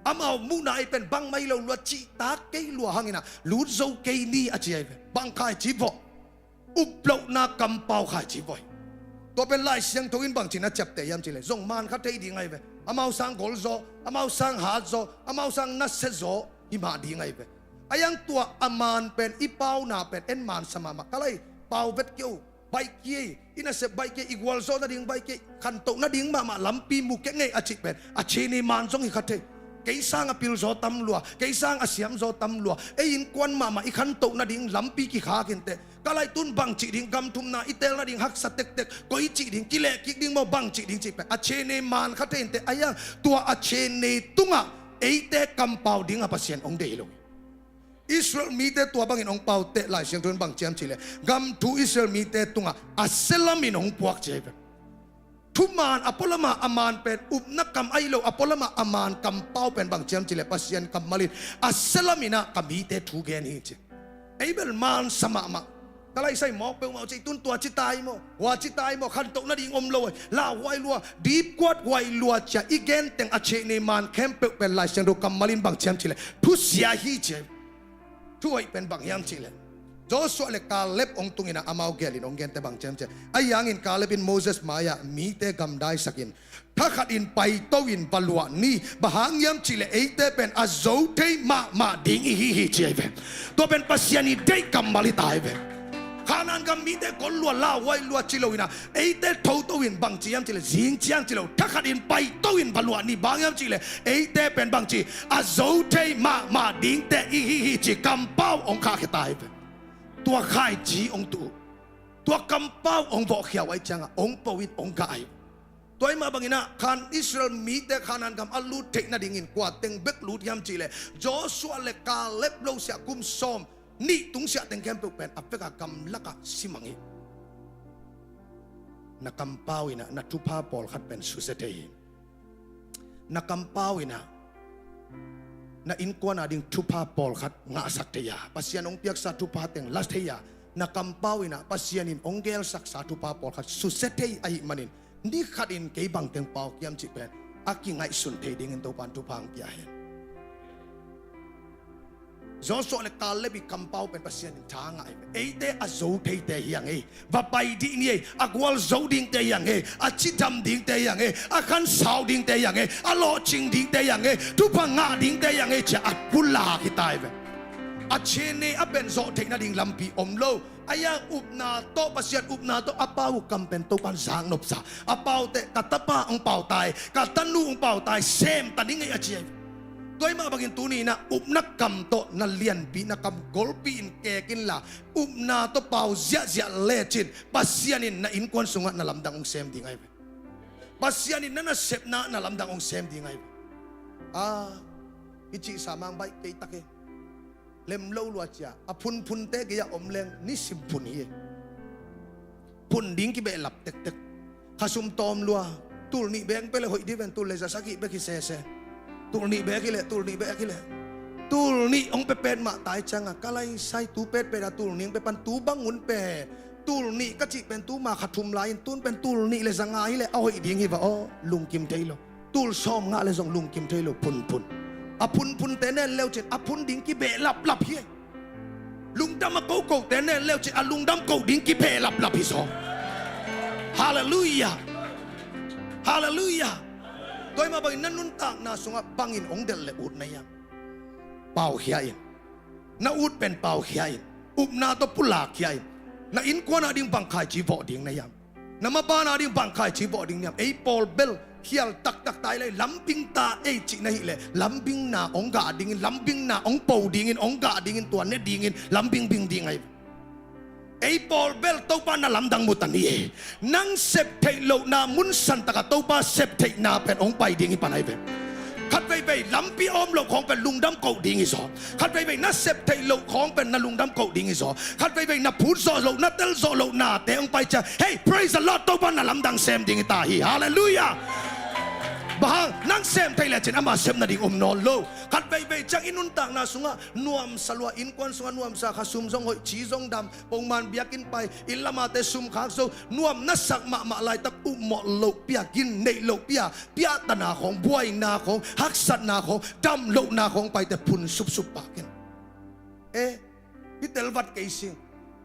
Amau muhna ei pen bangmah hi lo lua, cihtak kei lua hangin ah lut zo kei ni a ci hi ve. Bang khaici vawh, uplohna kampau khaici vawh hi. Tua pen Lai Siangtho in bangci na ciapteh hiam cihleh, zong man kha thei ding ahi ve. Amau sang golzaw, amau sang hatzaw, amau sang nasiazaw hi mah ding ahi ve. A iang tua a man pen, i pauna pen en man sa mahmah. Ka lai, pau vet kei o, baih kei, i nasep baih kei, i gualzawh nading baih kei, khantoh nading mahmah lampi mu kei ngei a cih pen a cine man zong hi kha thei. Kei sang a pilzaw tam lua, kei sang a siamzaw tam lua, ei innkuan mahmah i khantoh nading lampi kikhak inteh. Ka lai, tun bangcih ding gam thumna i teel nading haksa tektek, koi cih ding, kilehkik ding maw, bangcih ding cih pen a cine man kha thei inteh. A iang tua a cine tungah eite kampau dingah Pasian hong deih lo hi. Israel mite tua bangin hong pauteh Lai Siangtho in bang ci hiam cihleh, gam thu Israel mite tungah a sialamin hong puak ci hi ve. Thuman a pualama a man pen, upna kam ahi lo a pualama a man kampau pen bang ci hiam cihleh, Pasian kammal in a sialamin ah ka mite thu gen hi ci. Ei bel man sa mahmah. Ka lai, sai mawk peuhmah uh ci, tun tua ci tai maw, hua ci tai maw, khantoh nading om lo hi, lauhuai lua, dipkuat huai lua ci-a i gen teng a cine man khempeuh pen Lai Siangtho kammal in bang ci hiam cihleh, thusia hi ci hi. Thuhoih pen bang hiam cihleh, Joshua le Kaleb hong tunginah amau gelin hong gente bang ci hiam cihleh, ahi hangin Kaleb in Moses mai-ah mite gamdaisakin, thakhatin paito-in va luah ni, bang hang hiam cihleh eite pen a zo thei mahmah ding i hi hi ci hi ve. Tua pen Pasian ii deih kammal hi ta hi ve. Kanaan gam mite kol lua, lauhuai lua ci lo inah, eite thoto-in bangci hiam cihleh, zing ciang ci lo, thakhatin paito-in va luah ni, bang hiam cihleh eite pen bangci, a zo thei mahmah dingte i hi hi ci kampau hong khahkhia ta hi ve. Tua khaici hong tuh uh, tua kampau hong vawhkhia uh ahih ciangah hong po in hong gah ahi uh. Tua ahih mah banginah Kan-, Israel mite Kanaan gam a lut theih nadingin kua teng bek lut hiam cihleh, Joshua le Kaleb lo siah kum sawm nih tung siah teng khempeuh pen a peka gamlakah simang hi. Na kampau inah na thupha pawlkhat pen susia thei hi. Na kampau inah na innkuan ading thupha pawlkhat ngahsak thei a, Pasian hong piaksa thupha teng la thei a, na kampau inah Pasian in hong gelsaksa thupha pawlkhat susia thei ahih manin, ni khatin kei bang teng pau kiam cih pen a kingaihsun thei dingin Topan thupha hong pia hen. Joshua le Kaleb ii kampau pen Pasian in tha ngah hi ve. Eite a zo theite hi hang ei, va pai dih ni ei, a gualzo dingte hi hang ei, a cidam dingte hi hang ei, a khansau dingte hi hang ei, a lawhcing dingte hi hang ei, thupha ngah dingte hi hang ei ci-a a pulak hi ta hi ve. A cine a pen zawh theih nading lampi om lo. A iang upna tawh, Pasian upna tawh a pau uh kam pen Topan zaknopsa. A pauteh ka tapa hong pau ta hi, ka tanu hong pau ta hi, semta ning ei a ci hi. Tua ahih mah bangin tuni inah upna kam tawh na lianpi, na kam golpi in kek inla, upna tawh pau ziahziah lecin Pasian in na innkuan sungah na lamdang hong sem ding ahi ve. Pasian in na nasepna na lamdang hong sem ding ahi ve. A, i cihsa mang baih kei tak hi. Lem lo lua cia, a phunphunte gei-ah om leng nisim phun hi. Phun ding kibehlap tektek. Khasum tawm lua, tul nih bek pia leh hoih dih ven, tul le za sagih bek hi sese. Tul nih bek hi leh, tul nih bek hi leh. Tul nih hong pia petmah ta hi ciangah, ka lai sai tu petpet a tul nih hong pia pan tu bang un pe. Tul nih ka cih pen tu ma kha thum lai in, tun pen tul nih le za nga hi leh a hoih ding hi va aw, lungkim thei lo. Tul sawm ngah le zong lungkim thei lo, phunphun. A phunphunte nen leucin a phun ding kibehlaplap hi. Lungdam a kokote nen leucin a lungdam ko ding kibehlaplap hi zaw. Halleluiah. Halleluiah. Tua ahih mah bangin na nuntakna sungah bangin hong delh le ut na hiam? Paukhia in. Na ut pen paukhia in. Upna tawh pulakkhia in. Na innkuan ading bang khaici vawh ding na hiam? Na maban ading bang khaici vawh ding na hiam? Ei pawl bel khial taktak ta hi leh, lambing ta ei cih na hih leh, lambingna hong gah dingin, lambingna hong po dingin, hong gah dingin, tua ne dingin lambing bing ding ahi. Ei pawl bel Topa na lamdang mu ta ni e. Nang sep theih lohna mun santakah Topa sep theihna pen hong pai ding hi pan ahi ve. Khat veivei lampi a om loh khawng pen lungdam koh ding hi zaw. Khat veivei na sep theih loh khawng pen na lungdam koh ding hi zaw. Khat veivei na phut zawh loh, na tel zawh loh nate hong pai ciang, hey, praise the Lord, Topa na lamdang sem ding hi ta hi. Halleluiah. Bang hang, nang sem theih lecin ama sem nading om nawn lo. Khat veivei ciang i nuntakna sungah nuamsa lua, innkuan sungah nuamsa, khasum zong hoih, ci zong dam, pongman biakinn pai, inn lamate sum khak zo, nuam na sak mahmah laitak upmawh loh pia, gin neih loh pia, piahtana khawng, buaina khawng, haksatna khawng, damlohna khawng paite phun supsup pak in. Eh, hih telvat kei sing,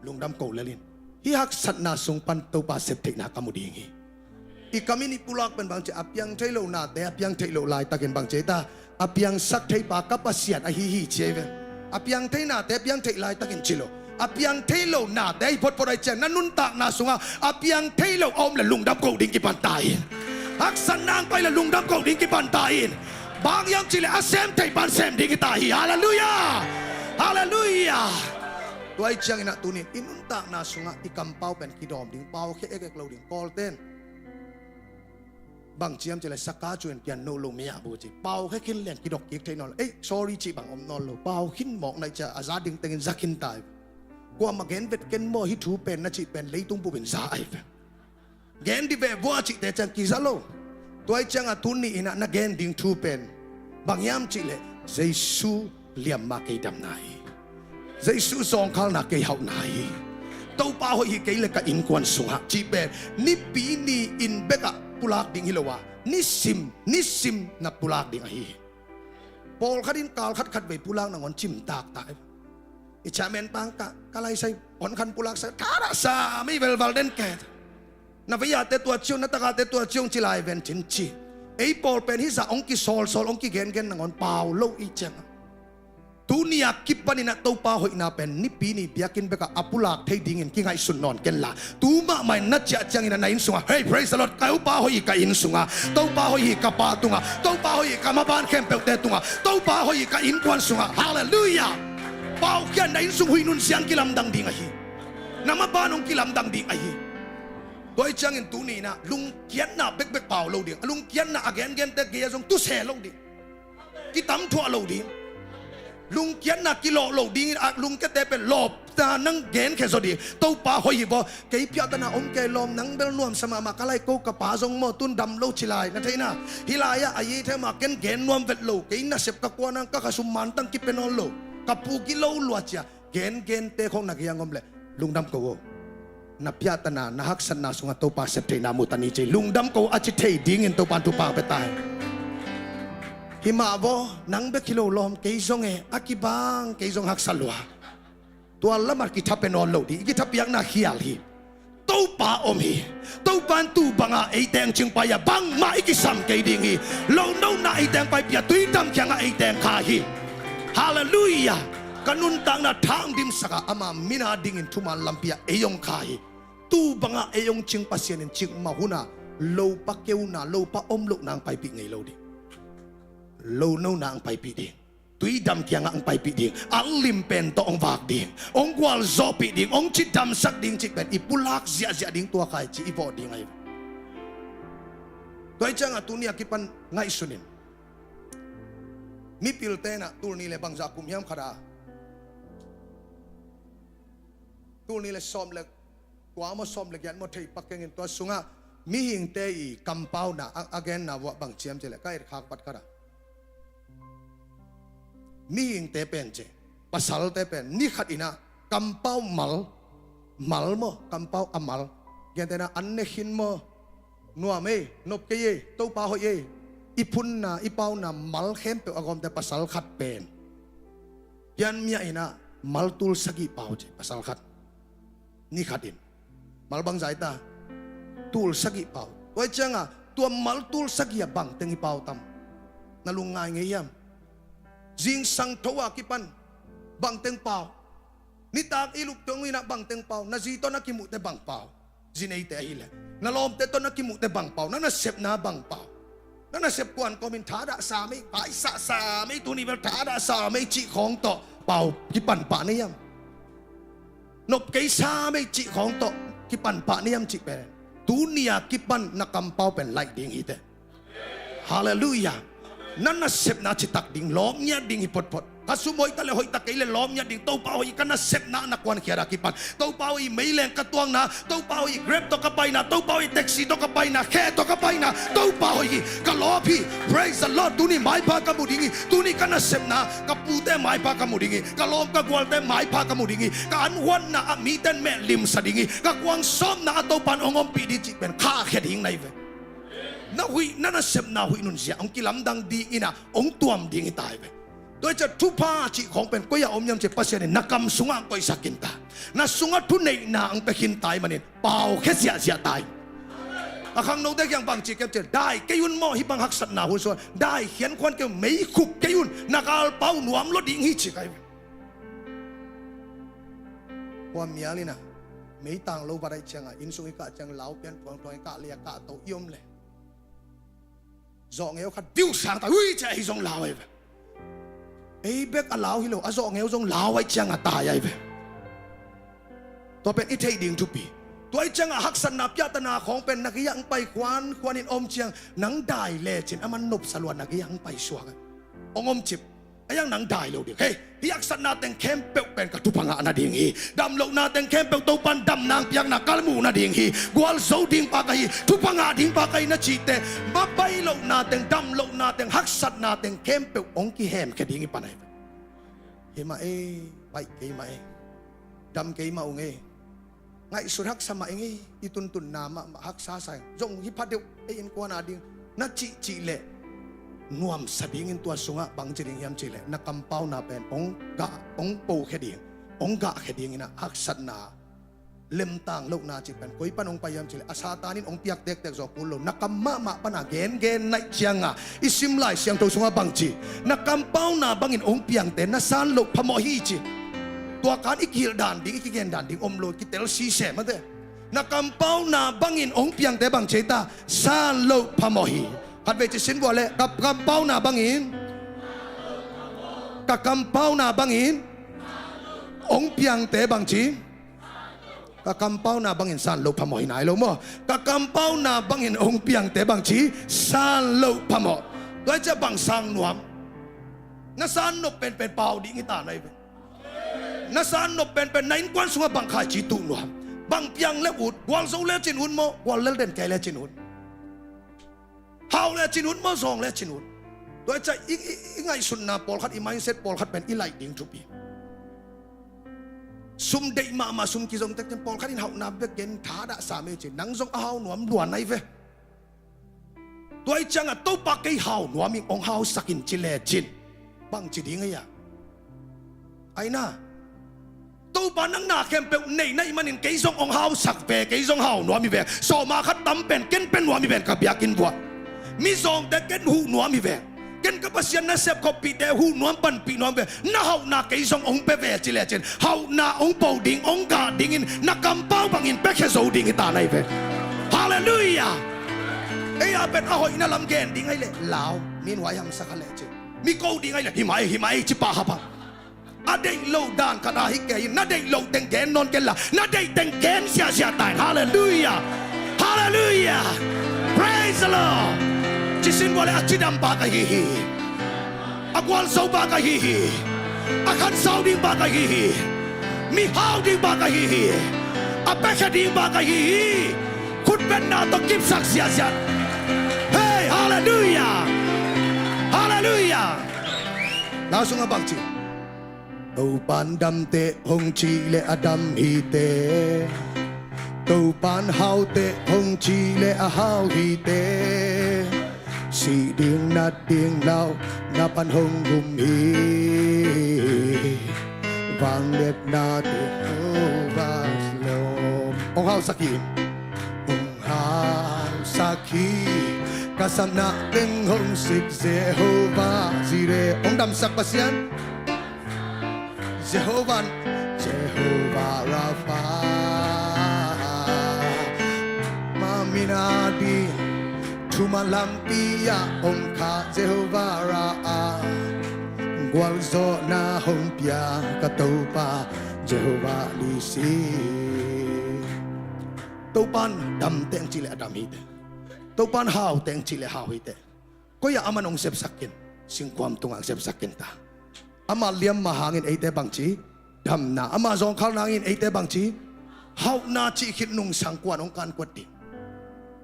lungdam ko lel in. Hih haksatna sung pan Topa sep theihna ka mu ding hi. I kam in i pulak pen bang ci, a piang thei loh nate a piang theih loh laitakin bang ci ta, a piangsak theipa ka Pasian ahi hi ci ahi ve. A piang thei nate a piang theih laitakin ci lo. A piang thei loh nate ahi photphot ahi ciang na nuntakna sungah a piang thei loh a om le lungdam koh ding kipan ta in. Haksatna hong pai le lungdam koh ding kipan ta in. Bang hiam cih leh a sem theipan sem ding hi ta hi. Halleluiah. Halleluiah. Tua ahi ciangin ah tuni in i nuntakna sungah i kampau pen kidawm ding, paukhia ekek lo ding. Kawlten bang ci hiam cih leh saka cu in pian no lo mi ah bu ci. Paukhia khin leng kidok kik thei nawn lo. Ei, sorry cih bang om nawn lo. Pau khin mawk na hih ciang a za ding tengin za khin ta hi. Kuamah gen vet ken maw hih thu pen na cih pen leitung bup in za ahi ve. Gen dih veh vua cihte ciang kiza lo. Tua ahi ciangah tuni in ah na gen ding thu pen bang hiam cih leh Jesu liamma kei damna hi. Jesu zawngkhalna kei hauhna hi. Topa hoih hi kei le ka innkuan sungah cih pen nipi ni-in bekah pulak ding hi lo a, nisim nisim na pulak ding ahi hi. Pawlkhat in kal khat khat vei pulak nangawn cimtak ta hi. I chairman pang ka, ka laisai onkhan pulak sa, ka rah sa, mei velval den ke. Na vei-ate tua ciung, na tak-ate tua ciung ci lai ven cin ci. Ei pawl pen hih zah hong kisawlsawl, hong kigengen nangawn pau lo i ciang. Tuni a kipanin ah Topa hoihna pen nipi ni biakinn bekah a pulak thei dingin kingaihsun nawn kenla, tu mahmah in na ciah ciangin ah na inn sungah, hey, praise the Lord, Topa hoih hi ka inn sungah, Topa hoih hi ka pa tungah, Topa hoih hi ka maban khempeuhte tungah, Topa hoih hi ka innkuan sungah. Halleluiah. Paukhia in na inn sung huih nun siang kilamdang ding ahi. Na maban hong kilamdang ding ahi. Tua ahi ciangin tuni in ah lungkiatna bekbek pau lo ding. A lungkiatna a gengente gei-ah zong tuse lo ding. Kitamthuah lo ding. Lungkiatna kilawh lo dingin a lungkiate pen lawpna nang genkhia zaw ding. Topa hoih hi vaw, kei piahtana om kei lawm, nang bel nuamsa mahmah, ka lai ko ka pa zong maw tun dam lo ci lai, na theihna. Hih lai-ah a yei thei mah ken gen nuam vet lo, kei nasep ka kuanang ka khasum mantang kipia nawn lo. Ka pu gilo lua cia. Gengente khawng na gei-ah hong om leh lungdam ko aw. Na piahtana, na haksatna sungah Topa sep theihna mu ta ni ci. Lungdam ko a ci thei dingin Topa in thupha pia ta hi. Hi mah vaw, nang bek hi lo lawm, kei zong e, a kibang kei zong haksa lua. Tua lamah kitha pia nawn lo ding, i kithapiakna khial hi. Topa om hi. Topa in tu bangah ei teng cingpai-ah bangmah i kisam kei ding hi. Lonona ei teng paipih a, tuidam kiangah ei teng kha hi. Halleluiah. Ka nuntakna thang dimsakah ama min a dingin thuman lampi-ah ei hong kha hi. Tu bangah ei hong cing Pasian in cikmah hunah lopa keuna, lopa om lohna hong paipih ngei lo ding. Lonona hong paipih ding. Tuidam kiangah hong paipih ding, a lim pen tawh hong vak ding, hong gualzawhpih ding, hong cidamsak ding cih pen i pulak ziahziah ding tua khaici i vawh ding ahi. Tua ahi ciangah tuni a kipan ngaihsun in. Mipilte in ah tul nih le bangzah kum hiam khat a, tul nih le sawm le kua maw sawm le giat maw thei pak keng in, tua sungah mihingte i kampauna a, a genna vuah bang ci hiam cih leh ka etkhak pat khat a, mihingte pen ci, pasalte pen ni khat in ah kampau mal, mal maw, kampau a mal, gente in ah an ne khin maw, nuam ei, nop kei ei, Topa hoih ei, i phunna i pauna mal khempeuh a gawmte pasal khat pen pianmia in ah mal tul sagih pau ci, pasal khat. Ni khat in mal bangzah hi ta? Tul sagih pau. Tua ahi ciangah Tua maltul sagih ah bangteng i pau tam? Na lungngai ngei hiam? Zingsang tho a kipan bangteng pau? Nitak i luptong inah bangteng pau? Na zi tawh na kimuhte bang pau? Zi neite ahileh na lawmte tawh na kimuhte bang pau? Na nasepna bang pau? Na nasep kuan kawmin thadah sa mei, paisah sa mei, tuni bel thadah sa mei cih khawng tawh pau kipan pah na hiam? Nop kei sa mei cih khawng tawh kipan pah na hiam cih pen tuni a kipan na kampau pen laih ding hi teh. Halleluiah. Na nasepna citak ding, lawm ngiat ding hi photphot. Ka sum hoihtak le hoihtak kei le lawm ngiat ding. Topa hoih, ka nasepna na kuankhiat a kipan. Topa hoih, meileng ka tuakna. Topa hoih, Grab tawh ka paina. Topa hoih, taxi tawh ka paina, khe tawh ka paina. Topa hoih, ka lawp hi. Praise the Lord. Tuni maipha ka mu ding hi. Tuni ka nasepna, ka pute maipha ka mu ding hi. Ka lawm ka gualte maipha ka mu ding hi. Ka anhuatna ah miten meh limsa ding hi. Ka kuang sawmna ah Topan hong ompih ding cih pen khakhia ding na hi ve. Na huih, na nasepna huih nunzia hong kilamdang ding inah hong tuam ding hi ta hi ve. Tua hi ciah thupha cih khawng pen koi ah om hiam cih Pasian in na kam sungah hong koihsak khin ta. Na sungah thuneihna hong pia khin ta hi manin pau khia ziahziah ta hi. A khangnote kiang bang ci kem cih, dai kei un maw, hih bang haksatna hun sungah dai khiankhuan kei un, meikhup kei un, na galpau nuam lo ding hi ci ka hi ve. Khuamial inah meitang lo vat ahih ciangah inn sung i kah ciang lau pian puangtuang i kah le a kah to i om le zawhngeu khat biusang ta, ui, ciah hi zong lau ahi ve. Ei bek a lau hi lo, a zawhngeu zong lau ahih ciangah tai ahi ve. Tua pen i theih ding thupi. Tua ahih ciangah haksatna piahtana khawng pen na gei ah hong pai khuankhuan in om ciang nang dai lecin a man nopsa lua na gei ah hong pai suak a hong om cip. A iang nang dai lo ding. Hei, hih haksatna teng khempeuh pen ka thupha ngah nading hi. Damlohna teng khempeuh Topan damna hong piakna ka mu nading hi. Gualzo ding pa ka hi, thupha ngah ding pa ka hi na cihte, mapai lohna teng, damlohna teng, haksatna teng khempeuh hong kihemkhia ding hi pan ahi. Hi mah ei, paih kei mah ei, dam kei mah ung ei. Ngaihsut haksa mah ing ei, i tuntunna mahmah haksa sa ing. Zong hi pha deuh ei, innkuan a ding na cihcih leh nuamsa dingin tua sungah bang ci ding hiam cih leh na kampauna pen hong gah, hong pokhia ding, hong gahkhia dingin ah haksatna, lemtang lohna cih pen koi pan hong pai hiam cih leh a Satan in hong piak tektek zaw kul lo, na kam mahmah pana gengen naih cianga i sim Lai Siangtho sungah bang ci, na kampauna bangin hong piangte na san loh phamawh hi ci. Tua kan i kihilh dan ding, i kigen dan ding om lo, kitel sisem mate. Na kampauna bangin hong piangte bang ci ta, san loh phamawh hi. Khatvei ci sin vua leh, ka kampauna bangin, ka kampauna bangin hong piangte bang ci, ka kampauna bangin san loh phamawh hi nai lo maw. Ka kampauna bangin hong piangte bang ci, san loh phamawh. Tua hi ciah bang sang nuam? Na san nop penpen pau ding hi ta na hi ve. Na san nop penpen na innkuan sungah bang khaici tuh nuam? Bang piang le ut, gualzo lecin hun maw, gual lel den kei lecin hun? Hau lecin hun maw, zawng lecin hun? Tua hi ciah i, i, i ngaihsutna pawlkhat, i mindset pawlkhat pen i laih ding thupi. Sum deih mahmah, sum kizom tektek pawlkhat in hauhna bek gen thadah sa mei ci, nang zong a hau nuam lua na hi ve. Tua hi ciangah Topa kei hau nuam ing, hong hausak in ci lecin bang ci ding ei a? Aina, Topa nang na khempeuh nei na hih manin kei zong hong hausak ve, kei zong hau nuam hi ve. Sawma khat tam pen ken pia nuam hi ven ka biakinn vuah. Mizawngte ken huh nuam hi ve. Ken ka Pasian nasep khoppihte huh nuam, panpih nuam ve. Na hauhna kei zong hong pia ve ci lecin hauhna hong po ding, hong gah dingin na kampau bangin piakhia zo ding hi ta na hi ve. Halleluiah. Ei a pen a hoihna lam gen ding ahih leh lau, min huai hamsa kha lecin, mi ko ding ahih leh hi mai, hi mai ci pah ha pah. A deih loh dan khat a hi kei in, na deih loh teng gen nawn ken la, na deih teng gen ziahziah ta in. Halleluiah. Halleluiah. Praise the Lord. Ci sin vua leh a cidam pa ka hi hi. A gualzo pa ka hi hi. A khansau ding pa ka hi hi. Mihau ding pa ka hi hi. A piakhia ding pa ka hi hi. Khutbetna tawh kipsak ziahziah. Hei, halleluiah. Halleluiah. Lau sungah bang ci? Topan damteh hong cih leh a dam hi teh. Topan hauteh hong cih leh a hau hi teh. Sih ding nat ding nau na pan hong gum hi. Vangliatna teh hong vas lo. Hong hausak hi. Hong hausak hi. Ka sapna teng hong sik Jehovah Jireh. Hong damsak Pasian Jehovah, Jehovah Rapha. Mamin a ding thuman lampi ah om kha Jehovah Rapha. Gualzawhna hong pia ka Topa Jehovah Nissi. Topan dam teng cih leh a dam hi teh. Topan hau teng cih leh hau hi teh. Koi ah aman hong sepsak ken, singkuam tungah hong sepsak ken ta. Ama liamma hangin eite bangci damna, ama zawngkhalna hangin eite bangci hauhna cih khit nungsang kuan hong kankuat ding.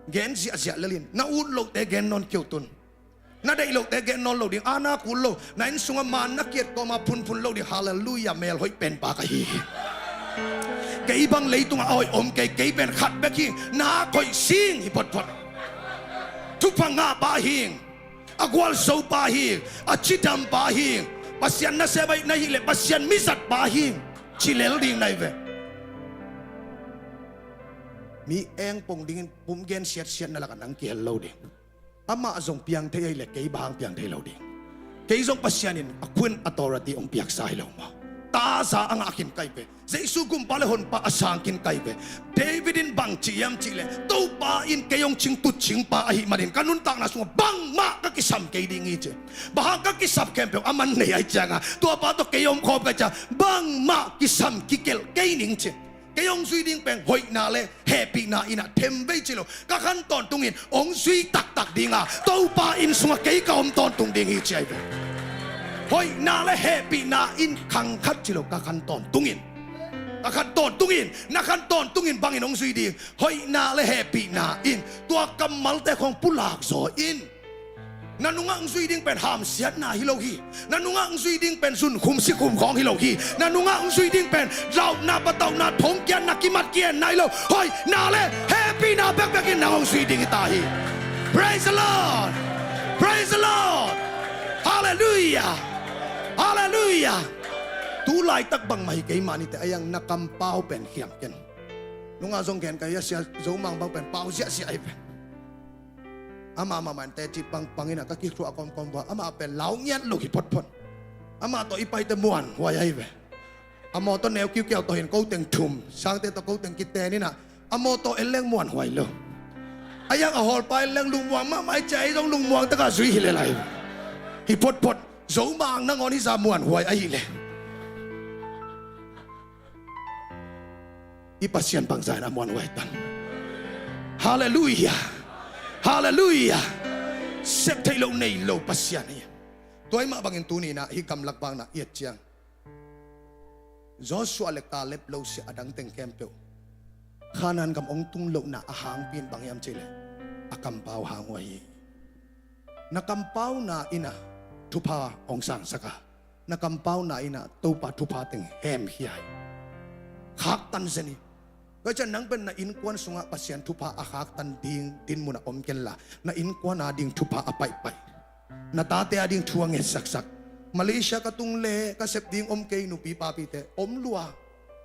Gen ziahziah lelin, na ut lohte gen nawn kei uh tun. Na deih lohte gen nawn lo ding, ana kul lo. Na inn sungah man na kiat kawma phunphun lo ding. Halleluiah, mel hoih penpa ka hi hi. Kei bang leitungah a hoih om kei, kei pen khat bek hi. Na koih sing hi photphot. Thupha ngahpa hi. A gualzopa hi, a cidampa hi, Pasian nasem ahih na hih leh Pasian mizatpa hi, ci lel ding na hi ve. Mi eng pong dingin pum gen siatsiat na lakah nang kihel lo ding. Amah zong piang thei ahih leh kei bang hang piang thei lo ding. Kei zong Pasian in a queen authority hong piaksa hi lo maw? Taza a ngah khin ka hi ve. Jesu gumpa le honpa a sang khin ka hi ve. David in bang ci hiam cih leh, Topa in kei hong cingtut cingpa ahih manin ka nuntakna sungah bangmah ka kisam kei ding hi ci. Bang hang ka kisap khempeuh aman nei ahih ciangah, tuapa tawh kei om khawm ka hih ciang bangmah kisam kikelh kei ning ci. Kei hong zui ding pen hoihna le hehpihna in ah them vei ci lo. Ka khan tawntungin hong zui taktak ding a, Topa inn sungah kei ka om tawntung ding hi ci ahi ve. Hoihna le hehpihna in khang khat ci lo, ka khan tawntungin. Ka khan tawntungin, na khan tawntungin bangin hong zui ding? Hoihna le hehpihna in. Tua kammalte khawng pulak zaw in. Na nungah hong zui ding pen hamsiatna hi lo hi. Na nungah hong zui ding pen zunkhum sikhum khawng hi lo hi. Na nungah hong zui ding pen lauhna, patauhna, thongkiatna, kimat kienna hi lo. Hoihna le hehpihna bekbek in nang hong zui ding hi ta hi. Praise the Lord. Praise the Lord. Halleluiah. Halleluiah. Tu laitak bangmah hi kei mah ni teh, a iang na kampau pen khiam ken. Nungah zong gen ka hi a, Sia Zo Mang bang pen pau ziahziah ahi pen. Amah mahmah in teci pangpang in ah ka kikhuah kawmkawm vua, amah pen lau ngiat lo hi photphot. Amah tawh i paite muanhuai ahi ve. A mawtaw neu kiukiau tawh hin ko teng thum, sangte tawh ko teng kiten in ah, a mawtaw en leng muanhuai lo. A iang a hawlpa en leng lungmuang mahmah hi cia, ei zong lungmuang takah zui hi lel ahi ve. Hi photphot, Zo Mang nangawn hi za muanhuai ahi leh. I Pasian bangza in a muanhuai tan. Halleluiah. Halleluiah. Sep theih loh nei lo Pasian hi. Tua ahih mah bangin tuni in ah hih gamlak vang in ah i et ciang, Joshua le Caleb lo sia a dang teng khempeuh Kanaan gam hong tung lohna a hangpi in bang hiam cih leh a kampau hang uh ahi. Na kampauna in ah thupha hong sangsak a, na kampauna in ah Topa thupha teng hemkhia hi. Khaktan zen hi. Tua hi ciang nang pen na innkuan sungah Pasian thupha a khaktan ding dinmun ah om kenla, na innkuan a ding thupha a paihpaih, na tate a ding thu a ngetsaksak. Malaysia ka tung leh ka sep ding om kei, nupi papite om lua.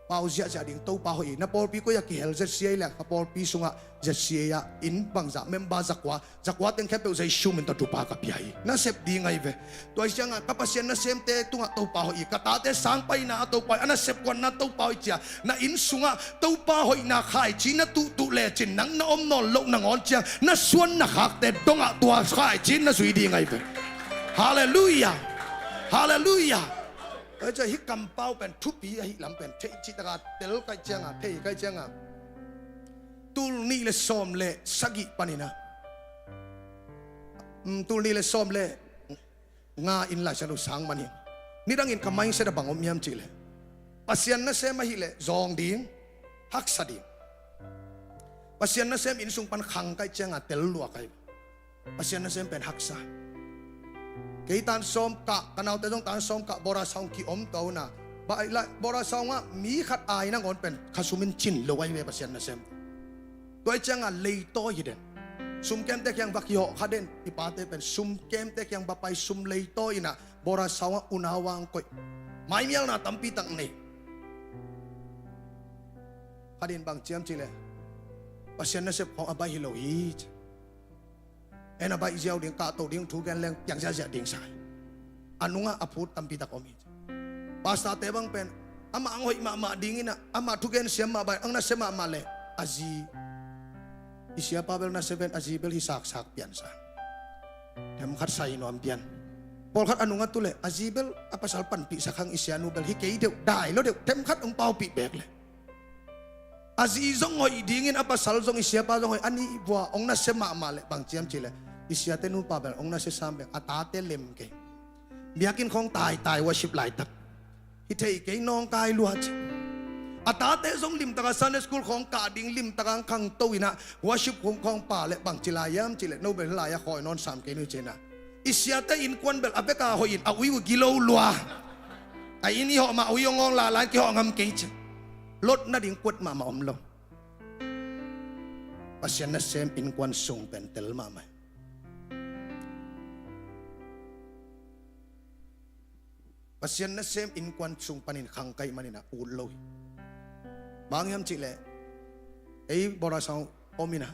Pau ziahziah ding, Topa hoih hi. Na pawlpi koi ah kihel, Z C A leh ka pawlpi sungah Z C A ah inn bangzah member zakua, zakua teng khempeuh Jesu min tawh thupha ka pia hi. Na sep ding ahi ve. Tua hi ciangah ka Pasian nasemte tungah Topa hoih hi. Ka tate sangpaina ah Topa hoih, a nasep kuanna Topa hoih cia. Na inn sungah Topa hoihna khaici na tuhtuh lecin nang na om nawn loh nangawn ciang na suan na khakte dongah tua khaici in na zui ding ahi ve. Halleluiah. Halleluiah. Tua hi ciang hih kampau pen thupi ahih lam pen theih cih takah tel ka hih ciangah, thei ka hih ciangah, tul nih le sawm le sagih panin ah, um, tul nih le sawm le nga in Lai Siangtho sang man hi. Nidangin ka mindset ah bang om hiam cih leh, Pasian nasem ahih leh zawng ding, haksa ding. Pasian nasem inn sung pan khang ka hih ciangah tel lua ka hi. Pasian nasem pen haksa. Kei tan sawm kah, ka naute zong tan sawm kah, Bawra Saung ki-om to na. Ba, la, Bawra Saung ah mi khat ai nangawn pen khasum in cin lo ahi ve Pasian nasem. Tua hi ciangah leitawi hi den. Sum kemte kiang va kihawh kha den, i pate pen sum kemte kiang va pai, sum leitawi in ah Bawra Saung ah unau ah hong koih. Maimialna tampi tak nei. Khat in bang ci hiam cih leh, Pasian nasep khawng a baih hi lo hi ci. En a baih ziau ding, kahto ding, thu gen leng piang ziahziah ding sa hi. A nungah a phut tampi tak om hi. Pastor-te bang pen amah ang hoih mahmah dingin ah, amah thugen siam mah bai ang nasia mahmah leh a zi, i siapa bel nasia ven, a zi bel hi saksak pian sa. Themkhat sai nuam pian. Pawlkhat a nungah tu leh a zi bel a pasal panpihsak hang, i sianu bel hi kei deuh, dai lo deuh, themkhat hong paupih bek leh. A zi zong hoih dingin a pasal zong, i siapa zong hoih, a nih vua hong nasia mahmah leh bang ciam cih leh, i siate nupa bel hong nasia sam bek, a tate lem kei. Biakinn khawng taitai worship laitak. Hi thei kei, nawngkai lua ci. A tate zong limtaka Sunday school khawng kah ding, limtaka ang khangto inah worship khawng khawng pa leh bang ci lai hiam cih leh, no bel hi lai a khawi nawn sam kei nu ci inah. I siate innkuan bel a beka hoih in a ui uh gilo lua. A inn i hawh mah a ui hong awng lahlai, kihawh ngam kei ci. Lot nading kuat mahmah om lo. Pasian nasem innkuan sung pen tel mahmah. Pasian nasem innkuan sung panin khangkai manin a ut lo hi. Bang hiam cih leh, ei Borasaw om inah,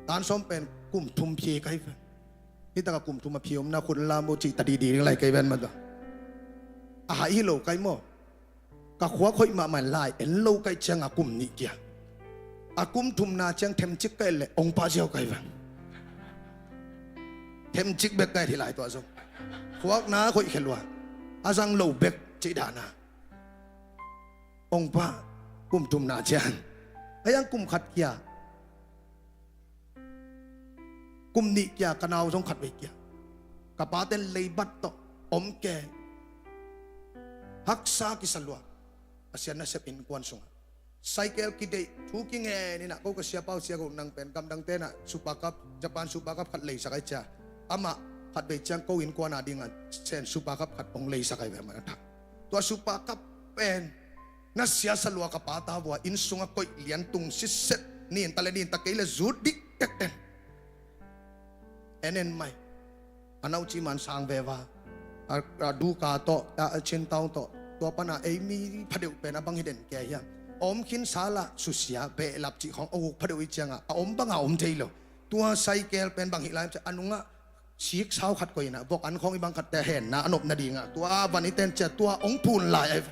tan sawm pen kum thum phi kai ven. Hi taka kum thum a phi om na khut lam uh cih ta didi ding lai kai ven mah tua. A hai hi lo kai maw. Ka khuak hoih mahmah lai en lo kai cianga kum nih kia. A kum thumna ciang themcik kai leh ong pah ziau kai vang. Themcik bek kai hi lai tua zong. Khuakna hoih khe lua. A zang lo bek cih dahna. Ong pah kum thumna ciang. A yang kum khat kia. Kum nih kia ka nau zong khat vei kia. Ka paten leibat tawh om ke. Haksa kisa lua. Pasian nasep innkuan sungah. Cycle kideih thu kingen inah ko ka siapa uh sia ko nang pen gamdang tenah Super Cup, Japan Super Cup khat leisak ai cia. Amah khat vei ciang ko innkuan a dingah sen Super Cup khat ong leisak ai ve amah a thak. Tua Super Cup pen na siasa lua ka pa ta vua inn sungah koih lian tung sitset. Nin ta le nin ta kei le zut dik tek ten. En en mai. A nauci man sang veva. A, a duka tawh, a, a cintau tawh. Tua pana ei mi phadeuh pen a bang hi den kia hiam. A om khin sala susia behlap cih khawng a uk phadeuh i cianga a om banga om thei lo. Tua cycle pen bang hi lai a nungah sik sau khat koih inah vok an khawng i bang khatte henna a nop nadinga tua a van i ten cia tua ong phun lai ai ve.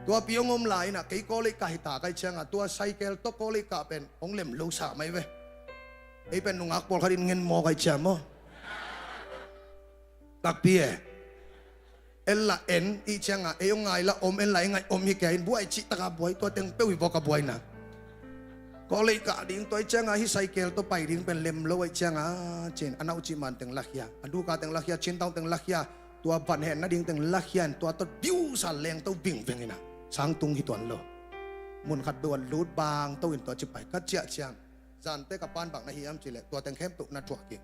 Tua pi ong om lai inah kei kawlei kah hi ta kai cianga tua cycle tawh kawlei kah pen ong lem lo sa mai ve. Ei pen nungak pawlkhat in ngen maw kai cia maw. Takpi e. En la en i cianga ei ong ngai la om en la i ngai om hi kei in buai cih taka buai tua teng peuh hi vok a buaina. Kawlei kah ding tua i cianga hi cycle tawh pai ding pen lem lo ai cianga cin a nauci man teng lakhia a duka teng lakhia cintau teng lakhia tua van hen nading teng lakhia in tua tawh diusa lengto vingveng inah sang tung hi tuan lo. Mun khat peuh a lut bang to in tua ci pai ka ciah ciang. Zante ka pan bang na hiam cileh tua teng khempeuh na thuah kik.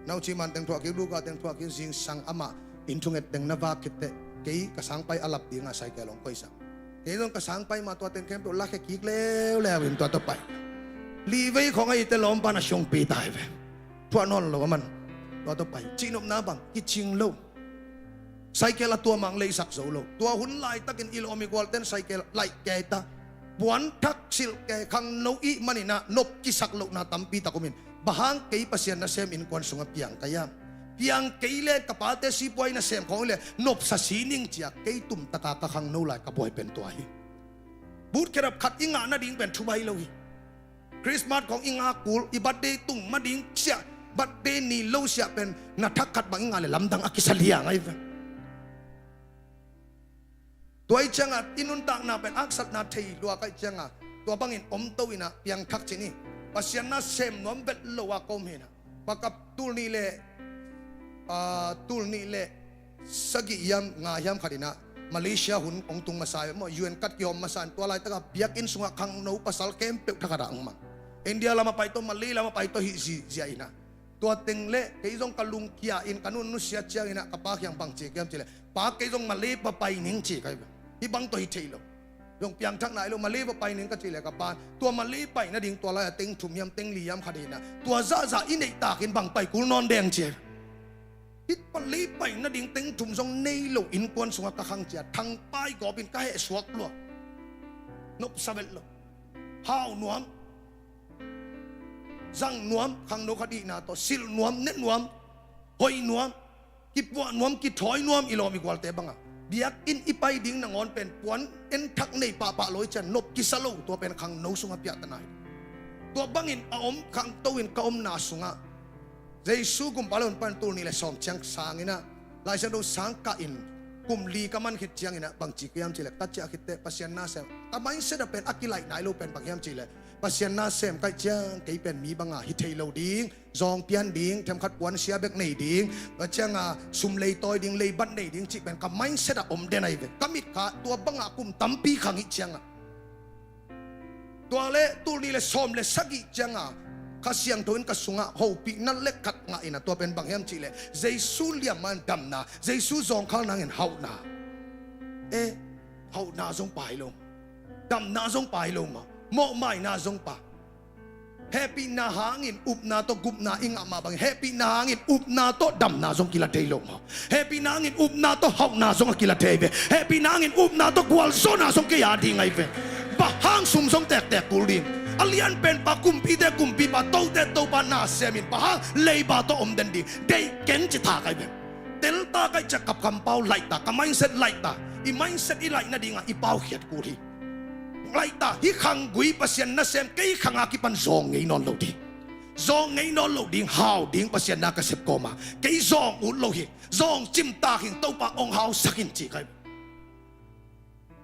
Nauci man teng thuah kik, duka teng thuah kik, zingsang amah inn thunget teng na vak khitteh kei ka sangpai a lap dinga cycle ong koihsak. Kei zong ka sangpai ma tua teng khempeuh lakhia kik leuleu in tua tua pai. Lihvei khong a ite lawm pan a siongpi tai ve. Thuah nawn lo a man tua tua pai cihnopna bang kicing lo. Cycle a tua mang leisak zo lo. Tua hun laitakin i lawm i gualten cycle laih kei ta. Puan thak silh kei khangno i maninah nop kisak lohna tampi tak umin. Bahang kei Pasian nasem innkuan sungah piang ka hiam. Piang kei le ka pate sipuai nasem khawng le nopsa sining cia kei tumtaka ka khangno lai ka buai pen tua hi. But kherap khat i ngah nading pen thubai lo hi. Christmas khawng i ngak kul i birthday tung mading siah birthday ni lo siah pen na thak khat bang i ngah le lamdang a kisa liang ai ve. Tua i cianga i nuntakna pen aksatna thei luak ai cianga tua bangin om to inah piangthak cin hi. Pasian nasem nuam vet lo a kom hinah pakap tul nih le tul nih le sagih hiam nga hiam khat inah Malaysia hun ong tung masa maw U N kat kihawm masa in tua laitaka biakinn sungah khangno pasal khempeuh thakhatah ong mang. India lamah pai tawh Malay lamah pai tawh hih zizia inah tua teng le kei zong ka lungkia in ka nun nusia cianginah ka pa khiang bang ci kiam cileh pa kei zong Malay pa pai ning ci kai hi bang tawh hi thei lo. Zong piangthak nai lo Malay va pai ning ka cih le ka pan tua Malay pai nading tua lai a teng thum hiam teng li hiam khat hinah tua zahzah i neih takin bang pai kul nawn deng ci. Hih Malay pai nading teng thum zong nei lo innkuan sungah ka khang cia thangpai gawpin ka heh suak lua. Nopsa velh lo. Hau nuam. zang nuam, khangno khat ihna tawh silh nuam, ne nuam, hoih nuam, kipuah nuam, kithawi nuam i lawm i gualte bangah biakinn i pai ding nangawn pen puan enthak nei pahpah lo i cian nop kisa lo, tua pen khangno sungah piahtana hi. Tua bangin a om khangto in ka omna sungah Jesu gumpa le hun pan tul nih le sawm ciang sanginah Lai Siangtho sang kah in kum li ka man khit cianginah bangci ka hiam cihleh ka ciah khitteh Pasian na sem ka mindset ah pen a kilaih nai lo pen bang hiam cihleh Pasian na sem kaih ciang kei pen mi banga hi thei lo ding, zawng pian ding, themkhat puansia bek nei ding, tua cianga sum lei tawi ding, leibat nei ding cih pen ka mindset ah om den ahi ve. Ka mitkha tua banga kum tampi khang ih cianga tua le tul nih le sawm le sagih cianga Kha Siangtho in ka sungah hopihna le khat ngah inah tua pen bang hiam cihleh Jesu liamma in damna, Jesu zawngkhal nangin hauhna. E, hauhna zong pai lo, damna zong pai lo ma, mawhmaina zong pa. Hehpihna hangin upna tawh gupna i ngah mah bangin hehpihna hangin upna tawh damna zong kila thei lo maw? Hehpihna hangin upna tawh hauhna zong a kila thei ve. Hehpihna hangin upna tawh gualzawhna zong kei a ding ahi ve. Bang hang sum zong tektek kul ding? A lianpen pa kumpite kumpipa, tote topa na semin bang hang leiba tawh om den ding? Deih keng ci thak ahi ve. Telta kaih ciah ka kampau laihta, ka mindset laihta. I mindset i laih nadingah i paukhiat kul hi. Laihta, hih khanggui Pasian nasem kei khanga kipan zawng ngei nawn lo ding. Zawng ngei nawn lo ding, hau ding Pasian na ka sep kawma. Kei zawng ut lo hi, zawng cimtak hing Topa hong hausak in ci kai.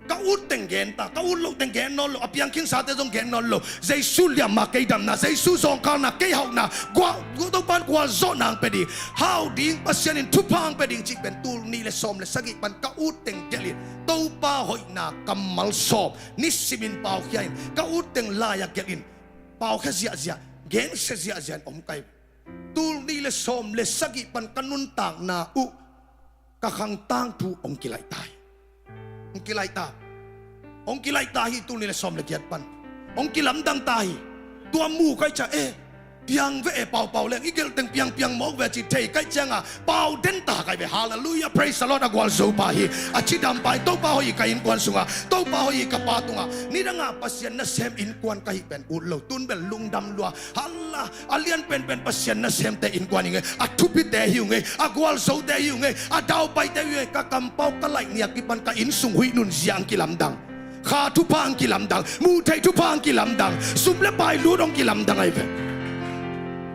Ka ut teng gen ta, ka ut lo teng gen nawn lo, a piang khinsate zong gen nawn lo. Jesu liamma kei damna, Jesu zawngkhalna kei hauhna, gua, gua Topa in gualzawhna ang pe ding, hau ding Pasian in thupha ang pe ding cih pen tul nih le sawm le sagih pan ka ut teng gelh in Topa hoihna kammal sawm nisimin paukhia in ka ut teng lai-a gelh in paukhia ziahziah, gensia ziahziah in om kai. Tul nih le sawm le sagih pan ka nuntakna uh ka khang tangthu hong kilaihta hi. Hong kilaihta. Hong kilaihta hi tul nih le sawm le giat pan. Hong kilamdangta hi. Tua mu kai ciah e, piang ve e paupau leng i gelh teng piangpiang mawk ve ci thei kai cianga pau denta kai ve. Halleluiah, praise the Lord. A gualzo pa hi, a cidam pa hi. Topa hoih hi ka innkuan sungah, Topa hoih hi ka pa tungah. Nidangah Pasian nasem innkuan ka hih pen ut lo, tun bel lungdam lua. Halla, a lian penpen Pasian nasemte innkuan hi ngei, a thupite hi uh ngei, a gualzote hi uh ngei, a daupaite hi uh ngei. Ka kampau ka laih ni a kipan ka innsung huih nunzia ang kilamdang. Kha thupha ang kilamdang, muhtheih thupha ang kilamdang, sum le pai lut ang kilamdang ahi ve.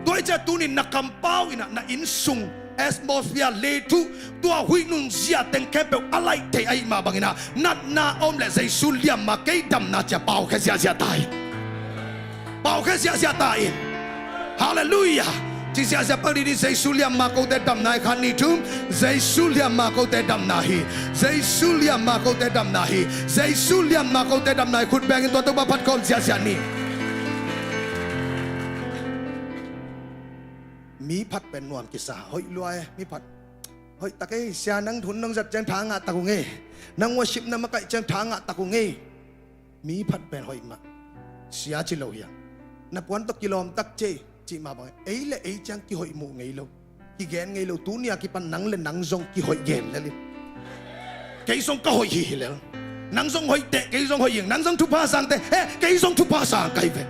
Tua hi ciah tunin na kampau inah na innsung atmosphere leithu tua huih nunzia teng khempeuh a laih thei ahih mah banginah natna a om le Jesu liamma kei damna ciah paukhia ziahziah ta hi. Paukhia ziahziah ta in. Halleluiah. Ci ziahziah pang didi, Jesu liamma kote damna hi. Khat nih thum. Jesu liamma kote damna hi. Jesu liamma kote damna hi. Jesu liamma kote damna hi. Khut bengin tua Topa phat khawm ziahziah ni. Mi phat pen nuam kisa, hoih lua e, mi phat. Hoih tak e, sia nang hun nong zat ciang tha ngah tak uh ngei. Nang worship na makaih ciang tha ngah tak uh ngei. Mi phat pen hoih mah. Sia ci lo hiang. Na puan tawh kilawm tak cei, cih mah bang ei le ei ciang kihoih muh ngei lo. Kigen ngei lo, tuni a kipan nang le nang zong kihoih gen lel in. Kei zong ka hoih hi hi lel. Nang zong hoih teh, kei zong hoih ing. Nang zong thupha sang teh, he, kei zong thupha sang kai ve.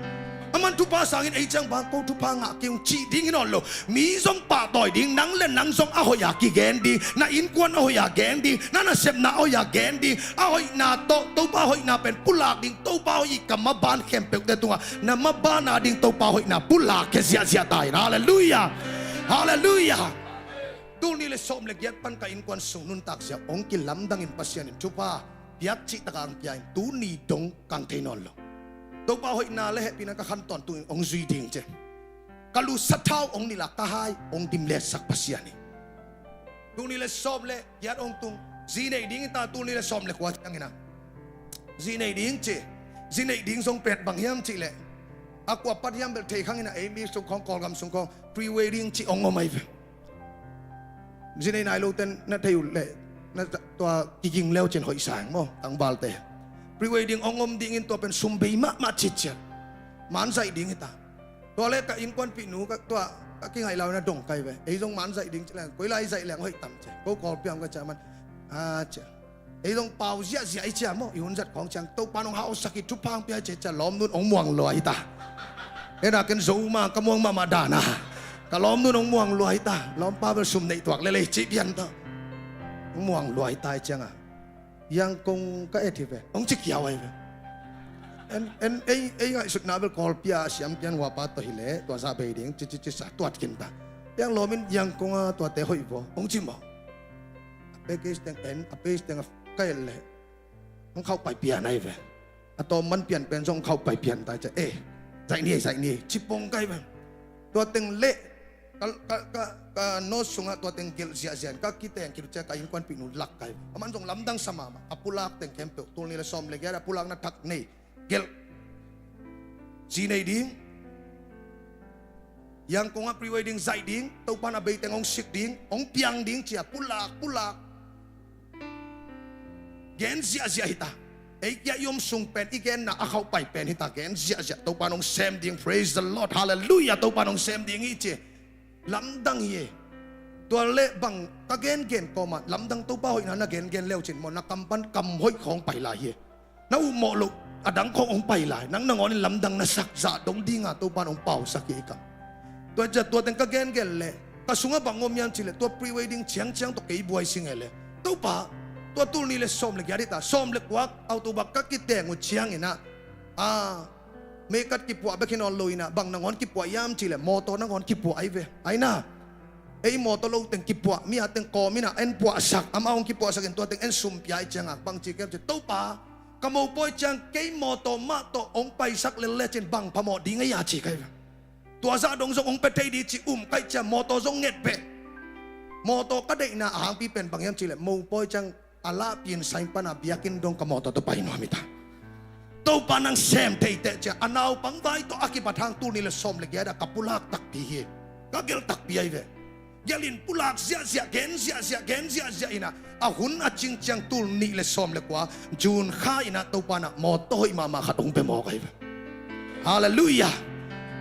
Aman thupha sangin ei ciang bang ko thupha ngah kei ung cih ding hi nawn lo. Mi zong pahtawi ding, nang le nang zong a hoih a kigen ding, na innkuan a hoih a gen ding, na nasepna a hoih a gen ding, a hoihna tawh Topa hoihna pen pulak ding, Topa hoih ka maban khempeuhte tungah na maban a ding Topa hoihna pulak khia ziahziah ta in. Halleluiah. Halleluiah. Tul nih le sawm le giat pan ka innkuan sung nuntak zia hong kilamdangin Pasian in thupha piak cihtakah ang pia in tuni dong kang thei nawn lo. Topa hoihna le hehpihna ka khan tawntung in hong zui ding ci. Ka lu sathau hong nilh a ka hai hong dimletsak Pasian hi. Tul nih le sawm le giat hong tung, zi nei ding hi ta, tul nih le sawm le kua ciangin a zi nei ding ci. Zi neih ding zong pet bang hiam cihleh a kua pat hiam bel thei khangin a ei mi sung khawng, Kawlgam sung khawng pre-wedding cih hong om ahi ve. Zi nei nai lote na thei uh leh na tua kiging leu cin hoih sang maw, tangvalte. Pre-wedding hong om dingin tua pen sum bei mahmah citciat. Manzaih ding hi ta. Tua le ka innkuanpih nu ka tua ka kingaih lau na dong kai ve. Ei zong manzaih ding ci leng koi lai zaih leng hoih tam ci. Ko Kawlpi a om ka cia man a cia. Ei zong pau ziahziah i cia maw, i hun zat khawng ciang Topa nong hausak hi, thupha hong pia hi ci cia, lawmnun hong muang lua hi ta. Ena ken Zo ma ka muang mahmah dana. Ka lawmnu in hong muang luai ta. Lawmpa bel sum neih tuak lelei cih pian ta. Hong muang luai ta i cianga, Yangkong ka et hi ve, hong ci kiau ahi ve. En, en, ei, ei ngaihsutna bel Kawlpi a siam pian huapa tawh hileh tua zah bei ding ci ci ci sa tuat khin ta. Piang lawm in Yangkong a tuate hoih vaw, hong ci maw. A package teng en, a package teng a ka et leh hong khauh pai pian ahi ve. A tawm man pian pen zong hong khauh pai pian ta cia. Eh, zaih ni ei, zaih ni ei, ci pong kai ve. Tua teng leh ka, ka, ka, ka no sungah tua teng gelh ziahziah in ka kiteng khit uh cia ka innkuanpihnu lak kai ve. Aman zong lamdang sa mahmah. A pulak teng khempeuh, tul nih le sawm le giat a pulakna thak nei, gelh, zi nei ding, Yangkong ah pre-wedding zaih ding, Topa in a bei teng hong sik ding, hong piang ding cia pulak, pulak. Gen ziahziah hita. Ei kia i om sung pen i genna a khauh pai pen hita. Gen ziahziah, Topa in hong sem ding. Praise the Lord, hallelujah. Topa in hong sem ding hi ci. Lamdang hi e. Tua leh bang ka gengen kawmah lamdang Topa hoihna na gengen leu cin maw, na kam pan kam hoih khawng pai lai hi e. Na upmawh loh a dang khawng hong pai lai. Nang nangawn in lamdang na sak, zah dong dinga Topa in hong pausak hi ei kam. Tua cia tua teng ka gengen leh ka sungah bang om hiam cileh tua pre-wedding ciangciang tawh kei buai sing e leh, Topa, tua tul nih le sawm le giat hita, sawm le kua October ka kiteng uh cianginah, a, meikat kipuah bek hi nawn lo inah bang nangawn kipuah hiam cileh mawtaw nangawn kipuah ahi ve. Aina, ei mawtaw lo teng kipuah, mi a teng kawm inah en puahsak, amah hong kipuahsak in tua teng en sum pia i cianga bang ci kem ci, Topa, ka mopawi ciang kei mawtaw mah tawh hong paisak lel lecin bang phamawh ding ei a ci kai ve. Tua zah dong zong hong pia thei ding ci um kaih cia mawtaw zong nget peh. Mawtaw ka deihna a hangpi pen bang hiam cileh mopawi ciang a lahpin sain pana biakinn dong ka mawtaw tawh pai nuam hita. Topa nang sem thei teh cia a naupang vai tawh a kipat hang tul nih le sawm le giat a ka pulak takpi hi. Ka gelh takpi ahi ve. Gelh in pulak ziahziah, gen ziahziah, gen ziahziah inah a hun a cing ciang tul nih le sawm le kua June kha inah Topa inah mawtaw hoih mahmah khat hong pia mawk ahi ve. Hallelujah.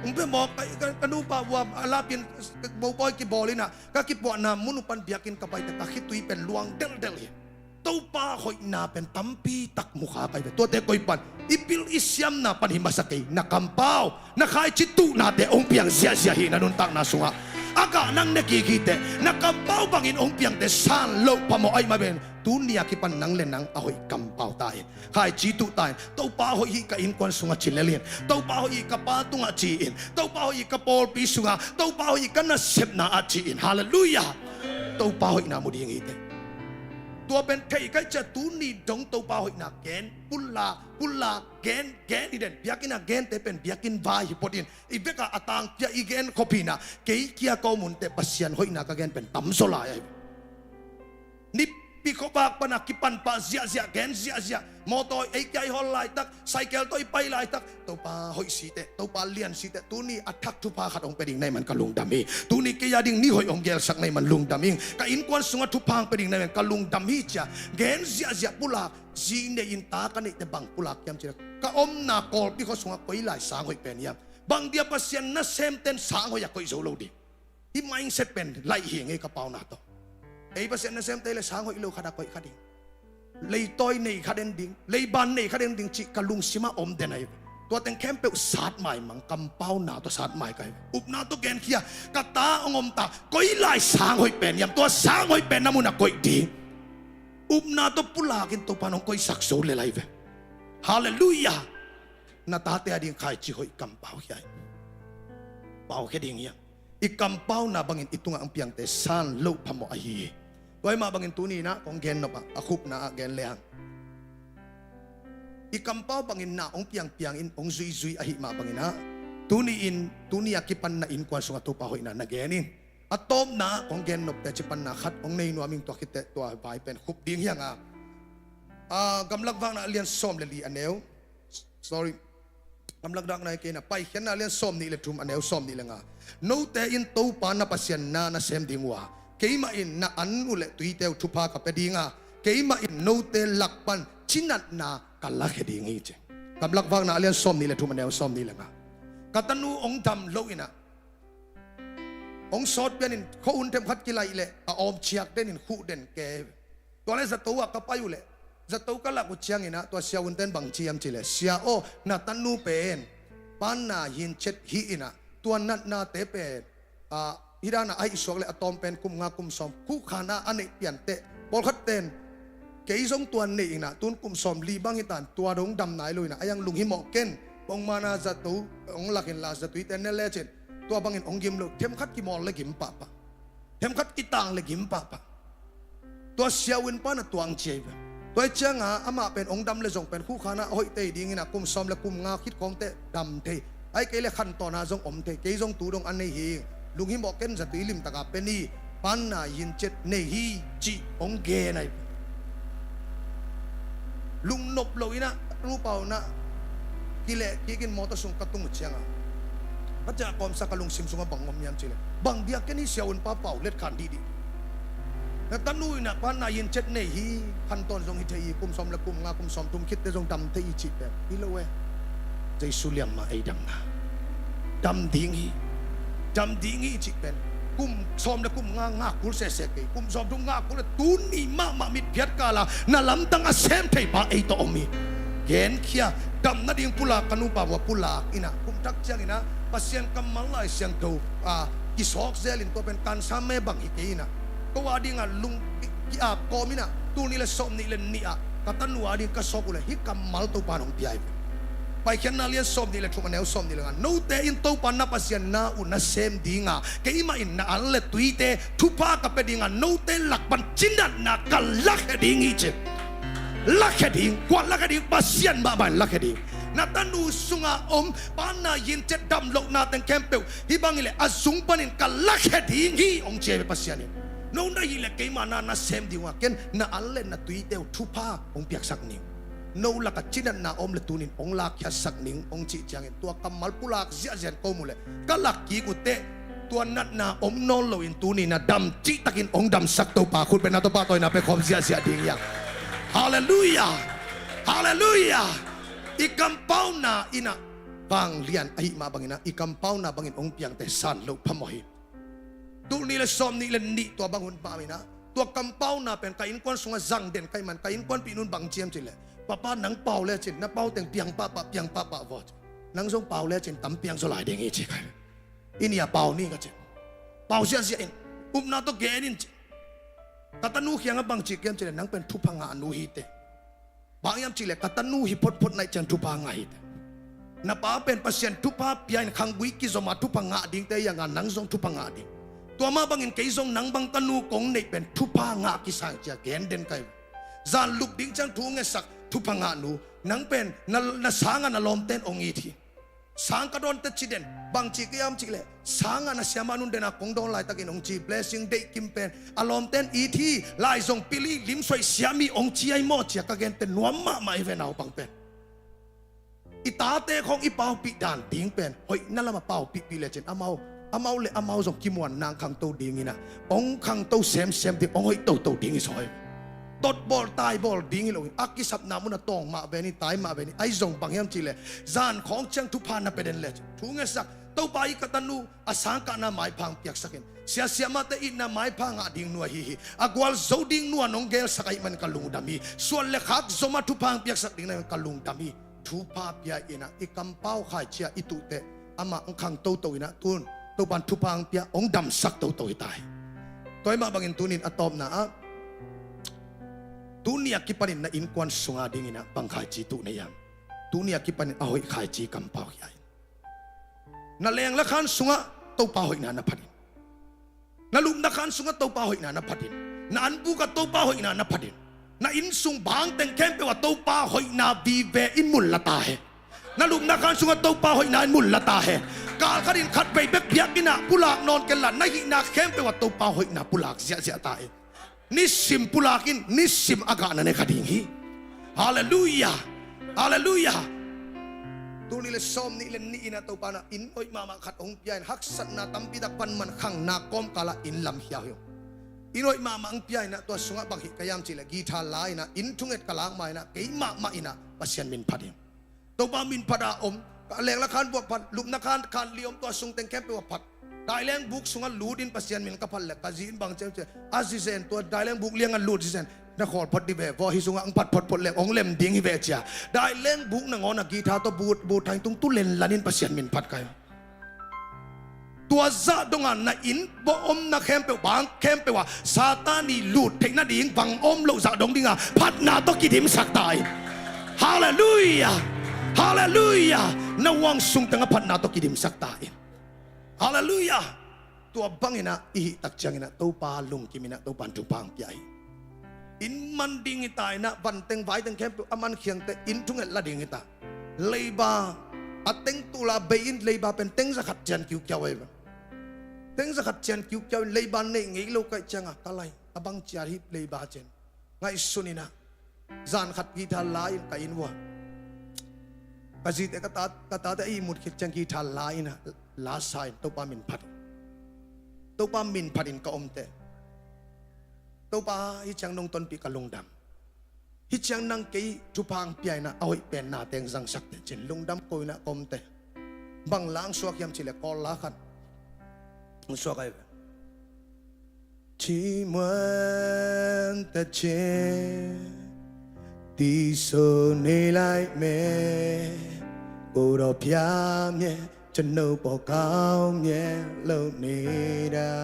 Hong pia mawk ka, ka, ka nupa ua a lahpin mopawi kibawl inah ka kipuahna mun uh pan biakinn ka paite ka khitui pen luang delhdelh hi. Topa hoihna pen tampi tak mukha kai ve. Tuate koi pan i pil i siamna pan hi masa kei. Na kampau, na khaici tuhnate hong piang ziahziah hi na nuntakna sungah. A gah nang ne kik hi teh na kampau bangin hong piangte san loh phamawh ahih mah bangin tuni a kipan nang le nang a hoih kampau ta in. Khaici tuh ta in. Topa hoih hi ka innkuan sungah ci lel in. Topa hoih hi ka pa tungah ci in. Topa hoih hi ka pawlpi sungah. Topa hoih hi ka nasepna ah ci in. Hallelujah. Topa hoihna mu ding hi teh. Tua pen thei kaih cia tuni dong Topa hoihna gen, pulak, pulak, gen, gen hi den. Biakinn a gente pen biakinn vai hi phot in. I vekah a tangpi a i gen khop hinah kei kia ka om un teh Pasian hoihna ka gen pen tamzaw lai ahi. Nipi khuavak pana kipan pah ziahziah, gen ziahziah. Mawtaw ei kia i hawl laitak, cycle tawh i pai laitak, Topa hoih si teh, Topa lian si teh, tuni a thak thupha khat hong pia ding na hih man ka lungdam hi. Tuni kei a ding ni hoih hong gelsak na hih man lungdam ing. Ka innkuan sungah thupha hong pia ding na hih man ka lungdam hi cia gen ziahziah pulak. Zi nei in ta ka neih teh bang pulak hiam cileh ka omna Kawlpi khua sungah koi lai sang hoih pen hiam? Bang dia Pasian nasemten sang hoih a koih zo lo ding? Hih mindset pen laih hi ngei ka pauna tawh. Ei Pasian nasemte le sang hoih lo khat a koih kha ding. Leitawi nei kha den ding, leiban nei kha den ding cih ka lungsimah om den ahi ve. Tua teng khempeuh satmai mang, kampauna tawh satmai ka hi ve. Upna tawh genkhia, ka ta hong om ta, koi lai sang hoih pen hiam, tua sang hoih pen na mun a koih ding. Upna tawh pulakin Topa in hong koihsak zo lel ahi ve. Halleluiah. Na tate a ding khaici hoih kampau khia in. Pau khia ding hiam? I kampauna bangin i tungah hong piangte san loh phamawh ahi hi. Tua hi mah bangin tuni inah kong gen nop ah a khupna ah gen lehang, i kampau bangin na hong piangpiang in hong zuizui ahi mah bangin ah tuni in, tuni a kipan na innkuan sungah Topa hoihna na gen in. A tawpna ah kong gen nopte ci panna khat hong nei nuam ing, tua khit teh tua vai pen khup ding hi hang a. A, Gamlak Vakna a lian sawm le li a neu, sorry. Gamlak Vakna hi kei na, Paikhiatna a lian sawm nih le thum a neu sawm nih le nga. Note in Topa na Pasian na na sem ding uh a, keimah in na an uh le tuite uh thupha ka pia ding a, keimah in note lak pan cinatna ka lakhia ding hi ci. Gamlak Vakna a lian sawm nih le thum a neu sawm nih le nga. Ka tanu hong dam loh inah hong sawt pianin khuahun themkhat kilaih leh a awm ciak denin khuh den ke. Tua leh zato ah ka pai uh leh zato ka lak uh cianginah tua siahunten bang ci hiam cih leh, Sia aw, na tanu pen Panna hincet hi inah, tua natnate pen, ah, hih danah a hih suak le a tawm pen kum nga kum sawm khuhkhan a a neih pianteh, pawlkhat ten kei zong tua nei inah, tun kum sawm li bang hitan, tua dong dam nai lo inah, a yang lunghimawh ken, pongmana zato hong lak inla, zatuite ne lecin, tua bangin hong gim lo, themkhat kimawl le gim pahpah. Themkhat kitang le gim pahpah. Tua siavuan pana tuang ciai ve. Tua hi cianga amah pen hong dam le zong pen khuhkhan a hoih tei dingin a kum sawm le kum nga khit khawngte dam thei. Ai kei le khantawn a zong om thei. Kei zong tu dong a nei hi. Lunghimawh ken zatui limtaka pe ni. Panna hincet nei hi cih hong gen ai. Lungnop lo inah, ka nupa unah kileh kikin mawtaw sung ka tung uh cianga, ka ciah kawmsa ka lungsim sungah bang om hiam cileh, bang biak ken hi siavuan pa pau let khan dihdih. Na tanu inah panna hincet nei hi, khantawn zong hi thei hi, kum sawm le kum nga kum sawm thum khitte zong dam thei hi cih pen hi lo e. Jesu liam mah ei damna. Dam ding hi. Dam ding hi cih pen kum sawm le kum nga ngak kul sese kei, kum sawm thum ngak kul le tuni mahmah mitphiat kala na lamdang a sem thei pa ei tawh om hi. Genkhia, dam nading pulak ka nupa vua pulak inah, kum thak ciang inah Pasian kammal Lai Siangtho a kisawk zelin tua pen kansa me bang hi kei inah, ko a dingah lung ki-, ki-ap kawm inah, tul nih le sawm nih le nih ah ka tanu a ding ka sawk uh le hih kammal Topa in hong pia hi. Paikhiatna lian sawm nih le thum a neu sawm nih le nga, note in Topa na Pasian na uh na sem dinga, keimah in na an le tuite thupha ka pia dinga, note lak pan cinatna ka lakhia ding hi ci. Lakhia ding, kua lakhia ding, Pasian mahmah in lakhia ding. Na tanu sunga om panna hincet dam lohna teng khempeuh hih bang hileh a zung panin ka lakhia ding hi hong ci hi ve Pasian in. No na hileh keimah na na sem ding uh a, ken na an le na tuite uh thupha hong piaksak ning. No lakah cinatna om le tunin hong lakkhiatsak ning hong cih ciangin tua kammal pulak ziahziah in ko mu leh ka lak kik uh teh, tua natna om nawn loin tuni na dam cihtakin hong damsak Topa khut beng na Topa tawina pe khawm ziahziah ding hiang. Halleluiah. Halleluiah. I kampauna inah vanglian ahih mah banginah i kampauna bangin hong piangte san loh phamawh hi. Tul nih le sawm nih le nih tua bang hun pah inah, tua kampauna pen ka innkuan sungah zang den ka hih man, ka innkuanpih nun bang ciam cileh, papa nang pau lecin na pau teng piang pahpah piang pahpah vua ci. Nang zong pau lecin tam piang zaw lai ding hi ci ka hi. I nia pau ni ka ci. Pau ziahziah in, upna tawh gen in ci. Ka tanu khiangah bang ci kiam cileh, nang pen thupha ngah nu hi teh. Bang hiam cihleh ka tanu hi photphot naih ciang thupha ngah hi teh. Na pa pen Pasian thupha pia in khanggui kizoma thupha ngah dingte hianga nang zong thupha ngah ding. Tua mah bangin kei zong nang bang tanu kong neih pen thupha ngah kisang cia gen den kai. Zan lup ding ciang thu ngetsak thupha ngah nu, nang pen na, na sanga na lawmten ong it hi. Sang ka dawnte ci den, bang ci ka hiam cihleh, sanga na siamah nun dena kong dawn laitakin ong ci, blessing deih kim pen a lawmten it hi, lai zong pili limsuaih siami ong ci ai maw cia ka gente nuam mahmah hi ve naupang pen. I tate khong i paupih dan ding pen hoihna lama paupihpih lecin amau, amau le amau zong kimuan nang khangto dinginah ong khangto semsem ding, ong hoih toto ding hi sawi. Totbawl taibawl ding hi loin a kisapna munah tawng mah ve ni, tai mah ve ni, ai zong bang hiam cihleh zan khawng ciang thupha na pia den lecin thu ngetsak, Topa i ka tanu a sangkahna maipha ong piaksakin, siasiamahte itna maipha ngah ding nu ahi hi. A gualzo ding nu a nong gelsak ahih man ka lungdam hi. Suan le khak zoma thupha ong piaksak ding na ka lungdam hi. Thupha pia inah i kampau khaicia i tuhteh amah ong khang toto inah tun Topan thupha ong pia ong damsak toto hi ta hi. Tua hi mah bangin tunin a tawpna ah, tuni a kipanin na innkuan sunga dinginah bang khaici tuh na hiam? Tuni a kipanin a hoih khaici kampau hi ai. Na lengla khan sungah Topa hoihna na phatin. Na lupna khan sungah Topa hoihna na phatin. Na anbukah Topa hoihna na phatin. Na innsung bangteng khempeuh ah Topa hoihna vive in mun la ta he. Na lupna khan sungah Topa hoihna in mun la ta he. Kalkhatin khatvei bek biakinnah pulak nawn kenla na hihna khempeuh ah Topa hoihna pulak ziahziah ta he. Nisim pulakin nisim a gahna ne kha ding hi. Halleluiah. Halleluiah. Tul nih le sawm nih le nih inah Topa na inn hoih mahmah khat hong pia in haksatna tampi tak pan man khangna kawmkalah inn lamkhia hi. Inn hoih mahmah hong pia inah tua sungah bang hih ka hiam cihleh guitar la inah inn thunget ka lak ma inah kei mahmah inah Pasian min phat hi. Topa min phat a om, ka lengla khan buak phat, lupna khan khan li om, tua sungteng khempeuh a phat. Daileng buk sungah lut in Pasian min ka phat le ka zi in bang ciam ciam a zizen, tua daileng buk liangah lut zizen. Na khawl phot dih ve vaw, hih sungah ang phat photphot leng hong lem ding hi ve cia. Dai leng buk nangawn a guitar tawh bu, bu thang tung tu lenlan in Pasian min phat kai. Tua zah dongah na inn bawh omna khempeuh, bang khempeuh ah Satan i lut theih nading bang om loh zah dong dingah phatna tawh kidimsak ta in. Halleluiah. Halleluiah. Na uang sung tengah phatna tawh kidimsak ta in. Halleluiah. Tua banginah i hih tak cianginah Topa lungkiminah Topa in thupha hong pia hi. Inn man ding hi ta inah, vanteng vaiteng khempeuh a man khiangte inn thunget la ding hi ta. Leiba a teng tula bei in leiba pen teng zakhat cian kiukiau ahi ve. Teng zakhat cian kiukiau in leiba neih ngei lo kaih ciangah ka lai a bang ciat hi leiba cian ngaihsun inah, zan khat guitar la in ka inn uah ka zite ka ta, ka tate a ihmut khit ciang guitar la inah la sa in Topa min phat. Topa min phat in ka omte Topa hih ciang nong tonpih ka lungdam. Hih ciang nang kei thupha hong pia inah a hoih pen na teng zangsak teh cin lungdam ko inah ka omte. Bang la hong suak hiam cihleh Kawl la khat hong suak ahi ve. ที่เหมือนแต่เจ็บที่โศกในหลายเมฆ ကိုယ်တော်ဖျားမြဲ ကျွန်ုပ်ပေါ်ကောင်းမြဲလုပ်နေတာ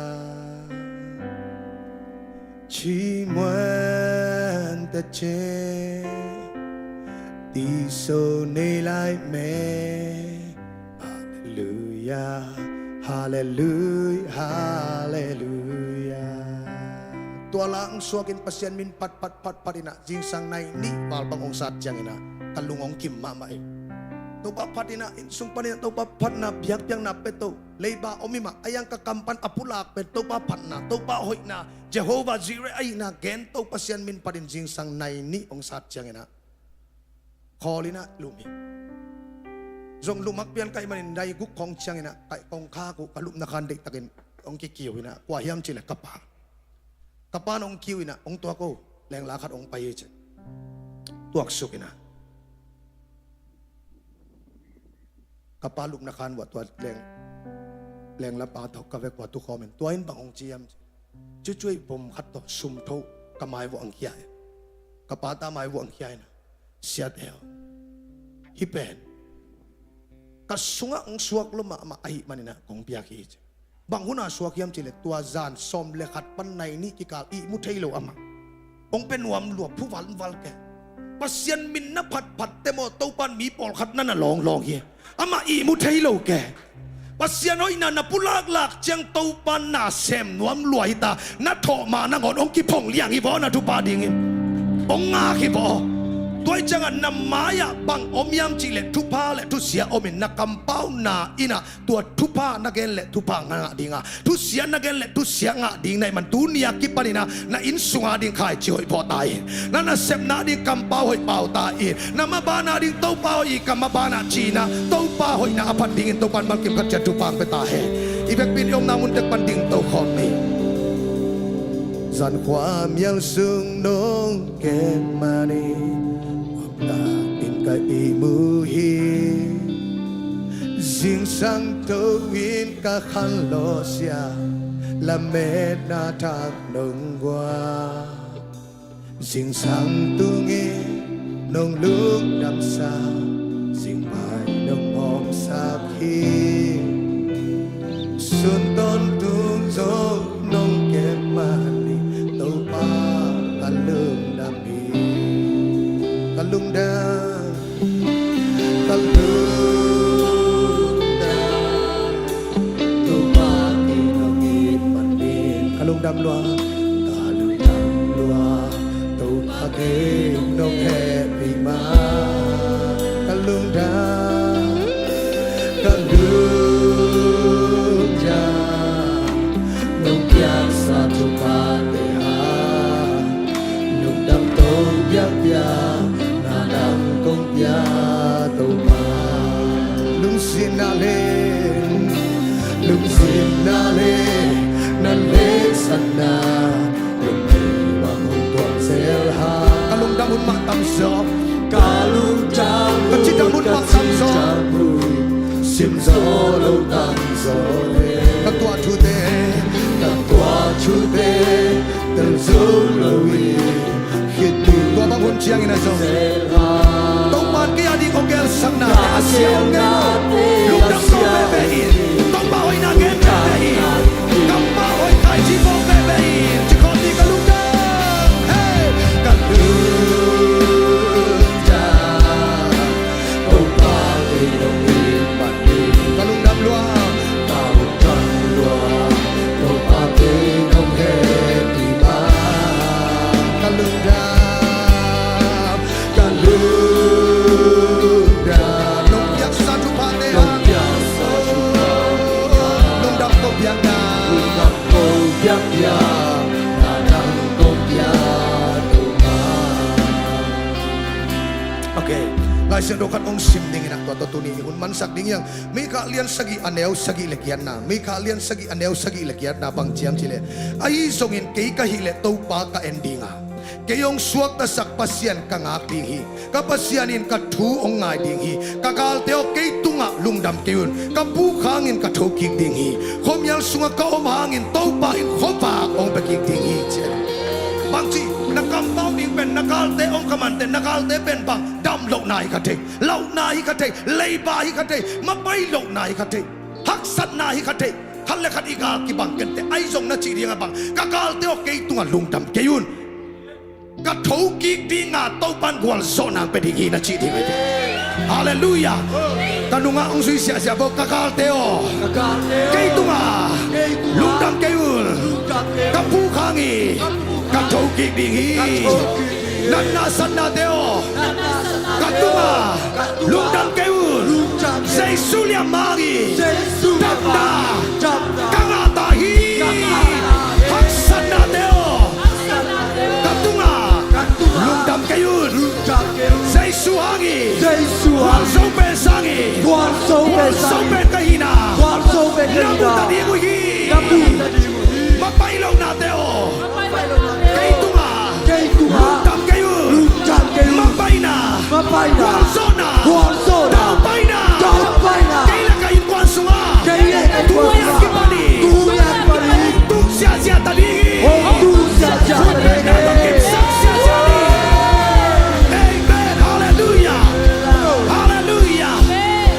ချီးမွမ်းတခြင်း တီးဆိုနေလိုက်မယ် Hallelujah, Hallelujah, Hallelujah. Tua la hong suakin Pasian min phat phat phat phat inah zingsang nai nih val bang hong sat cianginah ka lung hong kim mahmah hi. Topa phat inah inn sung paninah Topa phatna biakpiakna pia to. Leiba om hi mah a, a yang ka kam pan a pulak pen Topa phatna, Topa hoihna, Jehovah Jireh ahihna gen to, Pasian min phatin zingsang nai nih hong sat cianginah khawl inah lum hi. Zong lum hak pian kaih manin nai guk khawng cianginah kaih kong khak uh, ka lupna khan deihtakin hong kikiu inah kua hiam cihleh ka pa. Ka pa in hong kiu inah hong tuak o, lengla khat hong pai hi ci. Tuaksuk inah ka pa lupna khan uah tua leng, lengla pa tawh ka vek uah tukhawm in tua in bang hong ci hiam ci. Cucuai vom khat tawh sum tho ka mai uah hong khia hi. Ka pa ta mai uah hong khia inah, Siate aw, hih pen ka sungah hong suak lua mahmah ahih maninah kong piak hi ci. Bang huna suak hiam cihleh tua zan sawm le khat pan nai nih kikal ihmu thei lo amah. Hong pia nuam lua, phu valval ke. Pasian min na phatphat te maw, Topa in mi pawlkhat na na lawnglawng hi. Amah ihmu thei lo ke. Pasian hoihna na pulaklak ciang Topa in na sem nuam lua hi ta, na thawh ma nangawn hong kiphong liang hi vaw, na thupha dingin hong ngak hi vaw. Tua ih ciangah na mai-ah bang om hiam cihleh thupha le thusia omin na kampauna innah tua thupha na gen le thupha na ngah dinga, thusia na gen le thusia ngah ding na hih man tuni a kipaninah na inn sunga ding khaici hoih pawh ta in, na nasepna ding kampau hoih pau ta in, na maban a ding Topa hoih i ka maban ah cinah Topa hoihna a phat dingin Topa in malkim khat ciat thupha hong pia ta hen. I vekpi in i omna mun tek pan ding tokhawm ni. ဇာတ်ခွမ်းရိုးစွန်းနှုတ်ကပတ်မှာနေ Wapna in ka ihmu hi. Zingsang to in ka khanlawhsia, lametna thak nong guan. Zingsang tungin nong lungdamsa, zingbai nong hawmsak hi. Sun tawntung zo nong kep mah ni, Topa ka lungdam hi. Ka lungdam, ka lungdam, Topa ki nong it man ni. Ka lungdam lua, ka lungdam lua, Topa ki nong hehpih ma. Ka lungdam, ka lungdam, nong piaksa thuphate hang, nong dam tawh piakpiak, na dam kong pia Topa. Lungsim na le, lungsim na le, na leksatna lungkim a hong tuang zel ha. Ka lungdam hun mah tamzaw, ka lungdam, ka cidam hun mah tamzaw, sim zo lo tamzaw le. Ka tuah thute, ka tuah thute tel zo lo hi. Siangin a zong Topa'n kei a ding hong gelsaknate a sia hong gen uh. Lungdam ko veve in. Topa hoihna gen veve in. Kammal hoih thaizing phawk veve in. Ci khawm ni. Ka lungdam, hey, ka lungdam. Topa kei dong in man in. Ka lungdam lua. Ka lungdam lua. Topa kei dong he ti ma. Ka lungdam. Ka lungdam. Nong piaksa thuphate ah. Nong piaksa thuphate ah. Lungdam ko piakna. Lungdam ko piakna. Lungdam ko piakna. Okay. Lai Siangtho khat hong sim dingin ah tua tawh tuni hun mansak ding hi hang. Mikha lian sagih a neu sagih le giatna. Mikha lian sagih a neu sagih le giatna bang ci hiam cih leh, ahi zongin kei ka hih leh Topa ka en ding a, kei hong suaktasak Pasian ka ngak ding hi. Ka Pasian in ka thu hong ngai ding hi. Ka galte aw, kei tungah lungdam kei un. Ka puk hangin ka thokik ding hi. Khuamial sungah ka om hangin Topa in khuavak hong pia kik ding hi, ci hi. Bangci, na kampau ding pen na galte hong khamante, na galte pen bang, damlohna hi kha thei, lauhna hi kha thei, leiba hi kha thei, mapai lohna hi kha thei, haksatna hi kha thei. Khat le khat i gal kibang kei inteh, ahi zong na cih ding a bang, ka galte aw, kei tungah lungdam kei un. Ka thokik ding a, Topa'n gualzawhna hong pia ding hi, na cih ding hi. Halleluiah. Ka nungah hong zui siahsiah vo, ka galte aw, ka galte aw, kei tungah, kei tungah lungdam kei un. Lungdam kei un. Ka puk hangin, ka puk hangin ka thokik ding hi. Ka thokik ding hi. Natna satnate aw, natna satnate aw, ka tungah, ka tungah lungdam kei un. Lungdam kei un. Jesu liamma hangin, Jesu liamma hangin damna, damna ka ngah ta hi. Ka ngah ta hi. Haksatnate aw, ka tungah, ka tungah lungdam kei un. Lungdam kei un. Jesu hangin, Jesu hangin gualzo pen sangin, gualzo pen sangin, gualzo pen ka hihna, gualzo pen ka hihna na mu ta ding uh hi. Na mu ta ding uh hi. Mapai lohnate aw, mapai lohnate aw, kei tungah, kei tungah lungdam kei un. Lungdam kei un. Mapaina, mapaina, gualzawhna, gualzawhna, tawpaina, tawpaina, kei le ka innkuan sungah, kei le ka innkuan sungah, tu-a kipan in, tu-a kipan in hong tung siahsiah ta ding hi. Hong tung siahsiah ta ding hi. Hong tung siahsiah ta ding hi. Amen. Halleluiah. Halleluiah.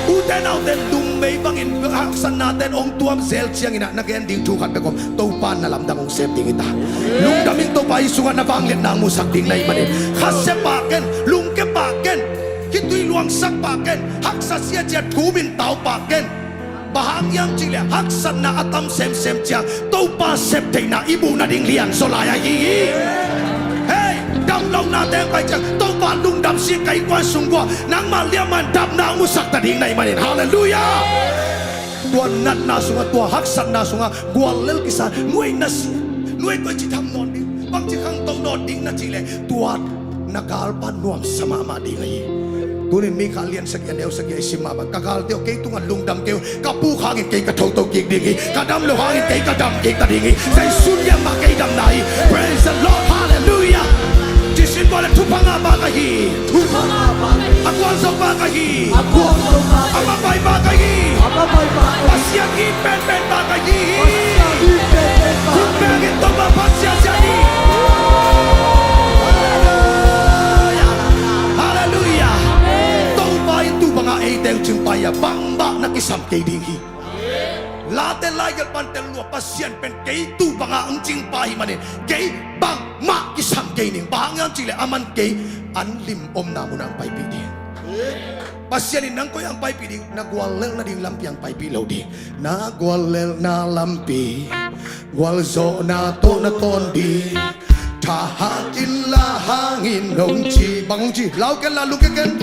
Ute naute, lungmei bangin haksatnate in hong tuam zel ciangin ah na gen ding thu khat bek om. Topa'n na lamdang hong sem ding hi ta. Lungdam in, Topa, hih sungah na vangliatna hong musak ding na hih manin, khasia pah ken, lungkia pah ken, khitui luangsak pah ken, haksa sia ciat thum in tau pah ken. Bang hang hiam cih leh haksatna a tam semsem ciang Topa sep theihna i muh nading lianzaw lai ahi hi. Hei, damlohnate hong pai ciang Topa lungdam sik, ka innkuan sung uah nangmah liamma in damna hong musak ta ding na hih manin. Halleluiah. Tua natna sungah, tua haksatna sungah guallel kisa, nuai na sia, nuai koici tham nawn ding, bangci khangto nawn ding na cih leh, tua na galpa nuamsa mahmah ding ahi hi. Tunin Mikha lian sagih a neu sagih ah i sim mah bang, ka galte aw, kei tungah lungdam kei un. Ka puk hangin kei ka thoto kik ding hi. Ka damloh hangin kei ka dam kik ta ding hi. Jesu liamma kei damna hi. Praise the Lord. Halleluiah. Ci sin vua leh, thupha ngah pa ka hi. Thupha ngah pa ka hi. A gualzo pa ka hi. A gualzo pa ka hi. A mapai pa ka hi. A mapai pa ka hi. Pasian it penpen pa ka hi. Pasian it penpen pa ka hi. Khut bengin Topa phat siasia ni. Halleluiah. Halleluiah. Topa in tu bangah eite hong cingpa hi a, bangmah na kisam kei ding hi. Late laigelh pan tel lua, Pasian pen kei tu bangah hong cingpa hi manin, kei bangmah kisam kei ning. Bang hang hiam cih leh aman kei an lim omna munah hong paipih ding. Pasian in nang koi ah hong paipih ding? Na guallelhna ding lampi ah hong paipih lo ding. Na guallelhna lampi, gualzawhna tawh na tawn ding. Thahat inla hang in, hong ci. Bang hong ci? Lau ken la, lungkia ken.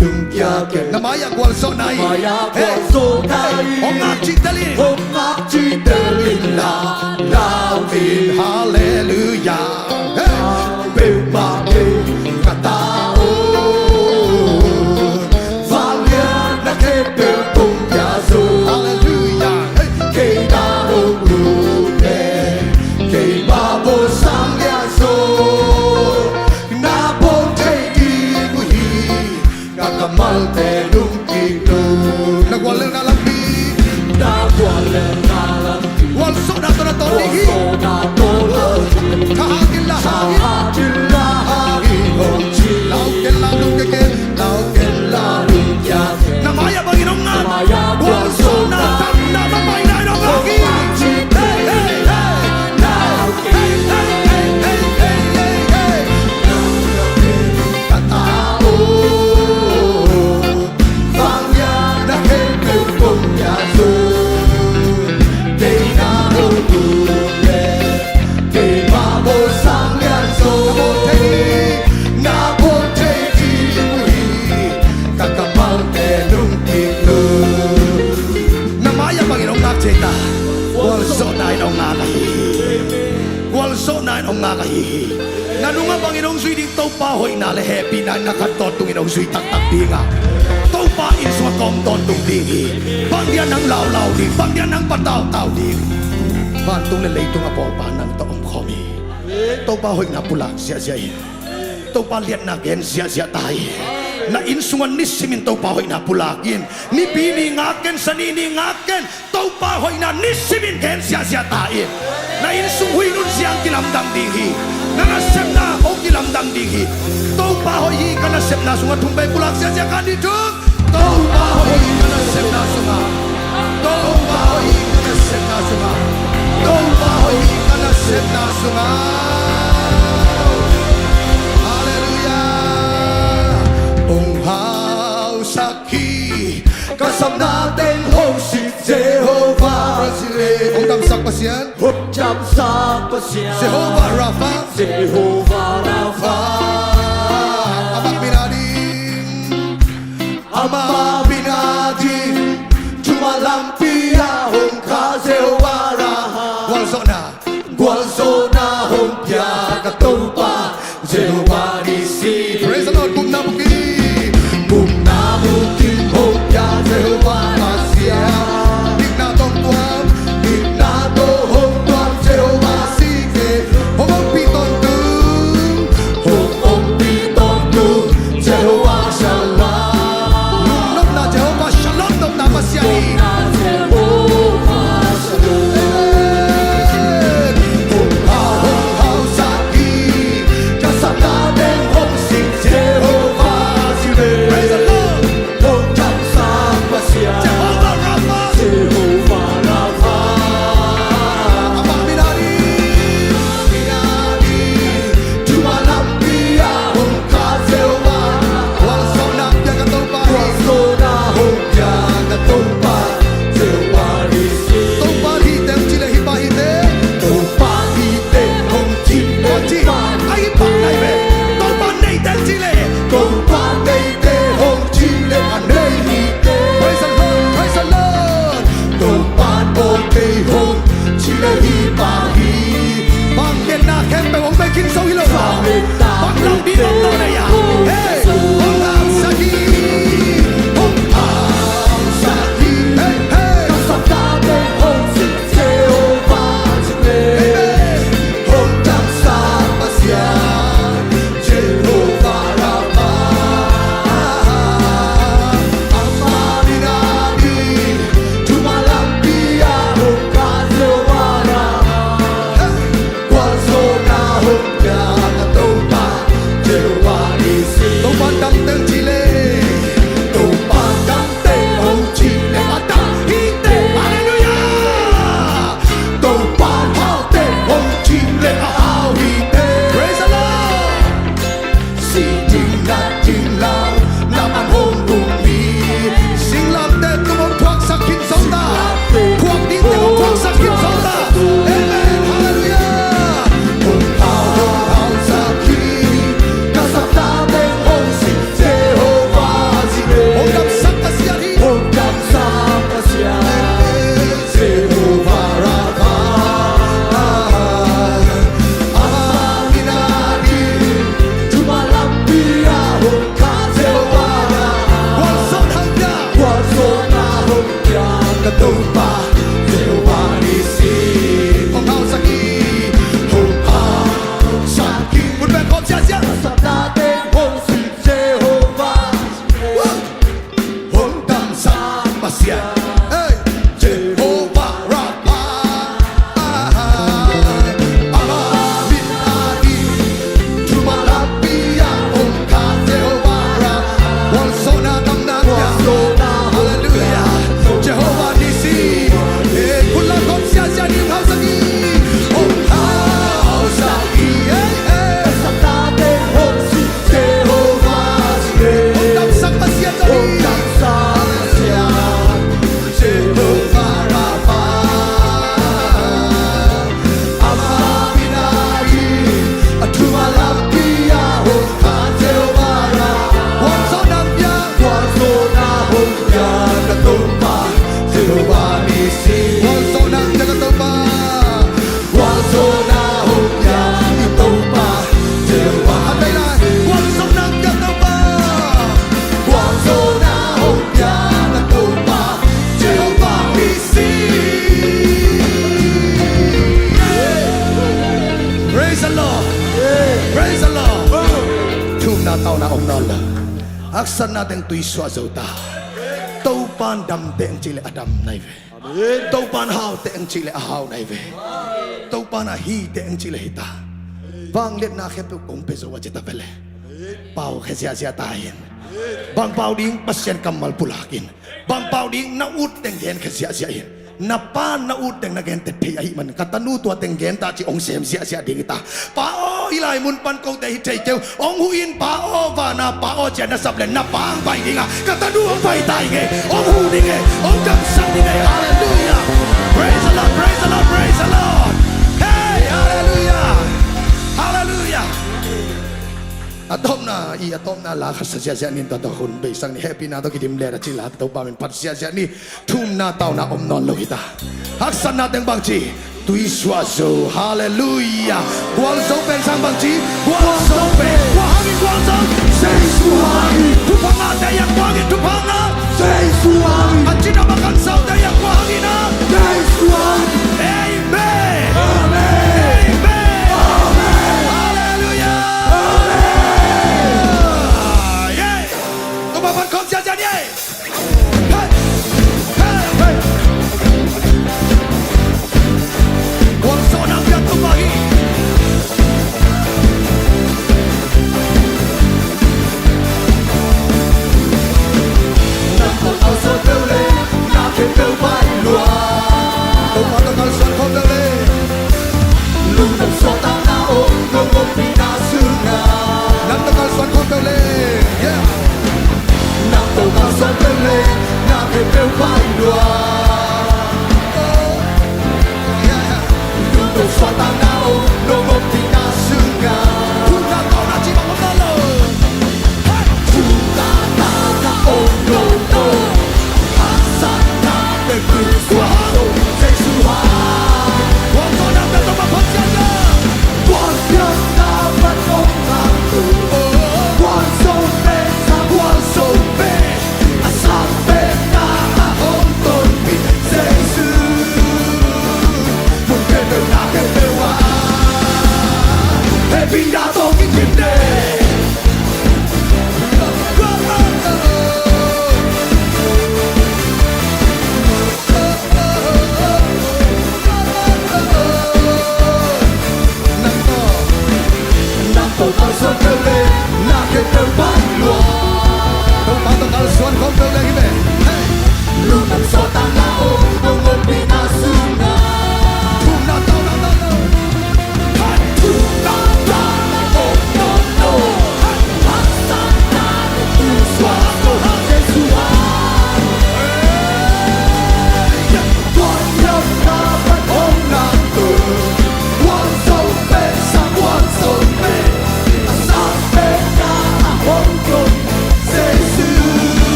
Lungkia ken. Na mai-ah gualzawhna hi. Mai-ah gualzawhna hi. Hong ngak cihtel in. Hong ngak cihtel inla, lau in. Halleluiah. Hey. Peuhmah kei ka ta uh. Vangliatna khempeuh kong pia zo. Halleluiah. Hey. Kei na hong lut leh, keimah bawl sang lian zo. Na bawl thei ding uh hi. Na kammalte lungkim lo. Na guallelhna lampi. Na guallelhna lampi. Gualzawhna tawh na tawn ding hi. Gualzawhna tawh na tawn ding hi. Thahat inla hang in. Thahat inla hang in. Lau ken lau lum ke ken, lau ken lau lum kia. Na mai-ah bangin hong ngak, gualzawhna, damna, mapaina in hong ngak hi. Hey, hey, hey. Hey, hey, hey, hey, hey, hey. Ka ta o. Vanglian na khempeuh kong pia zo. Kei na hong um leh keimah bawl sang lian zo. Na bawl thei ding uh hi. Ka kammalte nungkik lo. Na mai-ah bangin hong ngak thei ta. Gualzawhna in hong ngak ahi hi. Gualzawhna in hong ngak ahi hi. Na nungah bangin hong zui ding Topa hoihna le hehpihna in na khat tawntungin hong zui taktak ding a, Topa inn sungah kawm tawntung ding hi. Bang dia nang laulau ding, bang dia nang patautau ding. Vantung le leitung a Bawlpa nang tawh omkhawm hi. Topa hoihna pulak ziahziah in, Topa liatna gen ziahziah ta in. Na inn sungah nisimin Topa hoihna pulak in. Nipi ni ngak ken, Sani ni ngak ken, Topa hoihna nisimin gen ziahziah ta in. Na inn sung huih nunziang kilamdang ding hi. Na nasepna hong kilamdang ding hi. Topa hoih hi ka nasepna sungah thum vei pulak ziahziah ka ni thum. Topa hoih hi ka nasepna sungah. Topa hoih hi ka nasepna sungah. Topa hoih hi ka nasepna sungah. Halleluiah. Hong hausak hi. Ka sapna teng hong sik Jehovah Jireh. Hong damsak Pasian. Hong damsak Pasian. Jehovah Rapha. Jehovah Rapha. Amah min a ding. Amah min a ding. Thuman lampi ah hong khah Jehovah Rapha. Gualzawhna. Gualzawhna hong pia ka Topa Jehovah Nissi. Praise the Lord. Gupna bukim. Gupna bukim hong pia Jehovah Messiah. Dikna tawh tuam. Dikna tawh hong tuam Jehovah Sikkem. Hong ompih tawntung. Hong ompih tawntung Jehovah Shalom. Lungnopna Jehovah Shalom nopna Pasian hi. Jehovah Shalom. Haksatna teng tui suah zo ta. Topa'n damteh hong cih leh a dam na hi ve. Topa'n hauteh hong cih leh a hau na hi ve. Topa'n a hiteh hong cih leh hi ta. Vangliatna khempeuh kong pia zo a ci ta ve leh, pau khia ziahziah ta in. Bang pau ding? Pasian kammal pulak in. Bang pau ding? Na ut teng genkhia ziahziah in. Na pa'n na ut teng na genteh thei ahih manin, ka tanu tua teng gen ta ci hong sem ziahziah ding hi ta. Pa aw, hih lai mun pan kote hi thei kei uh. Hong huh in, Pa aw, van a Pa aw, ci-a na sap leh na pa hong pai ding a, ka tanu hong pai ta ing ei. Hong huh ding ei, hong kamsang ding ei. Halleluiah. Praise the Lord, praise the Lord, praise the Lord. Hey, halleluiah. Halleluiah. A tawpna, i a tawpna la khat sa ziahziah ni. Tua tawh hun beisak ni. Hehpihna tawh kidim le a ci la, Topa min phat ziahziah ni. Thumna, tauna om nawn lo hi ta. Haksatna teng bang ci? Tui suah zo. Halleluiah. Gualzo pen sang bang ci? Gualzo pen. Kua hangin gualzo? Jesu hangin. Thupha ngahte hiam kua hangin thupha ngah? Jesu hangin. A cina makan saute hiam kua hangin a? Jesu hangin. Amen. Amen. Amen. Amen. Halleluiah. Amen. Yeah. Topa pan khawm ziahziah ni. Hey! Hey! Hey! Gualzawhna piak Topa hi. Na tawh a zawh peuh le, na khen peuh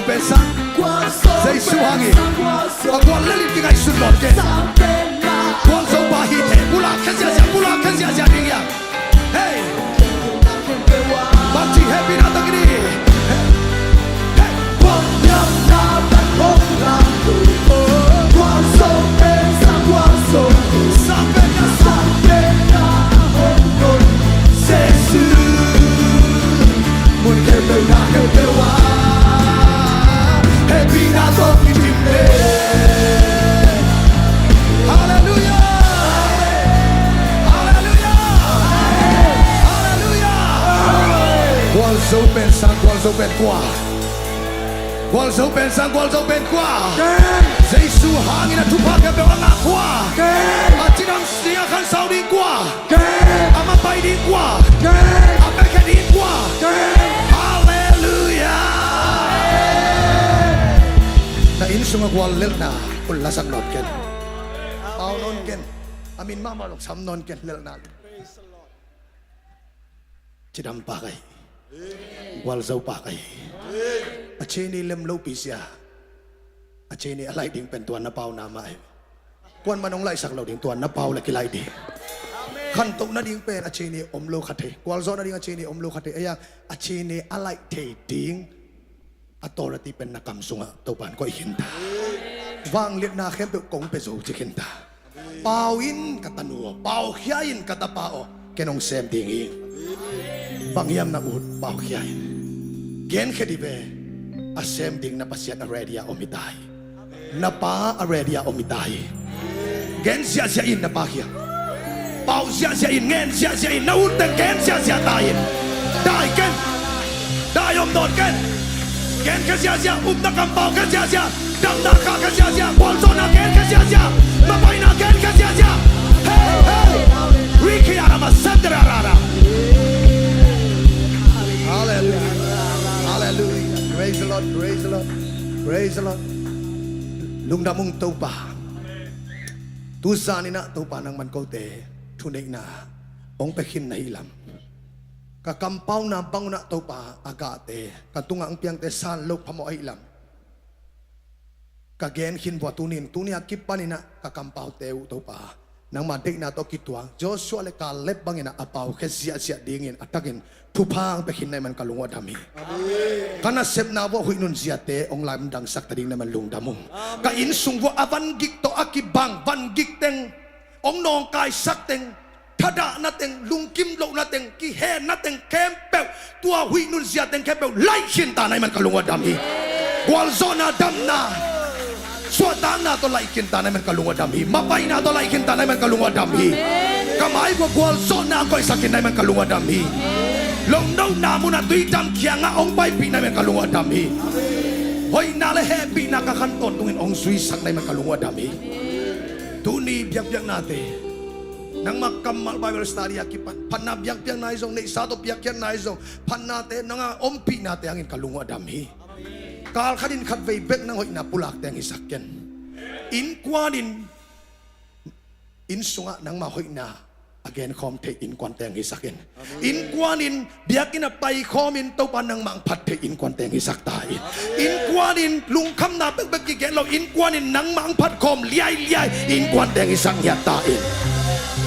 Pen sang Jesu hangin a guallel in kingaihsun nawn ken. Gualzo pa hi thei. Pulak khia ziahziah, pulak khia ziahziah ding hi hang. Hei, bangci hehpihna tawh kidim. Hei, hei. Sang pen na, sang pen na hong kon Jesu. Mun khempeuh na khempeuh ah hehpihna tawh kidim le. Halleluiah! Halleluiah! Halleluiah! Gualzo pen sang, gualzo pen kua? Gualzo pen sang, gualzo pen kua? Jesu hangin a thupha khempeuh a ngah kua? A cidam ding a khansau ding kua? A mapai ding kua? A piakhia ding kua? Halleluiah! Na inn sungah guallelhna hun lasak nawn ken. Pau nawn ken. A min mahmah zong sam nawn ken, lelhna. Cidam pa ka hi. Gualzo pa ka hi. A cini lem lopi sia. A cini a laih ding pen tua na pau na mah hi. Kuaman hong laihsak lo ding, tua na pau le kilaih ding. Khantoh nading pen a cini om lo kha thei. Gualzawh nading a cini om lo kha thei. Ei-a, a cini a laih thei ding authority pen na kam sungah Topan koih khin ta. Vangliatna khempeuh kong pia zo ci khin ta. Pau in ka tanu aw, pau khia in ka tapa aw, ken hong sem ding hi. Bang hiam na ut, pau khia in. Genkhia dih ve. A sem ding na Pasian a ready a om hi ta hi. Na pa a ready a om hi ta hi. Gen ziahziah in na pa kiang. Pau ziahziah in, ngen ziahziah in, na ut teng gen ziahziah ta in. Dai ken. Dai om nawn ken. Genkhia ziahziah, upna kampau khia ziahziah, damna khahkhia ziahziah, gualzawhna genkhia ziahziah, mapaina genkhia ziahziah. Hei, hei. Rikiarama sandararara. Hallelujah. Hallelujah. Praise the Lord. Praise the Lord. Praise the Lord. Lungdam ung Topa. Tu zaninah Topa nangman kote thuneihna hong pia khin na hi lam. Ka kampauna bangunah Topa a gahte, ka tungah hong piangte san lo phamawh ahi lam. Ka gen khin vua tunin, tunia kipaninah ka kampaute uh Topa nangma deihna tawh kituang Joshua le Kaleb banginah a pau khia ziahziah dingin a takin thupha hong pia khin na hi man ka lung uh a dam hi. Ka nasepna vua huih nun ziate hong lamdangsak ta ding na hi man lungdam ung. Ka inn sung vua a van gik tawh a kibang van gik teng, hong nawngkaisak teng, thadahna teng, lungkim lohna teng, kihenna teng khempeuh, tua huih nun zia teng khempeuh laih khin ta na hi man ka lung uh a dam hi. Gualzawhna damna, suahtakna tawh laih khin ta na hi man ka lung uh a dam hi. Mapaina tawh laih khin ta na hi man ka lung uh a dam hi. Ka mai vua gualzawhna a koihsak khin na hi man ka lung uh a dam hi. Longnohna munah tuidam kiangah hong paipih na hi man ka lung uh a dam hi. Hoihna le hehpihna ka khan tawntungin hong zuisak na hi man ka lung uh a dam hi. Tuni biakpiaknate, nangma kammal Bible study a kipan phatna biakpiakna hi zong, neihsa tawh piakkhiatna hi zong, phatnate nanga ompihnate hangin ka lung uh a dam hi. Kal khatin khatvei bek nang hoihna pulak teng hisak ken. Innkuanin inn sungah nangma hoihna a genkhawm thei innkuan teng hisak in. Innkuanin biakinn a paikhawmin Topa nangmah hong phat thei innkuan teng hisak ta in. Innkuanin lungkhamna bekbek kigen lo, innkuanin nangmah hong phatkhawm liailiai innkuan teng hisak ngiat ta in.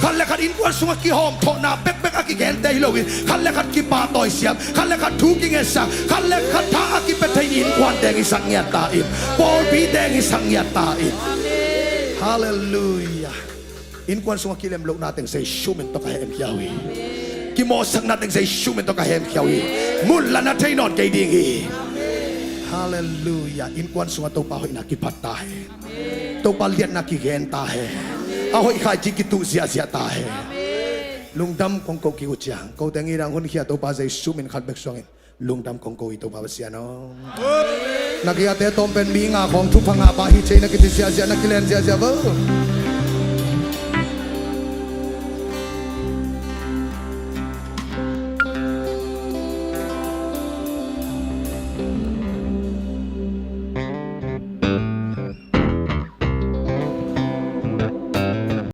Khat le khat innkuan sungah kihawmthawhna bekbek a kigente hi loin, khat le khat kipahtawisiam, khat le khat thu kingetsak, khat le khat tha a kipia thei innkuan teng hisak ngiat ta in. Pawlpi teng hisak ngiat ta in. Halleluiah. Innkuan sungah kilem lohna teng Jesu min tawh ka hemkhia uh hi. Kimawhsakna teng Jesu min tawh ka hemkhia uh hi. Mun la na thei nawn kei ding hi. Halleluiah. Innkuan sungah Topa hoihna kiphat ta hen. Topa liatna kigen ta hen. A hoih khaici kituh ziahziah ta hen. Lungdam kong ko kik uh ciang, kote ngi dang hun khia Topa Jesu min khat bek suangin lungdam kong ko hi Topa Pasian aw. Na kiate tawm pen mi nga khawng thupha ngah pah hi cei na kici ziahziah, na kilen ziahziah vo.